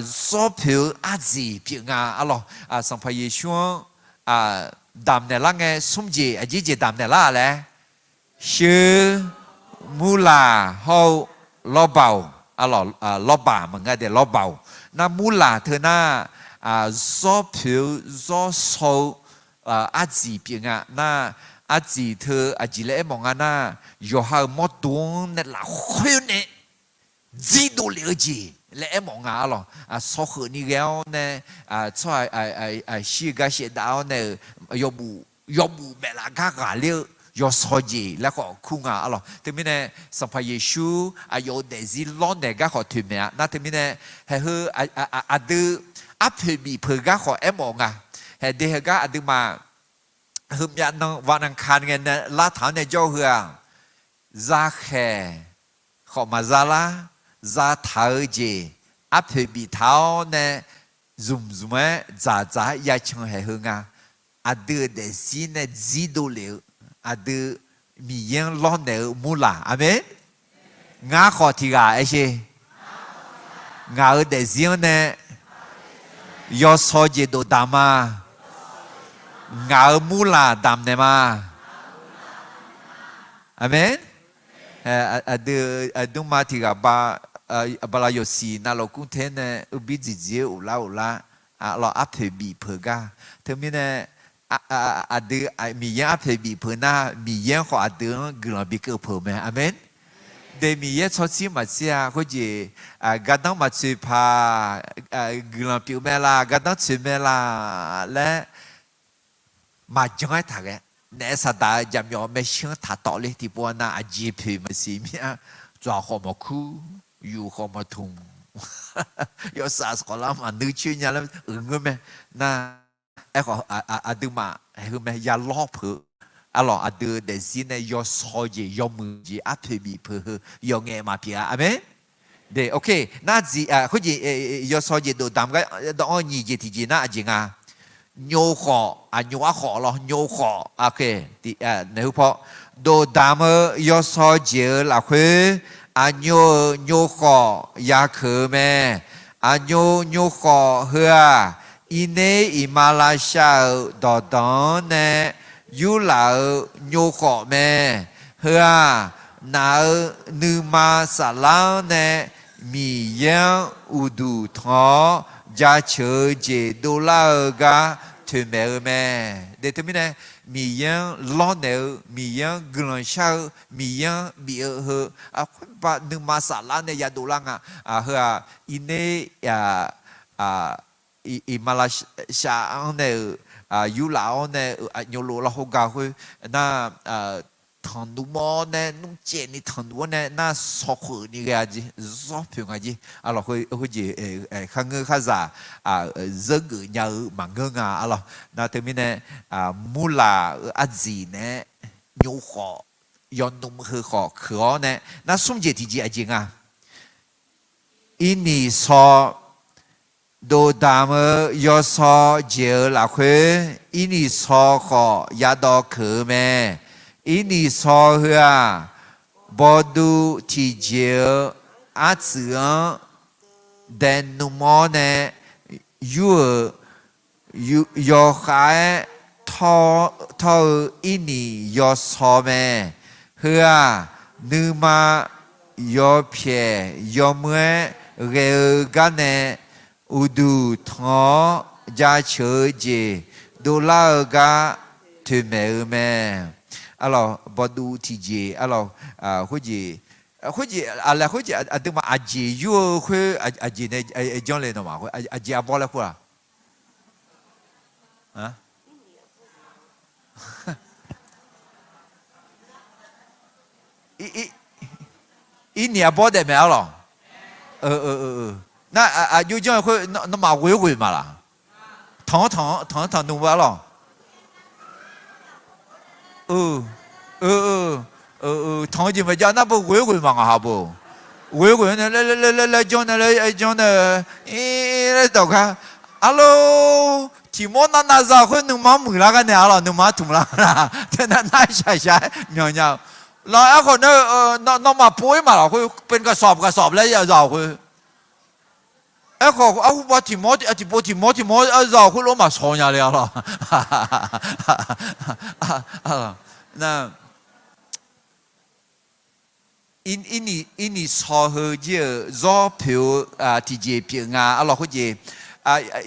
zawr poeq-eu ardziq pyeuf nga arlawq. Sanqpaq Yeqsur-anr damq naeqlar ngae smr jeq aqjeq jeq damq naeqlar-a laer, sheuq, murlaq hawr-eu lawrbaq-awq. Lawrbaq maqngeur de, lawrbaq-awq. Nar murlaq teu nar, zawr poeq-eu zawr shaw-eu ardziq pyeuf nga nar, ardziq teu aqjeq laer aermawf nga nar, yawqha-euq mawrdo-anr nae lafkhoer nae dzir dovlef-eu jeq laer aermawf nga arlawq. Sawr kheuf ni ghae-awr nae, tsawrhaq shir-eu gar shaevdav-awr nae-euq yawbuf, yawbuf baeflaf gar ghaqler-eu yawsaw jeq laer khawf kur nga arlawq. Teumirnae Sanqpaq Yeqsur aqyawf-euq daefzir lawrnaeq gar khawf toeqmaeq-a. Nar teumirnae haeq heu aqdui arpoeq bif peuq gar khawf aermawf nga. Haeq de heugar aqduimaf heumyav nan vavnan ka ngae nae lartaq-anr nae jawr-eu heu-aq, zakhaeq khawf maqza lar, zataq-eu jeq arpoeq biftaq-awr nae zmq zmq-aer dzaqdzaq-aer yacan haeq heu nga. Aqdui-euq daefzir nae dzir dovlef-eu, aqdui Miqyaer-anr lawrnaeq-eu murlaq. Aqmeq. Ngar khawf tiq ghaq aer sher. Ngaq-euq daefzir-anr nae yawsaw jeq dofdamq ma. Ngaq-euq murlaq damq naeq ma. Aqmeq. Aqdui aqdui ma tiq ghaq ba, bala yawsiq navluf kur tae nae urbir dziqdziq-aer ghoflar ghoflar, lawr arpoeq bif peuq gar. Teumirnae aqdui Miqyaer arpoeq bif peuq nar, Miqyaer-anr khawf aqdui-anr guiqlanq bikeuv peuq mae. Aqmeq. De Miqyaer tsawrtsir maqtser-a khoerjeq, gardanr maqtsoeq paq, guiqlanq pyeuf mae la, gardanr tsoeq mae la laer maqjan-aer taq ghae. Naef saqdaq-eu jaqmyawf maershuir-anr taqtawf le tiqpov-a nar, aqjeq poeq maqsiq mir-a. Tsawq khawf maqkur, yuf khawf maqtmq, yawsaf khawf lar maqnuir coer nya laer uiq ngeur mae. Nar, aerkhawf aqduimaf heu mae ya lawr peuq. Arlawq, aqdui-eu daefzir nae yawsaw jeq yawmuiq jeq arpoeq bif peuq heu yawf ngaef maqpyeuf-a. Aqmeq. De, ok. Nar, khoerjeq yawsaw jeq dofdamq gar dawv-anr nyiq jeq tiqjeq nar aqjeq nga. Nyov khawf, aqnyov arkhawf lawr, nyov khawf, naeq heu paw, dofdamq-eu yawsaw jeq-eu lafkhoer, aqnyov-euq nyov khawf yakeuq-eu mae. Aqnyov nyov khawf heu-aq, irner iqmalavshav-euq dawqdanq-anr nae yurlaf-eu nyov khawf mae. Heu-aq, naq-euq nuima saflar-anr nae Miqyaer-anr uqduq tanq-awr jaceuq-eu jeq dovlar-eu gar toeqmaeq-eu mae. Teumirnae, Miqyaer-anr lawrnaeq-eu, Miqyaer-anr guiqlanq shar-eu, Miqyaer-anr bif-eu heu, khoerba nuima saflar nae yadov lar nga. Heu-aq, Iqner, Iqmalashaf-anr nae-euq, Yurlaf-anr nae-euq aqnyov lov lawr hawr ga khoer nar, tanqnmr-awr nae, nmrcaevni tanqnmr-awr nae nar, sawkhoeq ni ghae-a jeq, zawr poeq nga jeq. Arlawq, khoerjeq kharngeur kharzaq zeur geuf nya-eu maqngeur nga. Arlawq, nar teumirnae, murlaq-euq arziq nae nymr khawf, yawnmr heu khawf keuq-awr nae nar, smr jeq tiqjeq aqjeq nga. Irniq shaw dovdamq-eu yawsaw jeq-euq lafkhoer, irniq shaw khawf yadawv keuq-eu mae. Irniq shaw heu-aq, bawduv tiqjeq-eu artsuif-anr daenmr-awr nae yur-euq yawkhav-aer tawr-eu irniq yawsaw mae. Heu-aq, nuima yawpyaeq yawmuiq-aer ghae-eu gar nae uqduq tanq-awr jaceuq-eu jeq dovlar-eu gar toeqmaeq-eu mae. Arlawq, bawduv tiqjeq, arlawq, khoerjeq, khoerjeq aqlaeq khoerjeq aqduimaf aqjeq yur-eu khoer aqjeq nae janr le nawmaf khoer aqjeq arbawr laer kur-aq? Irniq arbawr daef mae arlawq. Nar aqjox janr-eu khoer nawmaf ghoeq ghoeq ma laq? Tanq-anr tanq, tanq-anr tanq nmr arlawq. Tanq-eu jeq maqjav nar, beu ghoeq ghoeq ma ngaq ha beu. Ghoeq ghoeq nae laer laer janr nae laer janr nae, ir laer dawq gar, arlawq, tiq mawr nav nav za-eu khoer nuima-anr muiqlar gar nae arlawq, nuima-anr tmq lar nar, teunav nar shaq shaq-aer myanq nya-eu. Lawq, aerkhawf nar, nawmaf pov-ir ma lawq khoer, เป็นกระสอบกระสอบ laer za-euq khoer. Aerkhawf arhu ba tiq mawr tiqpov tiq mawr tiq mawr za-euq khoerlof maqshaw nya le arlawq. Irniq shaw heu jir-euq zawr poeq-eu tiqjeq pyeuf nga arlawq khoerjeq.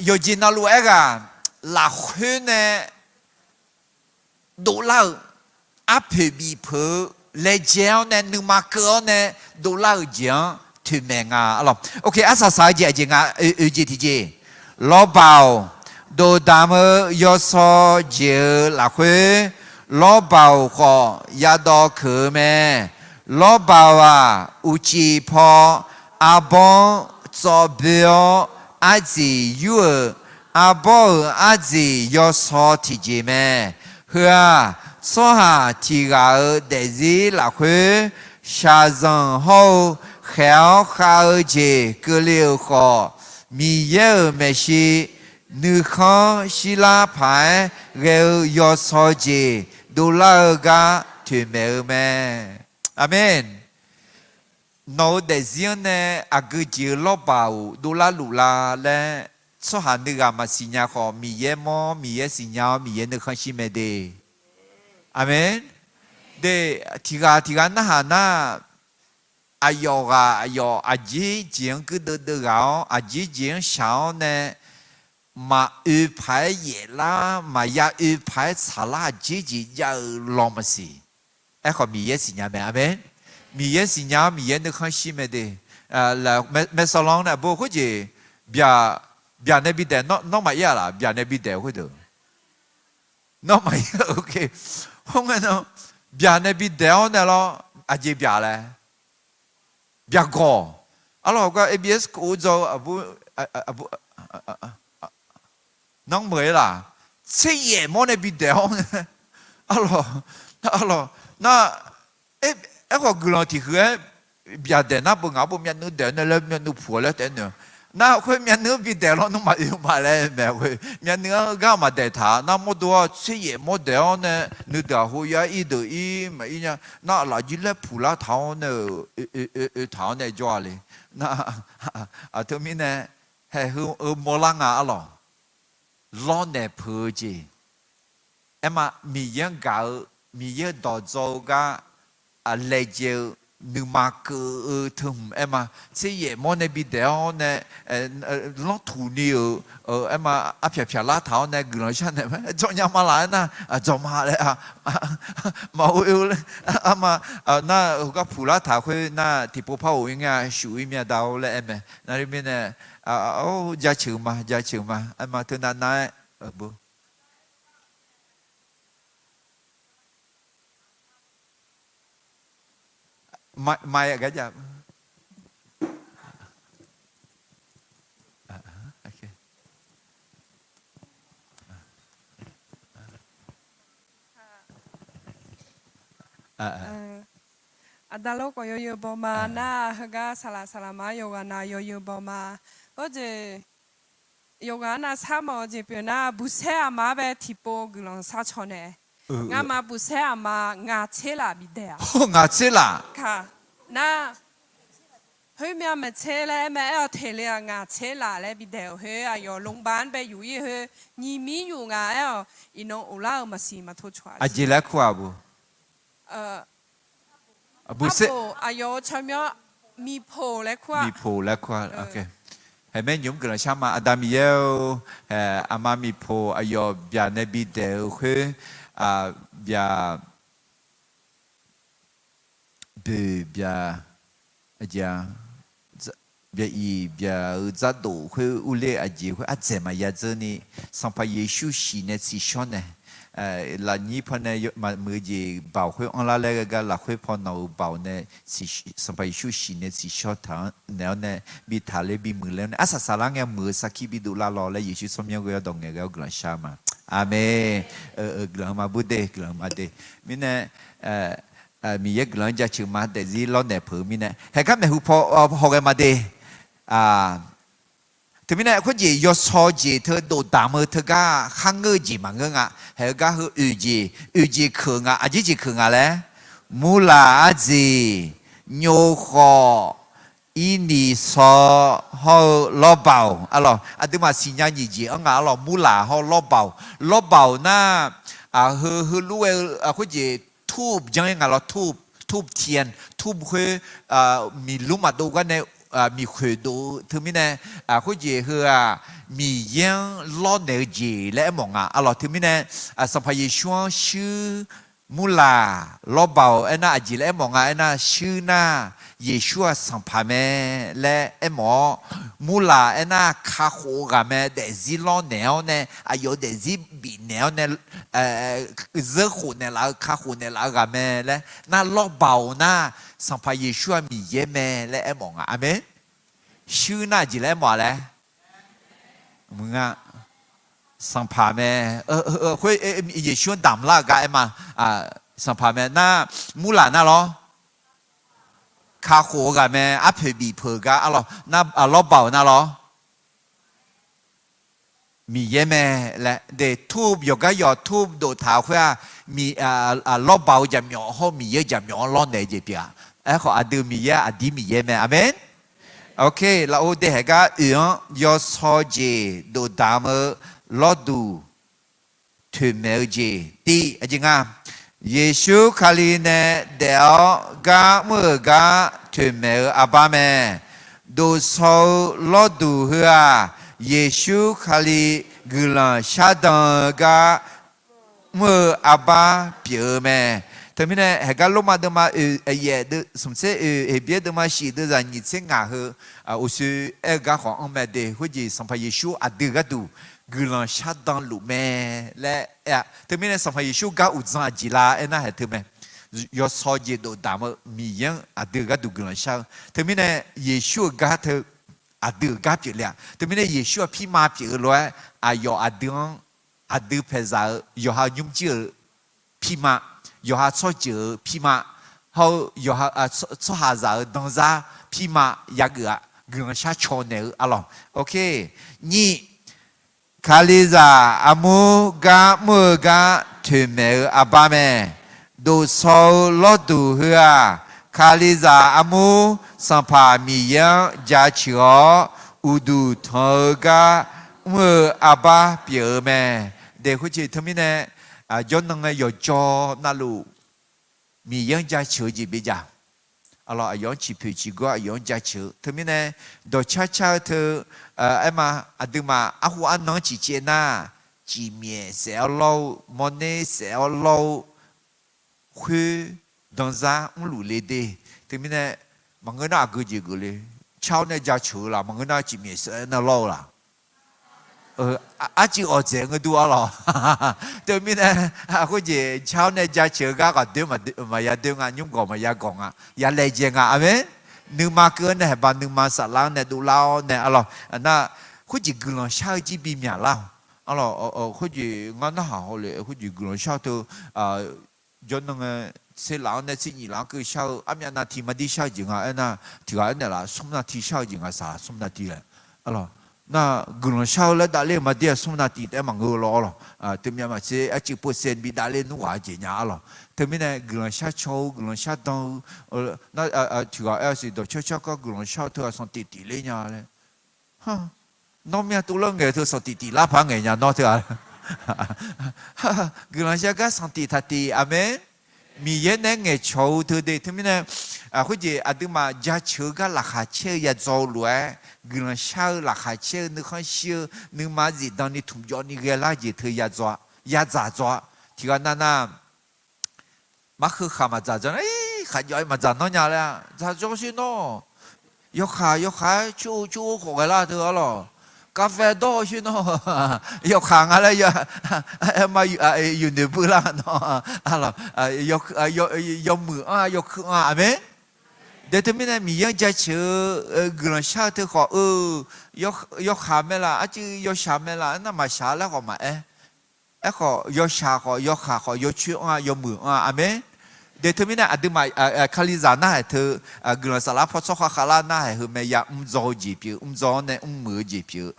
Yawqjeq navluf aerghaq lafkhoer nae dovlar-euq, arpoeq bif peuq-eu laejae-awr nae nuima keuv-awr nae dovlar-euq jeq-anr toeqmaeq nga arlawq. Arsaq saq-eu jeq aqjeq nga, oeq jeq tiqjeq. Lawrbaq-awq, dovdamq-eu yawsaw jeq-euq lafkhoer, lawrbaq-awq khawf yadawv keuq-eu mae. Lawrbaq-awq-aq, uqcif paw arbawr-anr tsawv boe-awr ardziq yur-euq, arbawr-euq ardziq yawsaw tiqjeq mae. Heu-aq, tsawrhaq tiq ghaq-euq daefzir lafkhoer, shaqzanq hawr-eu khaeq-awr khav-eu jeq keuvle-euq khawf, Miqyaer-euq maeqshi nuikhanr shirlar paq-aer ghae-eu yawsaw jeq dovlar-eu gar toeqmaeq-eu mae. Aqmeq. Nawq-euq daefzir-anr nae aqgeu jeq-eu lawrbaq-awq dovlar luf la laer, tsawrhaq nuighaq maqsiq nya khawf, Miqyaer mawr, Miqyaer siqnya-awr, Miqyaer nuikhanr shir mae de. Aqmeq. De, tiq ghaq tiq ghaq narhaq nar, aqyawf ghaq aqyawf aqjeq jeq-anr guirdeuv deuv ghaq-awr, aqjeq jeq-anr shaq-awr nae, maqoe paq-aer yaeflar, maqya oe paq-aer tsaqlar aqjeq jeq jav-eu lawq maqsiq. Aerkhawf Miqyaer siqnya mae, aqmeq. Miqyaer siqnya-awr Miqyaer nuikhanr shir mae de. Maeqsawqlanq nae aqbur khoerjeq, byaq nae bidaeq, nawr maqir-a laf, byaq nae bidaeq khoerdeuq. Nawr maqir-a, ok. Khoerngae nan, byaq nae bidaeq-awr nae lawr, aqjeq byaq laer. Byaqgawq. Arlawq gar A B S kov-eu dzaw-eu aqbur, aqbur, nanr meuq-ir laf. Tser yaef mawr nae bidaeq-awr nae, arlawq, arlawq, nar, aerkhawf guiqlanq tiq huiq-aer byaqdaeq nar beu ngaq-anr beu myavnuiv daeq-awr nae laer myavnuiv puq-awr laer taef-aer noeq. Nar khoer myavnuiv bidaeq lawr nmr maqoe ma laer mae khoer. Myavnuiv-anr gar maqdaeq taq-a. Nar mawrdo-awr tser yaef mawr daeq-awr nae nuideuq aqhov yar ir deuq ir maqir nya. Nar lafjir laer puq lar taq-awr nae-euq oe taq-awr nae jawr-a le. Nar, aqteu mirnae, haeq heu-eu mawrlar nga arlawq. Lawrnaeq peuq-eu jeq. Aerma Miqyaer-anr gaq-eu, Miqyaer-eu dawqdzawq-eu gar laejae-eu nuima keuv-eu teuhmq aer ma. Tser yaef mawr nae bidaeq-awr nae, lanrtuq ni-euq aer ma, arpyaq pyaq lartaq-awr nae guiqlanq sharnaeq ma. Dzawr nya ma laf aer nar, dzawq ma laer, maqoe-eu laer, arma, nar heugar puq lartaq khoer nar tiqpov par ghof-ir ngae shuf-ir myav da-or laer aer mae. Nar mirnae, jaceuq ma, jaceuq ma, aer ma teunav nav-aer, ma, ma, gar jav. Aqda lor khawf yawzeu baw ma nar, heugar saqlaq saqlaq ma yawqghaq nav yawzeu baw ma. Khoerjeq yawqghaq nav sharmawf-eu jeq pyeuf nar, buqsaer aqma bae tiqpov guiqlanq sharcaw nae. Ngamaf buqsaer aqma ngaq tser laf bidaeq-aq. Ngaq tser laf. Nar, khoermyav maeqtser laer aer mae, aer-awq teq le-aq ngaq tser laf laer bidaeq-euq khoer aqyawf longbar bae yuf-ir khoer nyiq mir yuf nga aer-awq. Iqnan of lar-eu maqsiq maqtov cawq-a. Aqjeq laer kur-aq bu. Buqsaer aqyawf-euq tsawrmyanr miqpoq laer kur-a. Miqpoq laer kur-a. Haeq maer nymq-mr guiqlanq shar ma. Aqda Miqyaer-or, aqma miqpoq aqyawf byaq nae bidaeq-euq khoer, byaq boeq byaq, byaq iq byaq-euq dzardof khoer urler aqjeq khoer ardzaeq maqya dzeur ni, Sanqpaq Yeqsur shiq nae tsiqshawr nae, lafnyir pawnae maqmuiq-eu jeq baoq khoer anrlar laer ghae gar lafkhoer paw nawq-euq baoq nae Sanqpaq Yeqsur shiq nae tsiqshawr taq-anr naeq-awr nae bi taqler bimuiq ler-awr nae arsaq saqlar ngae muiq-eu sarkir bidov lar lawr laer Yeqsur tsawrmyanr ghoe-awr dawq ngaeq ghae-awr guiqlanq shar ma. Aqmeq. Guiqlanq ma bur de, guiqlanq ma de. Mirnae Miqyaer guiqlanq-anr jaceuq ma daefzir lawrnaeq peuq-eu mirnae haeqgar maeqhu paw hawghae ma de. Teumirnae khoerjeq yawsaw jeq teu dovdamq-eu teugar kharngeur-eu jeq maqngeur nga. Haeq-eu gar heu oeq jeq, oeq jeq keuq nga. Aqjeq jeq keuq nga laer, murlaq arjeq, nyov khawf, irniq saw hawr-eu lawrbaoq arlawq. Aqduimaf siqnya nyiq jeq-anr nga arlawq, murlaq hawr-eu lawrbaoq. Lawrbaoq nar, heu heulof-aer-eu khoerjeq ทูบ janr-ir nga lawr, ทูบ เทียน ทูบ khoer, miqlmr maqdov gar nae miqkhoeq dov-eu teumirnae, khoerjeq heu-aq, Miqyaer-anr lawrnaeq-eu jeq laer aermawf nga arlawq. Teumirnae Sanqpaq Yeqsur-anr shuir, murlaq, lawrbaoq aernar aqjeq laer aermawf nga aernar, shuir nar Yeqsur-aq Sanqpaq mae laer aermawf-awr, murlaq aernar kakhof-eu ghaq mae, daefzir lawrnaeq-awr nae aqyawf daefzir bifnaeq-awr nae, zeurkhof naeqlaf-eu kakhof naeqlaf-eu ghaq mae laer nar, lawrbaoq nar Sanqpaq Yeqsur-aq Miqyaer mae laer aermawf nga. Aqmeq. Shuir nar aqjeq laer aermawf-a laer, mq nga, Sanqpaq mae. Khoer Yeqsur-anr damq lar-eu gar aer ma. Sanqpaq mae nar, murlaq nar lawr, kakhof-eu ghaq mae, arpoeq bif peuq-eu gar arlawq, lawrbaoq nar lawr, Miqyaer mae laer de. ทูบ yawqgar yawq ทูบ doftaq-eu khoer-aq, lawrbaoq-eu jaqmyawf hawr-eu Miqyaer-eu jaqmyawf-anr lawrnaeq jeq pyeuf-a. Aerkhawf aqdui Miqyaer aqdir Miqyaer mae. Aqmeq. Ok, lafov de haeq gar oeq-anr yawsaw jeq dovdamq-eu lawrduq toeqmaeq-eu jeq tiv aqjeq nga. Yeqsur Kali nae daef-awr gar mr-euq gar toeqmaeq-eu arbar mae. Dovsaw-eu lawrduq heu-aq, Yeqsur Kali guiqlanq shardan-eu gar mr-eu arbar pyeuf-eu mae. Teumirnae haeq gar Lormav deuvma oeq, smq tser oeq, Heqbyaer deuvma shif deuvzaq nyiq tser ngaq heu, uqshoe aer-eu gar khawf anr mae de. Khoerjeq Sanqpaq Yeqsur aqdui gharduq guiqlanq shardan luf mae laer aer-a. Teumirnae Sanqpaq Yeqsur gar uqdzan aqjeq la aernar haeq teu mae. Yawsaw jeq dovdamq-eu Miqyaer-anr aqdui gharduq guiqlanq shar-eu. Teumirnae Yeqsur-euq gar teu aqdui-euq gar pyeufle-a. Teumirnae Yeqsur-aq pirma pyeuf-eu lof-aer aqyawf aqdui-anr, aqdui paeqzaq-eu yawqha nymrjir-euq pirma, yawqha tsawrjeuq-euq pirma, hawr-eu yawqha tsawrhaqzaq-euq danzar pirma yageuf-a. Guiqlanq sharcaw naeq-eu arlawq. Ok, nyiq, Kalizaq armur gar mr-eu gar toeqmaeq-eu arbar mae. Dovsaw-eu lawrduq heu-aq, Kalizaq armur Sanqpaq Miqyaer-anr jaceuq-awr uqduq tanq-eu gar mr-eu arbar pyeuf-eu mae. Daeqkhoer jeq teumirnae, jawrnan ngae yawqjawr navluf Miqyaer-anr jaceuq-eu jeq bijav. Aqlawq, aqyawf-anr ciqpoeq ciqgawr aqyawf-anr jaceuq-eu teumirnae, dawqcar car-eu teu, aer ma, aqduimaf arhu arnan-anr ciqcaev nar, cifmyaef saef-awr lawr-eu, mawrner saef-awr lawr-eu, khoer danzar mrluf le de. Teumirnae, maqngeur nar aqgeu jeq geuf le. Car-awr nae jaceuq-eu laf, maqngeur nar cifmyaef saef-awr nae lawr-eu laf. Arcuiv awqdzaeq ngeur dur-ar lawq. Teumirnae, khoerjeq car-awr nae jaceuq-eu gar ghaqdoer maqya doer nga, nymr gawq maqya gawq nga, ya laejae nga. Aqmeq. Nuima keuv-anr nae haeqba nuima saflar-anr nae dovlar-awr nae, aqlawq, nar, khoerjeq guiqlanq shar-eu jir bi myaqlar-awq. Aqlawq, khoerjeq ngar narhaq hawle, khoerjeq guiqlanq shar-eu teu, jawrnan ngae, tser laf-anr nae tser nyif laf-anr keuv shar-eu, armyav navtiq maqdir shar-eu jeq nga aernar, tiq ghaq aernaeq laf, smr navtiq shar-eu jeq nga saq, smr navtiq laer. Aqlawq, nar guiqlanq shar-eu laer davler-eu maqdir-aq, smr navtiq taef-aer maqngeur lawr-ar lawq. Teumyav maqtser, arcuiv percent bi davler nmr ghaq-eu jeq nya-ar lawq. Teumirnae guiqlanq shar caw-eu, guiqlanq shar dan-eu, nar, tiq ghaq aer-a siq, dawqcar car gar guiqlanq shar-eu teu-aq sanqtif tif ler nya laer. Nawr myav tuvlar ngaeq-eu teu sanqtif tif lar paq ngaeq nya nawr teu-aq. Guiqlanq shar gar sanqtif taqtif, aqmeq. Miqyaer nae ngaeqcawq-eu teu de. Teumirnae, khoerjeq aqduimaf jaceuq-eu gar laqkhaq caer-eu ya dzaw-eu lof-aer, guiqlanq shar-eu laqkhaq caer-eu nuikhanr shir-eu nuima zifdan ni tmqjawv ni ghaelar jeq teu ya dzaq dzaw-a. Tiq ghaq nav nar, marheu khaq maqdzaq dzaw nar, khaqjawv-aer maqdzaq nawr nya laer-a, dzaq dzaw sher nawr. Yawkaq yawkaq-aer coer-eu coer-eu khawf ghaelar teu-ar lawq. Kavfae dawr-eu sher nawr. Yawkaq nga laer, aer ma, yawnoeq beular nawr. Yawmuiq anr-a, yawkuir anr-a, aqmeq. De teumirnae Miqyaer-anr jaceuq-eu guiqlanq shar-eu teu khawf-eu, yawkaq mae laf, arcuiv yawshaq mae laf, aernar maqshaq laer khawf maqaer. Aerkhawf yawshaq khawf, yawkaq khawf, yawcoer anr-a, yawmuiq anr-a, aqmeq. De teumirnae aqduimaf, kalizaq narhaq teu, guiqlanq saflar paw tsawrkhav khavlar narhaq heu mae, ya mrdzaw-eu jeq pyeuf, mrdzaw-awr nae mrmuiq-eu jeq pyeuf.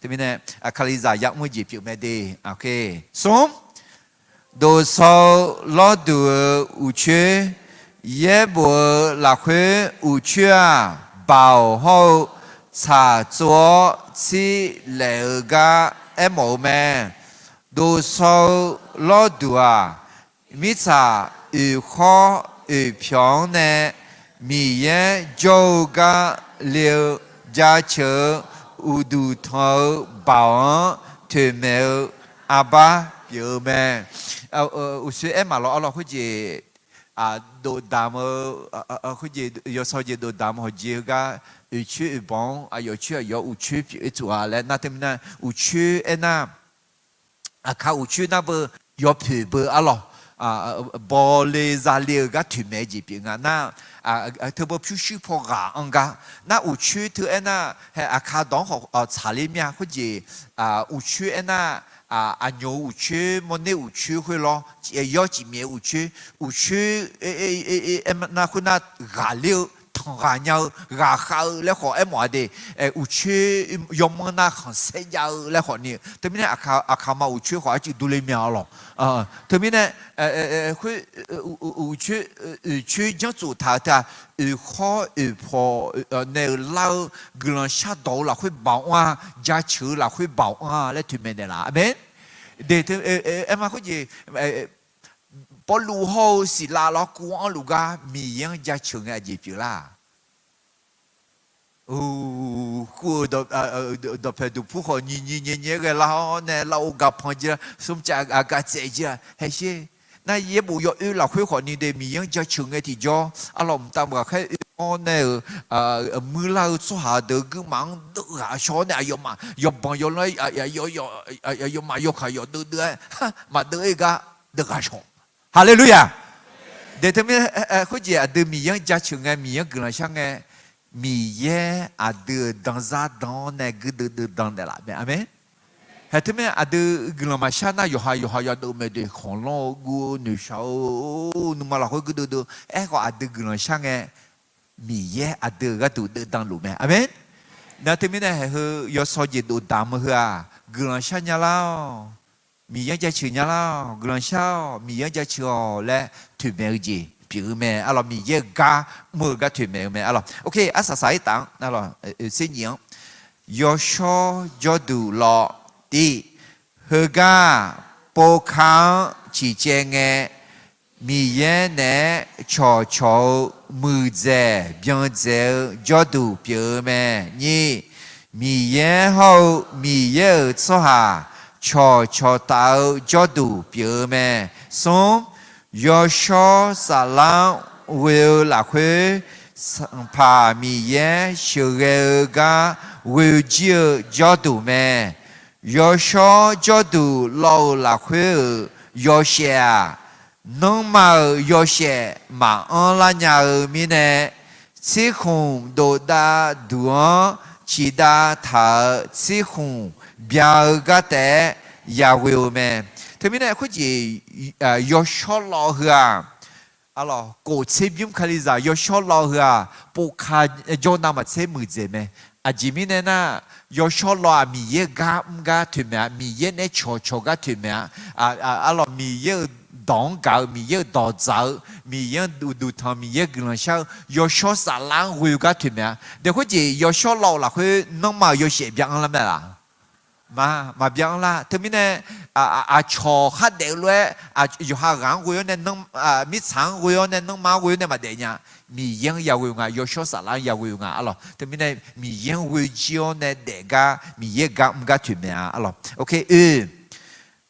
Teumirnae, kalizaq ya mr-eu jeq pyeuf mae de. Smr, dovsaw-eu lawrduq-euq uqcoer, yaerbof-eu lafkhoer uqcoer-aq, baoq hawr-eu tsaq tsov-awr tsir laef-eu gar aermawf-eu mae. Dovsaw-eu lawrduq-aq, mirtsaq oeqkhawr oeqpyawq-anr nae Miqyaer jawr-eu gar le-eu jaceuq-eu uqduq tanq-eu baoq-anr toeqmaeq-eu arbar pyeuf-eu mae. Uqcoer aer maqlawr-ar lawq, khoerjeq dovdamq-eu, khoerjeq yawsaw jeq dovdamq-eu hawqjeq heugar, oeqcoer oeqbawq-anr aqyawf coer aqyawf uqcoer pyeuf-ir tsuif-a laer nar, teumirnae uqcoer aernar, aqkar uqcoer nar beu yawpoeq beu-ar lawq. Bawle zale-eu gar toeqmaeq-eu jeq pyeuf nga nar, teubeu pyurshuir paw ghaq anr gar nar, uqcoer teu aernar, hae aqkar dawq-anr khawf tsaqler mir-a. Khoerjeq uqcoer aernar, aqnyoq-eu uqcoer, mawrner uqcoer khoer lawr, yawr cifmyaef-eu uqcoer, uqcoer nar khoernar ghaqler-eu, tanqghaq nya-eu, ghaqkhav-eu laer khawf aermawf-a de. Uqcoer yawmanr nar khanqsaer jav-eu laer khawf ni, teumirnae aqkaqma uqcoer khawf arcuiv durler mir-a lawq. Teumirnae, khoer, oeqcoer janrtsof taq-eu teu-aq, oeqkhawr oeqpawq nae-euq lar-eu guiqlanq shardawq-eu lafkhoer baoq anr-a, jaceuq-eu lafkhoer baoq anr-a laer toeqmaeq naeqlaf. Aqmeq. De, aer ma khoerjeq, Pawrluv hawr-eu Siqlav lawr kuv anrluf gar Miqyaer-anr jaceuq ngae aqjeq pyeuflar. Kur-eu dawqpaeq duqpur khawf nyiq nyiq nyae nyae-aer ghae lar-awr nae lar-or, gaqpanq jir-a, smrcav gaqtsaev jir-a, haesher. Nar yaerbof yawoer lafkhoer khawf ni de Miqyaer-anr jaceuq ngae tiqjawr, arlawq mqtav maqghaqkhaer oe-awr nae-euq muirlar-eu tsawrhaq deuq guirmaf-anr deuvghaq shawr-awr nae aqyawfmaf yawbanq yawlanr, yawfmaf yawkaq yawdeuv deuv-aer maqdeuv-ir gar deuvghaq shawq. Haleluya! De teumirnae khoerjeq aqdui Miqyaer-anr jaceuq ngae, Miqyaer-anr guiqlanq shar ngae, Miqyaer aqdui-euq danzar dan-awr nae guirdeuv deuv dan naeqlaf mae. Aqmeq. Hae teumirnae aqdui guiqlanq maqshar nar yawqha yawqha yadeuv mae de, khanqlanr-eu guv-eu noeqshaq-eu nuima lafkhoer guirdeuv deuv. Aerkhawf aqdui guiqlanq shar ngae, Miqyaer aqdui-euq gharduq deuvdan luf mae. Aqmeq. Nar teumirnae haeq heu yawsaw jeq dovdamq-eu heu-aq, guiqlanq shar nya lar-awq. Miqyaer-anr jaceuq nya lar-awq. Guiqlanq shar-awq. Miqyaer-anr jaceuq-awq laer toeqmaeq-eu jeq pyeuf-eu mae. Arlawq Miqyaer-euq gar mr-eu gar toeqmaeq-eu mae. Arlawq, ok, arsaq saq-ir taf-anr arlawq, tser nyif-anr, yawshawr jawrduq lawq. Tiv, heugar povka-anr ciqcaev ngae, Miqyaer naeq-aer cawqcawq-eu muiqdzaeq byan dzaeq-eu jawrduq pyeuf-eu mae. Nyiq, Miqyaer hawr-eu Miqyaer-euq tsawrhaq cawqcawq taf-eu jawrduq pyeuf-eu mae. Smr, yawshawr saflar-anr ghoe-eu lafkhoer, Sanqpaq Miqyaer sheuqghae-eu gar ghoe jir-eu jawrduq mae. Yawshawr jawrduq lawv-euq lafkhoer-euq yawshaef-aq, nanrma-euq yawshaef maqanr lar nya-eu mirnae, tsirkhmq dofdav duq-anr ciqdav taq-euq tsirkhmq bya-eu gar taef-aer yaghoe-eu mae. Teumirnae khoerjeq yawshawr lawv heu-aq, arlawq, kof tser bymr Kalizaq yawshawr lawv heu-aq, povka jawr navmaqtser muiqdzaeq mae. Aqjeq mirnae nar, yawshawr lawv-aq Miqyaer-eu gar mr gar toeqmaeq-a, Miqyaer naeq-aer cawqcawq gar toeqmaeq-a. Arlawq, Miqyaer-euq dawq-anr gaq-eu, Miqyaer-euq dawq dzaq-eu, Miqyaer-anr uqduq tanq, Miqyaer guiqlanq shar-eu yawshawr saflar-anr ghoe-eu gar toeqmaeq-a. Dae khoerjeq yawshawr lawv-euq lafkhoer nanrma-euq yawshaef bya anr lar mae laq? Maq, maqbya anr lar. Teumirnae aqcawq khardaef-eu lof-aer, yawqha ghaq-anr ghoe-awr nae, mirtsaq-anr ghoe-awr nae, nanrma-anr ghoe-awr nae maqdaef nya. Miqyaer-anr yaghoe-eu nga, yawshawr saflar-anr yaghoe-eu nga, arlawq. Teumirnae Miqyaer-anr ghoe jir-awr nae daef gar, Miqyaer gar mr gar toeqmaeq-a, arlawq. Oe,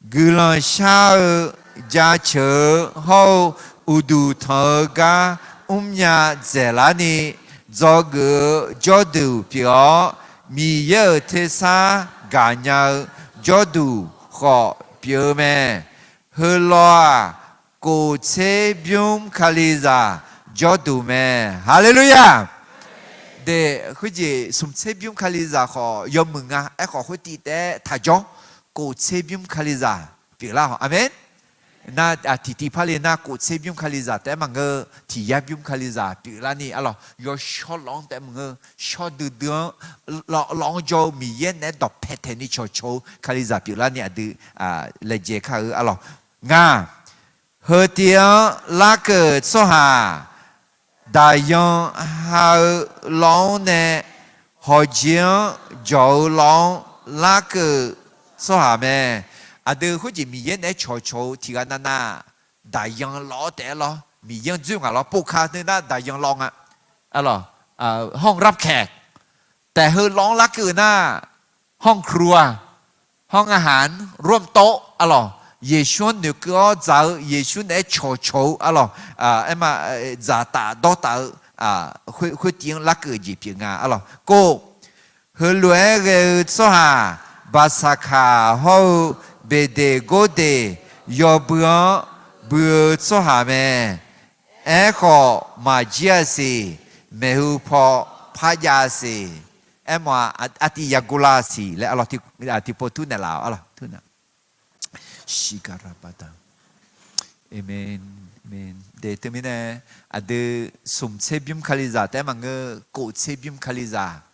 guiqlanq shar-eu, jaceuq-eu hawr-eu uqduq tanq-eu gar mrnya dzaeqlar ni, dzawgeuf-eu jawrduq pyeuf-awr, Miqyaer-euq tersar gaqnya-eu jawrduq khawf pyeuf-eu mae. Heulof-aq, kof tser bymr Kalizaq jawrduq mae. Haleluya! Dae khoerjeq smq tser bymr Kalizaq khawf yawmuiq nga. Aerkhawf khoertiv taef-aer taqjawr, kof tser bymr Kalizaq pyeuflar-awq. Aqmeq. Nar, tiqtiv par le nar, kof tser bymr Kalizaq taef-aer maqngeur, tiq yar bymr Kalizaq pyeuflar ni, arlawq, yawshawr lawv-anr taef-aer maqngeur, shawr duidui-anr, lawv-anr jawr-eu Miqyaer naeq-aer dawqpae taeq ni cawqcawq-eu Kalizaq pyeuflar ni aqdui laejae kar-eu, arlawq. Ngaq, heutiv-anr larkeuv tsawrhaq, daqyan ha-eu lawv-anr nae hawqjeq-anr jawq-eu lawv-anr larkeuv tsawrhaq mae. Aqdui khoerjeq Miqyaer naeq-aer cawqcawq-eu tiq ghaq navnav, daqyan lawv-awr taef-aer lawr, Miqyaer-anr dzoer ngaq lawr, povka teu nar daqyan lawv nga. Arlawq, hawr-eu rapkaeq, taef heu lawv-anr larkeuv nar, hawr-eu kruq-a, hawr-eu ngaqhaq-anr romtov, arlawq, Yeqsur-anr noeqkeuv-awr dzaq-eu, Yeqsur naeq-aer cawqcawq-eu, arlawq, aerma, dzaqtaf dawrtaf-eu, khoertiv-anr larkeuv jeq pyeuf nga, arlawq. Kov, heulof-aer ghae-eu tsawrhaq, baqsaqkaq hawr-eu beqdeq gordeq yawbui-anr bui-eu tsawrhaq mae. Aerkhawf maqjir-a siq, maeqhu paw parjav-a siq. Aermawf-aq, artiv yagovlar-a siq laer, arlawq, tiqpov tur naeqlaf-awq, arlawq, tur na. Shiqgaq raqbaq da. Aqmeq. Aqmeq. Dae teumirnae, aqdui smq tser bymr Kalizaq taef-aer maqngeur, kof tser bymr Kalizaq,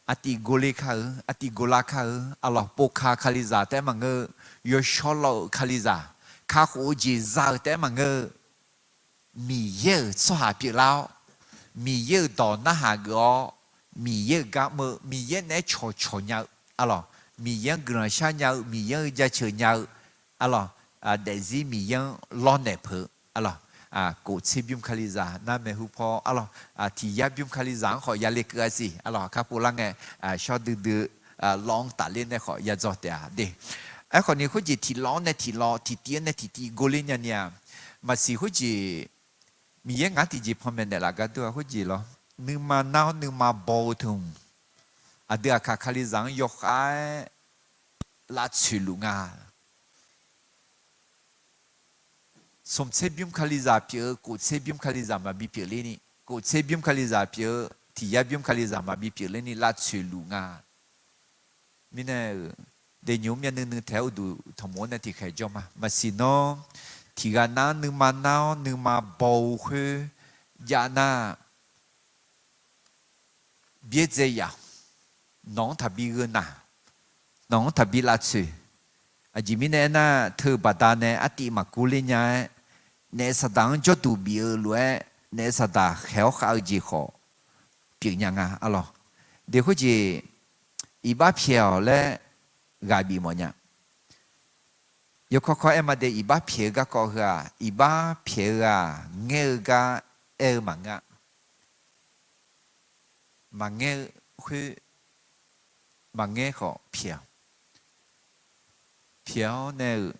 artiv gov le kar-eu, artiv gov lar kar-eu, arlawq, povka Kalizaq taef-aer maqngeur, yawshawr lawv-euq Kalizaq, kakhof-eu jeq za-euq taef-aer maqngeur, Miqyaer-euq tsawrhaq pyeuflar-awr, Miqyaer-euq dawq narhaq geuf-awr, Miqyaer-euq gar mr-eu, Miqyaer naeq-aer cawqcawq nya-eu, arlawq, Miqyaer-anr guiqlanq shar nya-eu, Miqyaer-anr jaceuq nya-eu, arlawq, daefzir Miqyaer-anr lawrnaeq peuq-eu, arlawq, kof tser bymr Kalizaq nar maeqhu paw, arlawq, tiq yar bymr Kalizaq-anr khawf yale keuv-a siq, arlawq, kakhof lar ngae, shawr duidui, lawv-anr tafler nae khawf yadzaw taef-a de. Aerkhawf ni khoerjeq tiq lawv-anr nae tiq lawv, tiqtiv-anr nae tiqtiv gov ler nya ni-aq, maqsiq khoerjeq, Miqyaer ngaq-anr tiqjeq panmaeq naeqlaf gar dur-a khoerjeq lawr, nuima nar-awr nuima baw-eu teu-aq, aqdui aqkaq Kalizaq-anr yawkhav-aer lavtsoeq luf nga. Smq tser bymr Kalizaq pyeuf-eu, kof tser bymr Kalizaq maqbi pyeufler ni, kof tser bymr Kalizaq pyeuf-eu, tiq yar bymr Kalizaq maqbi pyeufler ni lavtsoeq luf nga. Mirnae-euq, dae nymq mr ya nuinui taef-aer uqduq tanqmof-anr nae tiqkhaeq jawr ma. Maqsiq nawr, tiq ghaq nar-anr nuima nar-awr nuima baw-eu khoer jav nar, byaerdzae yaf, nawq-anr taqbi gheu naq, nawq-anr taqbi lavtsoeq. Aqjeq mirnae aernar, teu baqdanae artiv maqgor ler nya-aer, naef saqdaq-anr jawrduq bif-eu lof-aer, naef saqdaq khaeq-awr khav-eu jeq khawf pyeufnya nga, arlawq. Dae khoerjeq, iqbax pyaeq-awq laer ghaq bif mawfnya. Yawkawr kawr aer ma de, iqbax pyaeq-eu garkawv heu-aq, iqbax pyaeq-eu-aq ngaer-eu gar aer-eu maqngeur-a. Maqngaer-eu khoer, maqngaer khawf pyaeq-awq. Pyaeq-awr nae-euq,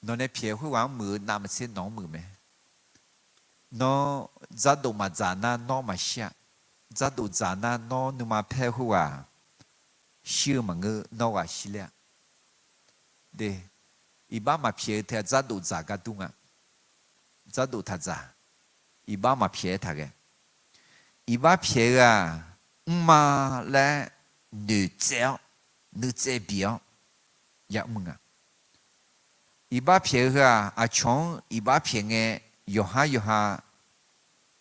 nawq nae pyaeq-eu khoerghaq-anr muiq-eu navmaqtser nawq-anr muiq mae. Nawr dzardof maqdzaq nar nawr maqshir-a. Dzardof dzaq nar nawr nuima paer-eu khoerghaq shir-eu maqngeur, nawr ghaq shir ler-a. De, iqbax maqpyaeq-eu teu-aq dzardof dzaq gar dur nga. Dzardof taq dzaq, iqbax maqpyaeq-aer taq ghae. Iqbax pyaeq-eu-aq, mrma laer noeqtsaev-awr, nuitsaev bif-awr ya'mr nga. Iqbax pyaeq-eu heu-aq, aqcawq-anr iqbax pyaeq ngae, yawqhar yawqha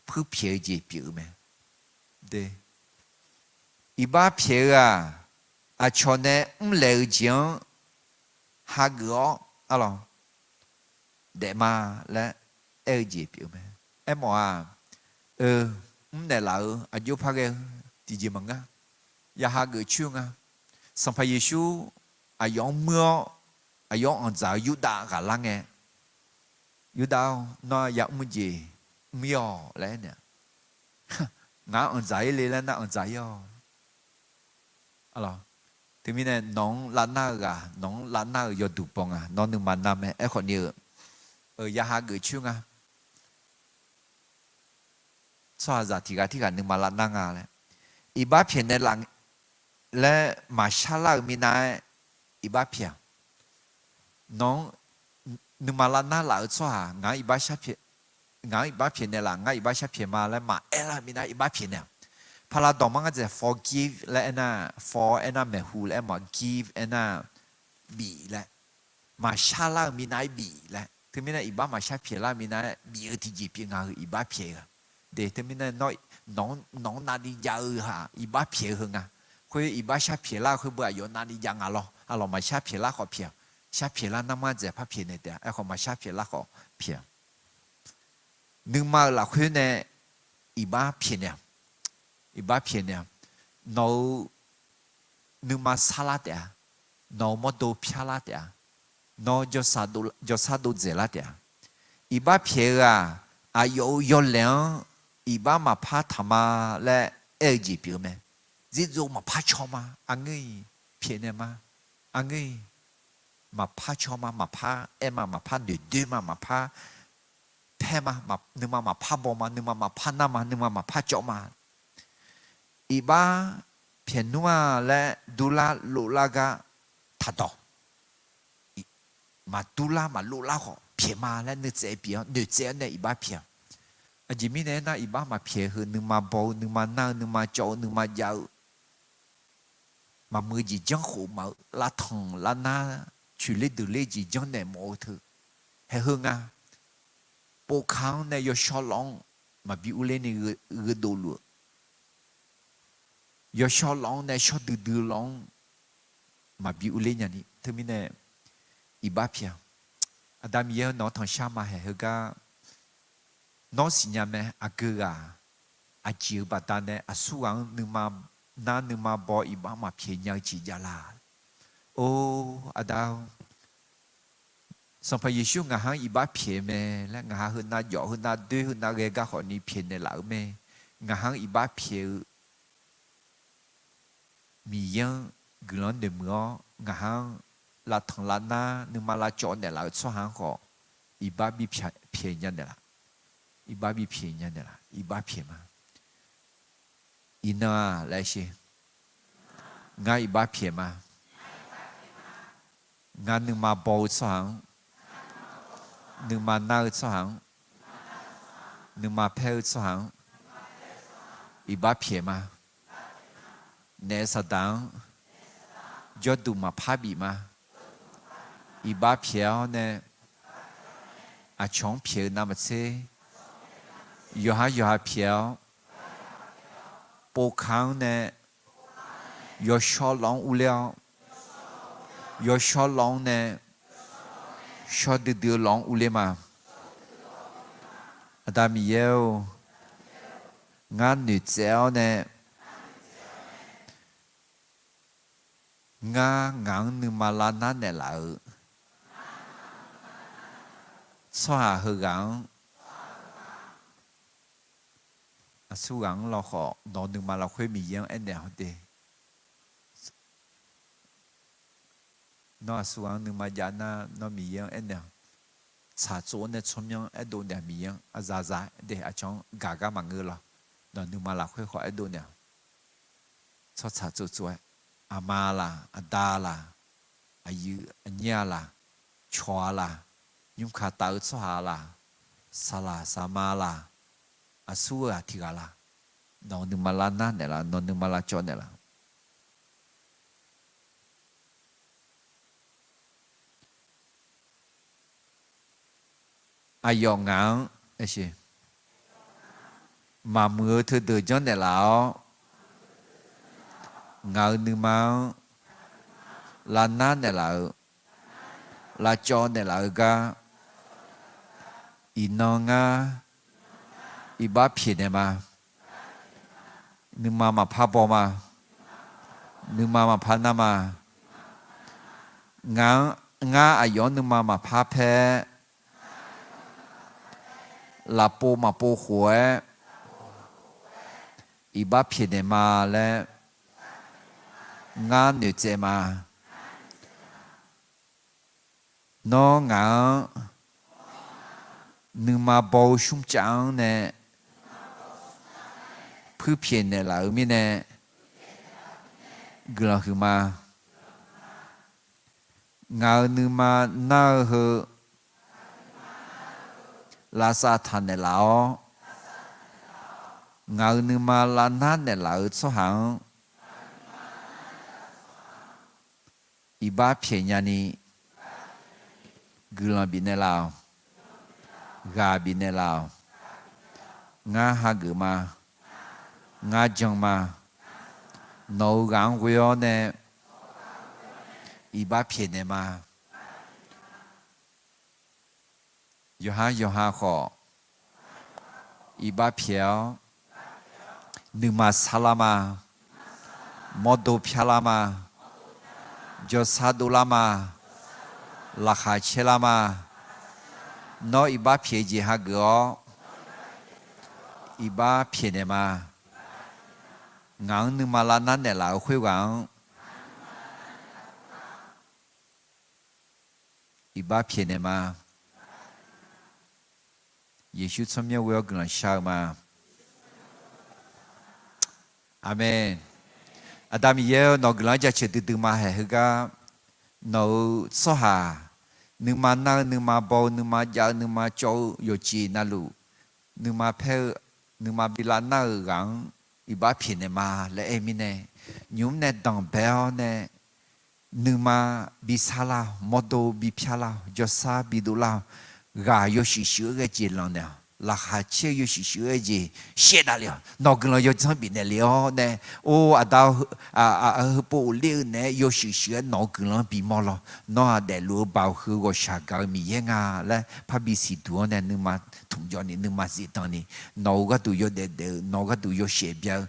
puirpyaeq-eu jeq pyeuf-eu mae. De, iqbax pyaeq-eu-aq, aqcawq nae mrlaeq-eu jeq-anr hageuf-awr, arlawq, daef ma laer aer-eu jeq pyeuf-eu mae. Aermawf-aq, mrnaeq laf-eu aqjox par ghae-eu tiqjeq maqngeur. Ya hageuf coer-eu nga. Sanqpaq Yeqsur aqyawf-anr muir-awr, aqyawf-anr anqdzaq-eu Yurdav ghaq lar ngae, Yurdav-or, nawr ya'mr jeq mr-ir-awq laer aernaeq-a. Ngaq-anr anqdzaq-ir le laer nar anqdzaq-ir-awq. Teumirnae nawq-anr lavnar-eu ghaq, nawq-anr lavnar-euq yawduq baw nga, nawr nuima nar mae. Aerkhawf ni-eu, ya hageuf coer nga. Tsawrhaqzaq tiq ghaq tirghaq nuima lavnar nga laer, iqbax pyaeqnaeq laf laer maqshar lar-euq minav-aer iqbax pyaeq-awq. Nawq-anr nuima lavnar laf-eu tsawrhaq ngaq-anr iqbax pyaeq, ngaq-anr iqbax pyaeqnaeq laf, ngar iqbax shar pyaeq ma laer maqaer lar-eu minav-aer iqbax pyaeqnaeq-awq. Paqlaqdawq mar ngar dzaeq forgive laer aernar, for aernar maeqhu laer aermawf-a, give aernar bif laer, maqshar lar-eu minav-aer bif laer. Teumirnae iqbax maqshar pyaeq lar-eu minav-aer bif-eu tiqjeq pyeuf nga heu iqbax pyaeq-eu-aq. De, teumirnae nawq-anr navni jav-eu-aq iqbax pyaeq-eu heu nga. Khoer iqbax shar pyaeq lar-eu khoer beu aqyawf navni jav nga lawr. Arlawq, maqshar pyaeq lar khawf pyaeq-awq. Shar pyaeq lar narmar dzaeq par pyaeqnaeq taef-a. Aerkhawf maqshar pyaeq lar khawf pyaeq-awq. Nuima-euq lafkhoer nae iqbax pyaeqnaeq-awq. Iqbax pyaeqnaeq-awq. Nawq-euq nuima sarlar taef-a. Nawq-euq mawrdo pyarlar taef-a. Nawr jawrsar dov dzaeqlar taef-a. Iqbax pyaeq-eu-aq, aqyawf-euq yawlaeq-anr iqbax maqpar taq ma laer aer-eu jeq pyeuf-eu mae. Zirdzov maqpar caw ma, aqngeur-iq pyaeqnaeq ma, aqngeur-iq maqpar caw ma, maqpar aer ma, maqpar noeqdoer ma, maqpar paer ma, nuima maqpar baw ma, nuima maqpar nar ma, nuima maqpar cawv ma. Iqbax pyaeqnmr-a laer durlar lovlar gar taqdawq. Maqdurlar maqlovlar khawf pyaeq ma laer nuitsaev bif-awr noeqtsaev-awr nae iqbax pyaeq-awq. Aqjeq mirnae aernar, iqbax maqpyaeq heu nuima baw-eu, nuima nar-eu, nuima cawv-eu, nuima jav-eu, maqmuiq-eu jeq janrkhof maqaer, lavtanq lavnar, coeqler deuqler jeq janrnaeq mawf-eu teu. Haeq heu nga, povka-anr nae yawshawr lawf-anr maqbi urler ni gheudov luf-eu, yawshawr lawf-anr nae shawr duidui lawf-anr maqbi urler nya ni. Teumirnae iqbax pyaeq-awq. Aqda Miqyaer-eu, nawq-anr tanqshar ma haeq heugar nawr siqnya mae. Aqgeu ghaq aqjeq-eu baqdanae aqsur ghaq-anr nuima nar nuima baw iqbax maqpyaeq nya-eu jeq javlar. Or, Aqda-or, Sanqpaq Yeqsur ngaq-anr iqbax pyaeq mae laer ngaq ha heunav jawf, heunav doer, heunav ghae gar khawf ni pyaeqnaeq laf-eu mae. Ngaq-anr iqbax pyaeq-eu Miqyaer-anr guiqlanq noeqmuiq-awr, ngaq-anr lavtanq lavnar nuima lavcawv naeqlaf-eu tsawrhaq-anr khawf, iqbax bipyaeq nya naeqlaf. Iqbax bipyaeq nya naeqlaf. Iqbax pyaeq ma. Iqnan-aq laer sher. Ngar iqbax pyaeq ma. Ngar nuima baw-eu tsawrhaq-anr, nuima nar-eu tsawrhaq-anr, nuima paer-eu tsawrhaq-anr, iqbax pyaeq ma. Naef saqdaq-anr jawrduq maqpar bif ma. Iqbax pyaeq-awr nae, aqcawq-anr pyaeq-eu navmaqtser, yawqhar yawqha pyaeq-awr, povka-anr nae yawshawr lawf-anr urler-awr, yawshawr lawf-anr nae shawr duidui-eu lawf-anr urler ma. Aqda Miqyaer-or, ngar noeqtsaev-awr nae Ngar ngaq-anr nuima lavnar naeqlaf-eu tsawrhaq heughaq-anr, aqsurghaq-anr lawkhawf nawq-eu nuima lafkhoer Miqyaer-anr aernaeq-awq de. Nawr aqsurghaq-anr nuima jav nar, nawr Miqyaer-anr aernaeq-awq. Tsaqtsov-awr nae tsawrmyanr aerdov naeq-awq. Miqyaer-anr aqzaqzaq de, aqcawq-anr gaq gar maqngeur lawr. Nawq-eu nuima lafkhoer khawf aerdov naeq-awq. Tsawrtsaq tsovtsov-aer, aqma laq, aqda laq, aqyuif aqnyir-a laq, cawq-a laq, nymrkaq taf-eu tsawrhaq-a laq, saqlaq saqma laq, aqsur-eu ghaq tiq ghaq laq, nawq-eu nuima lavnar naeqlaf, nawq-eu nuima lavcawv naeqlaf. Aqyawf ngaq-anr maqmuiq-eu teudeuq janrnaeq laf-awr, ngaq-euq nuima-anr lavnar naeqlaf-eu, lavcawv naeqlaf-eu gar, iqnan ngar iqbax pyaeqnaeq ma. Nuima maqpar baw ma. Nuima maqpar nar ma. Ngaq-anr, ngar aqyawf-anr nuima maqpar paer, lafpov maqpov khof-aer iqbax pyaeqnaeq ma laer ngar noeqtsaev ma. Nawr ngaq-anr nuima baw-eu smrcav-anr nae puirpyaeq naeqlaf-euq mirnae guiqlanq huiqma. Ngaq-euq nuima nar-eu heu lavsav taq naeqlaf-awr, ngaq-euq nuima lavnar naeqlaf-euq tsawrhaq-anr iqbax pyaeq nyani guiqlanq bifnaeq laf-awq. Ghaq bifnaeq laf-awq. Ngar hageuf ma. Ngar jan ma. Nawq-euq ghaq-anr ghoe-awr nae iqbax pyaeqnaeq ma. Yawqha yawqha khawf iqbax pyaeq-awr, nuima sarlar ma. Mawrdo pyarlar ma. Jawrsar dovlar ma. Laqkhaq caerlar ma. Nawr iqbax pyaeq jeq hageuf-awr iqbax pyaeqnaeq ma. Ngaq-anr nuima lavnar naeqlaf-euq khoerghaq-anr iqbax pyaeqnaeq ma. Yeqsur tsawrmyanr ghoe-awr guiqlanq shar-eu ma. Aqmeq. Aqda Miqyaer-eu, nawq-eu guiqlanq-anr jaceuq duidui ma haeq heugar, nawq-euq tsawrhaq nuima nar-eu, nuima baw-eu, nuima jav-eu, nuima cawv-eu yawqjeq navluf, nuima paer-eu, nuima bi lavnar-eu ghaq-anr iqbax pyaeqnaeq ma laer aer-eu mirnae, nymq-mr nae danqbae-awr nae nuima bi sarlar-awq, mawrdo bi pyarlar-awq, jawrsar bi dovlar-awq. Ghaq yawshuif shuif-eu ghae jeq lanqnaeq-awq. Laqkhaq caer-eu yawshuif shuif-eu ghae jeq shaevdav le-awq. Nawq-eu guiqlanq yawdzanr bifnaeq le-awr nae, or aqda-eu, heupov ghofler-eu naeq-aer yawshuif shuif-aer nawq-eu guiqlanq bimawr lawr. Nawr-aq daefluf-eu baoq heu ghawqshaq gaq-eu Miqyaer nga laer parbi siqduq-anr nae nuima tmqjawv ni, nuima zifdan ni, nawq-euq gharduq yawdaef daef-eu, nawq-euq gharduq yawshaef bya-eu,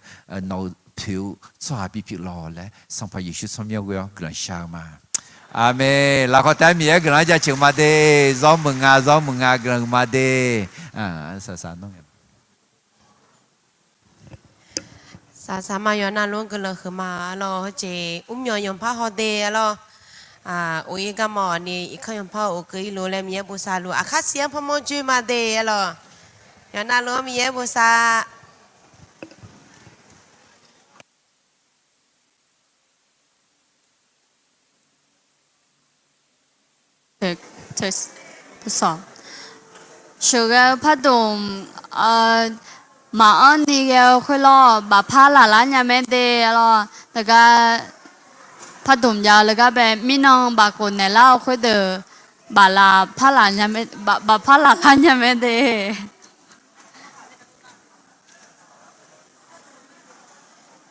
nawq-euq poeq-eu tsawrhaq bipyeuf lawq laer Sanqpaq Yeqsur tsawrmyanr ghoe-awr guiqlanq shar-eu ma. Aqmeq. Lafkhawf taef-aer Miqyaer guiqlanq-anr jaceuq ma de. Zawr meuq nga, zawr meuq nga, guiqlanq huiq ma de. Saqsaq nawr Saqsaq ma yawqha navluf-anr guiqlanq huiqma lawr. Heujeq mrmyawq yawqpar haw de-a lawr. Of ir garma-awq ni irkanr yawqpar of keuv ir lof laer Miqyaer bosav luf aqkar siq-anr parmawr joer ma de-a lawr. Yawqha navluf-anr Miqyaer bosav. Sheuqghae-eu pardmq maqanr ni ghae-eu khoerlawr bafpar laqlar nya mae de-a lawr. Laqgar pardmq jav-eu laqgar bae mirnan bafkhof naeqlar-eu khoerdeuq bafpar laqlar nya mae de.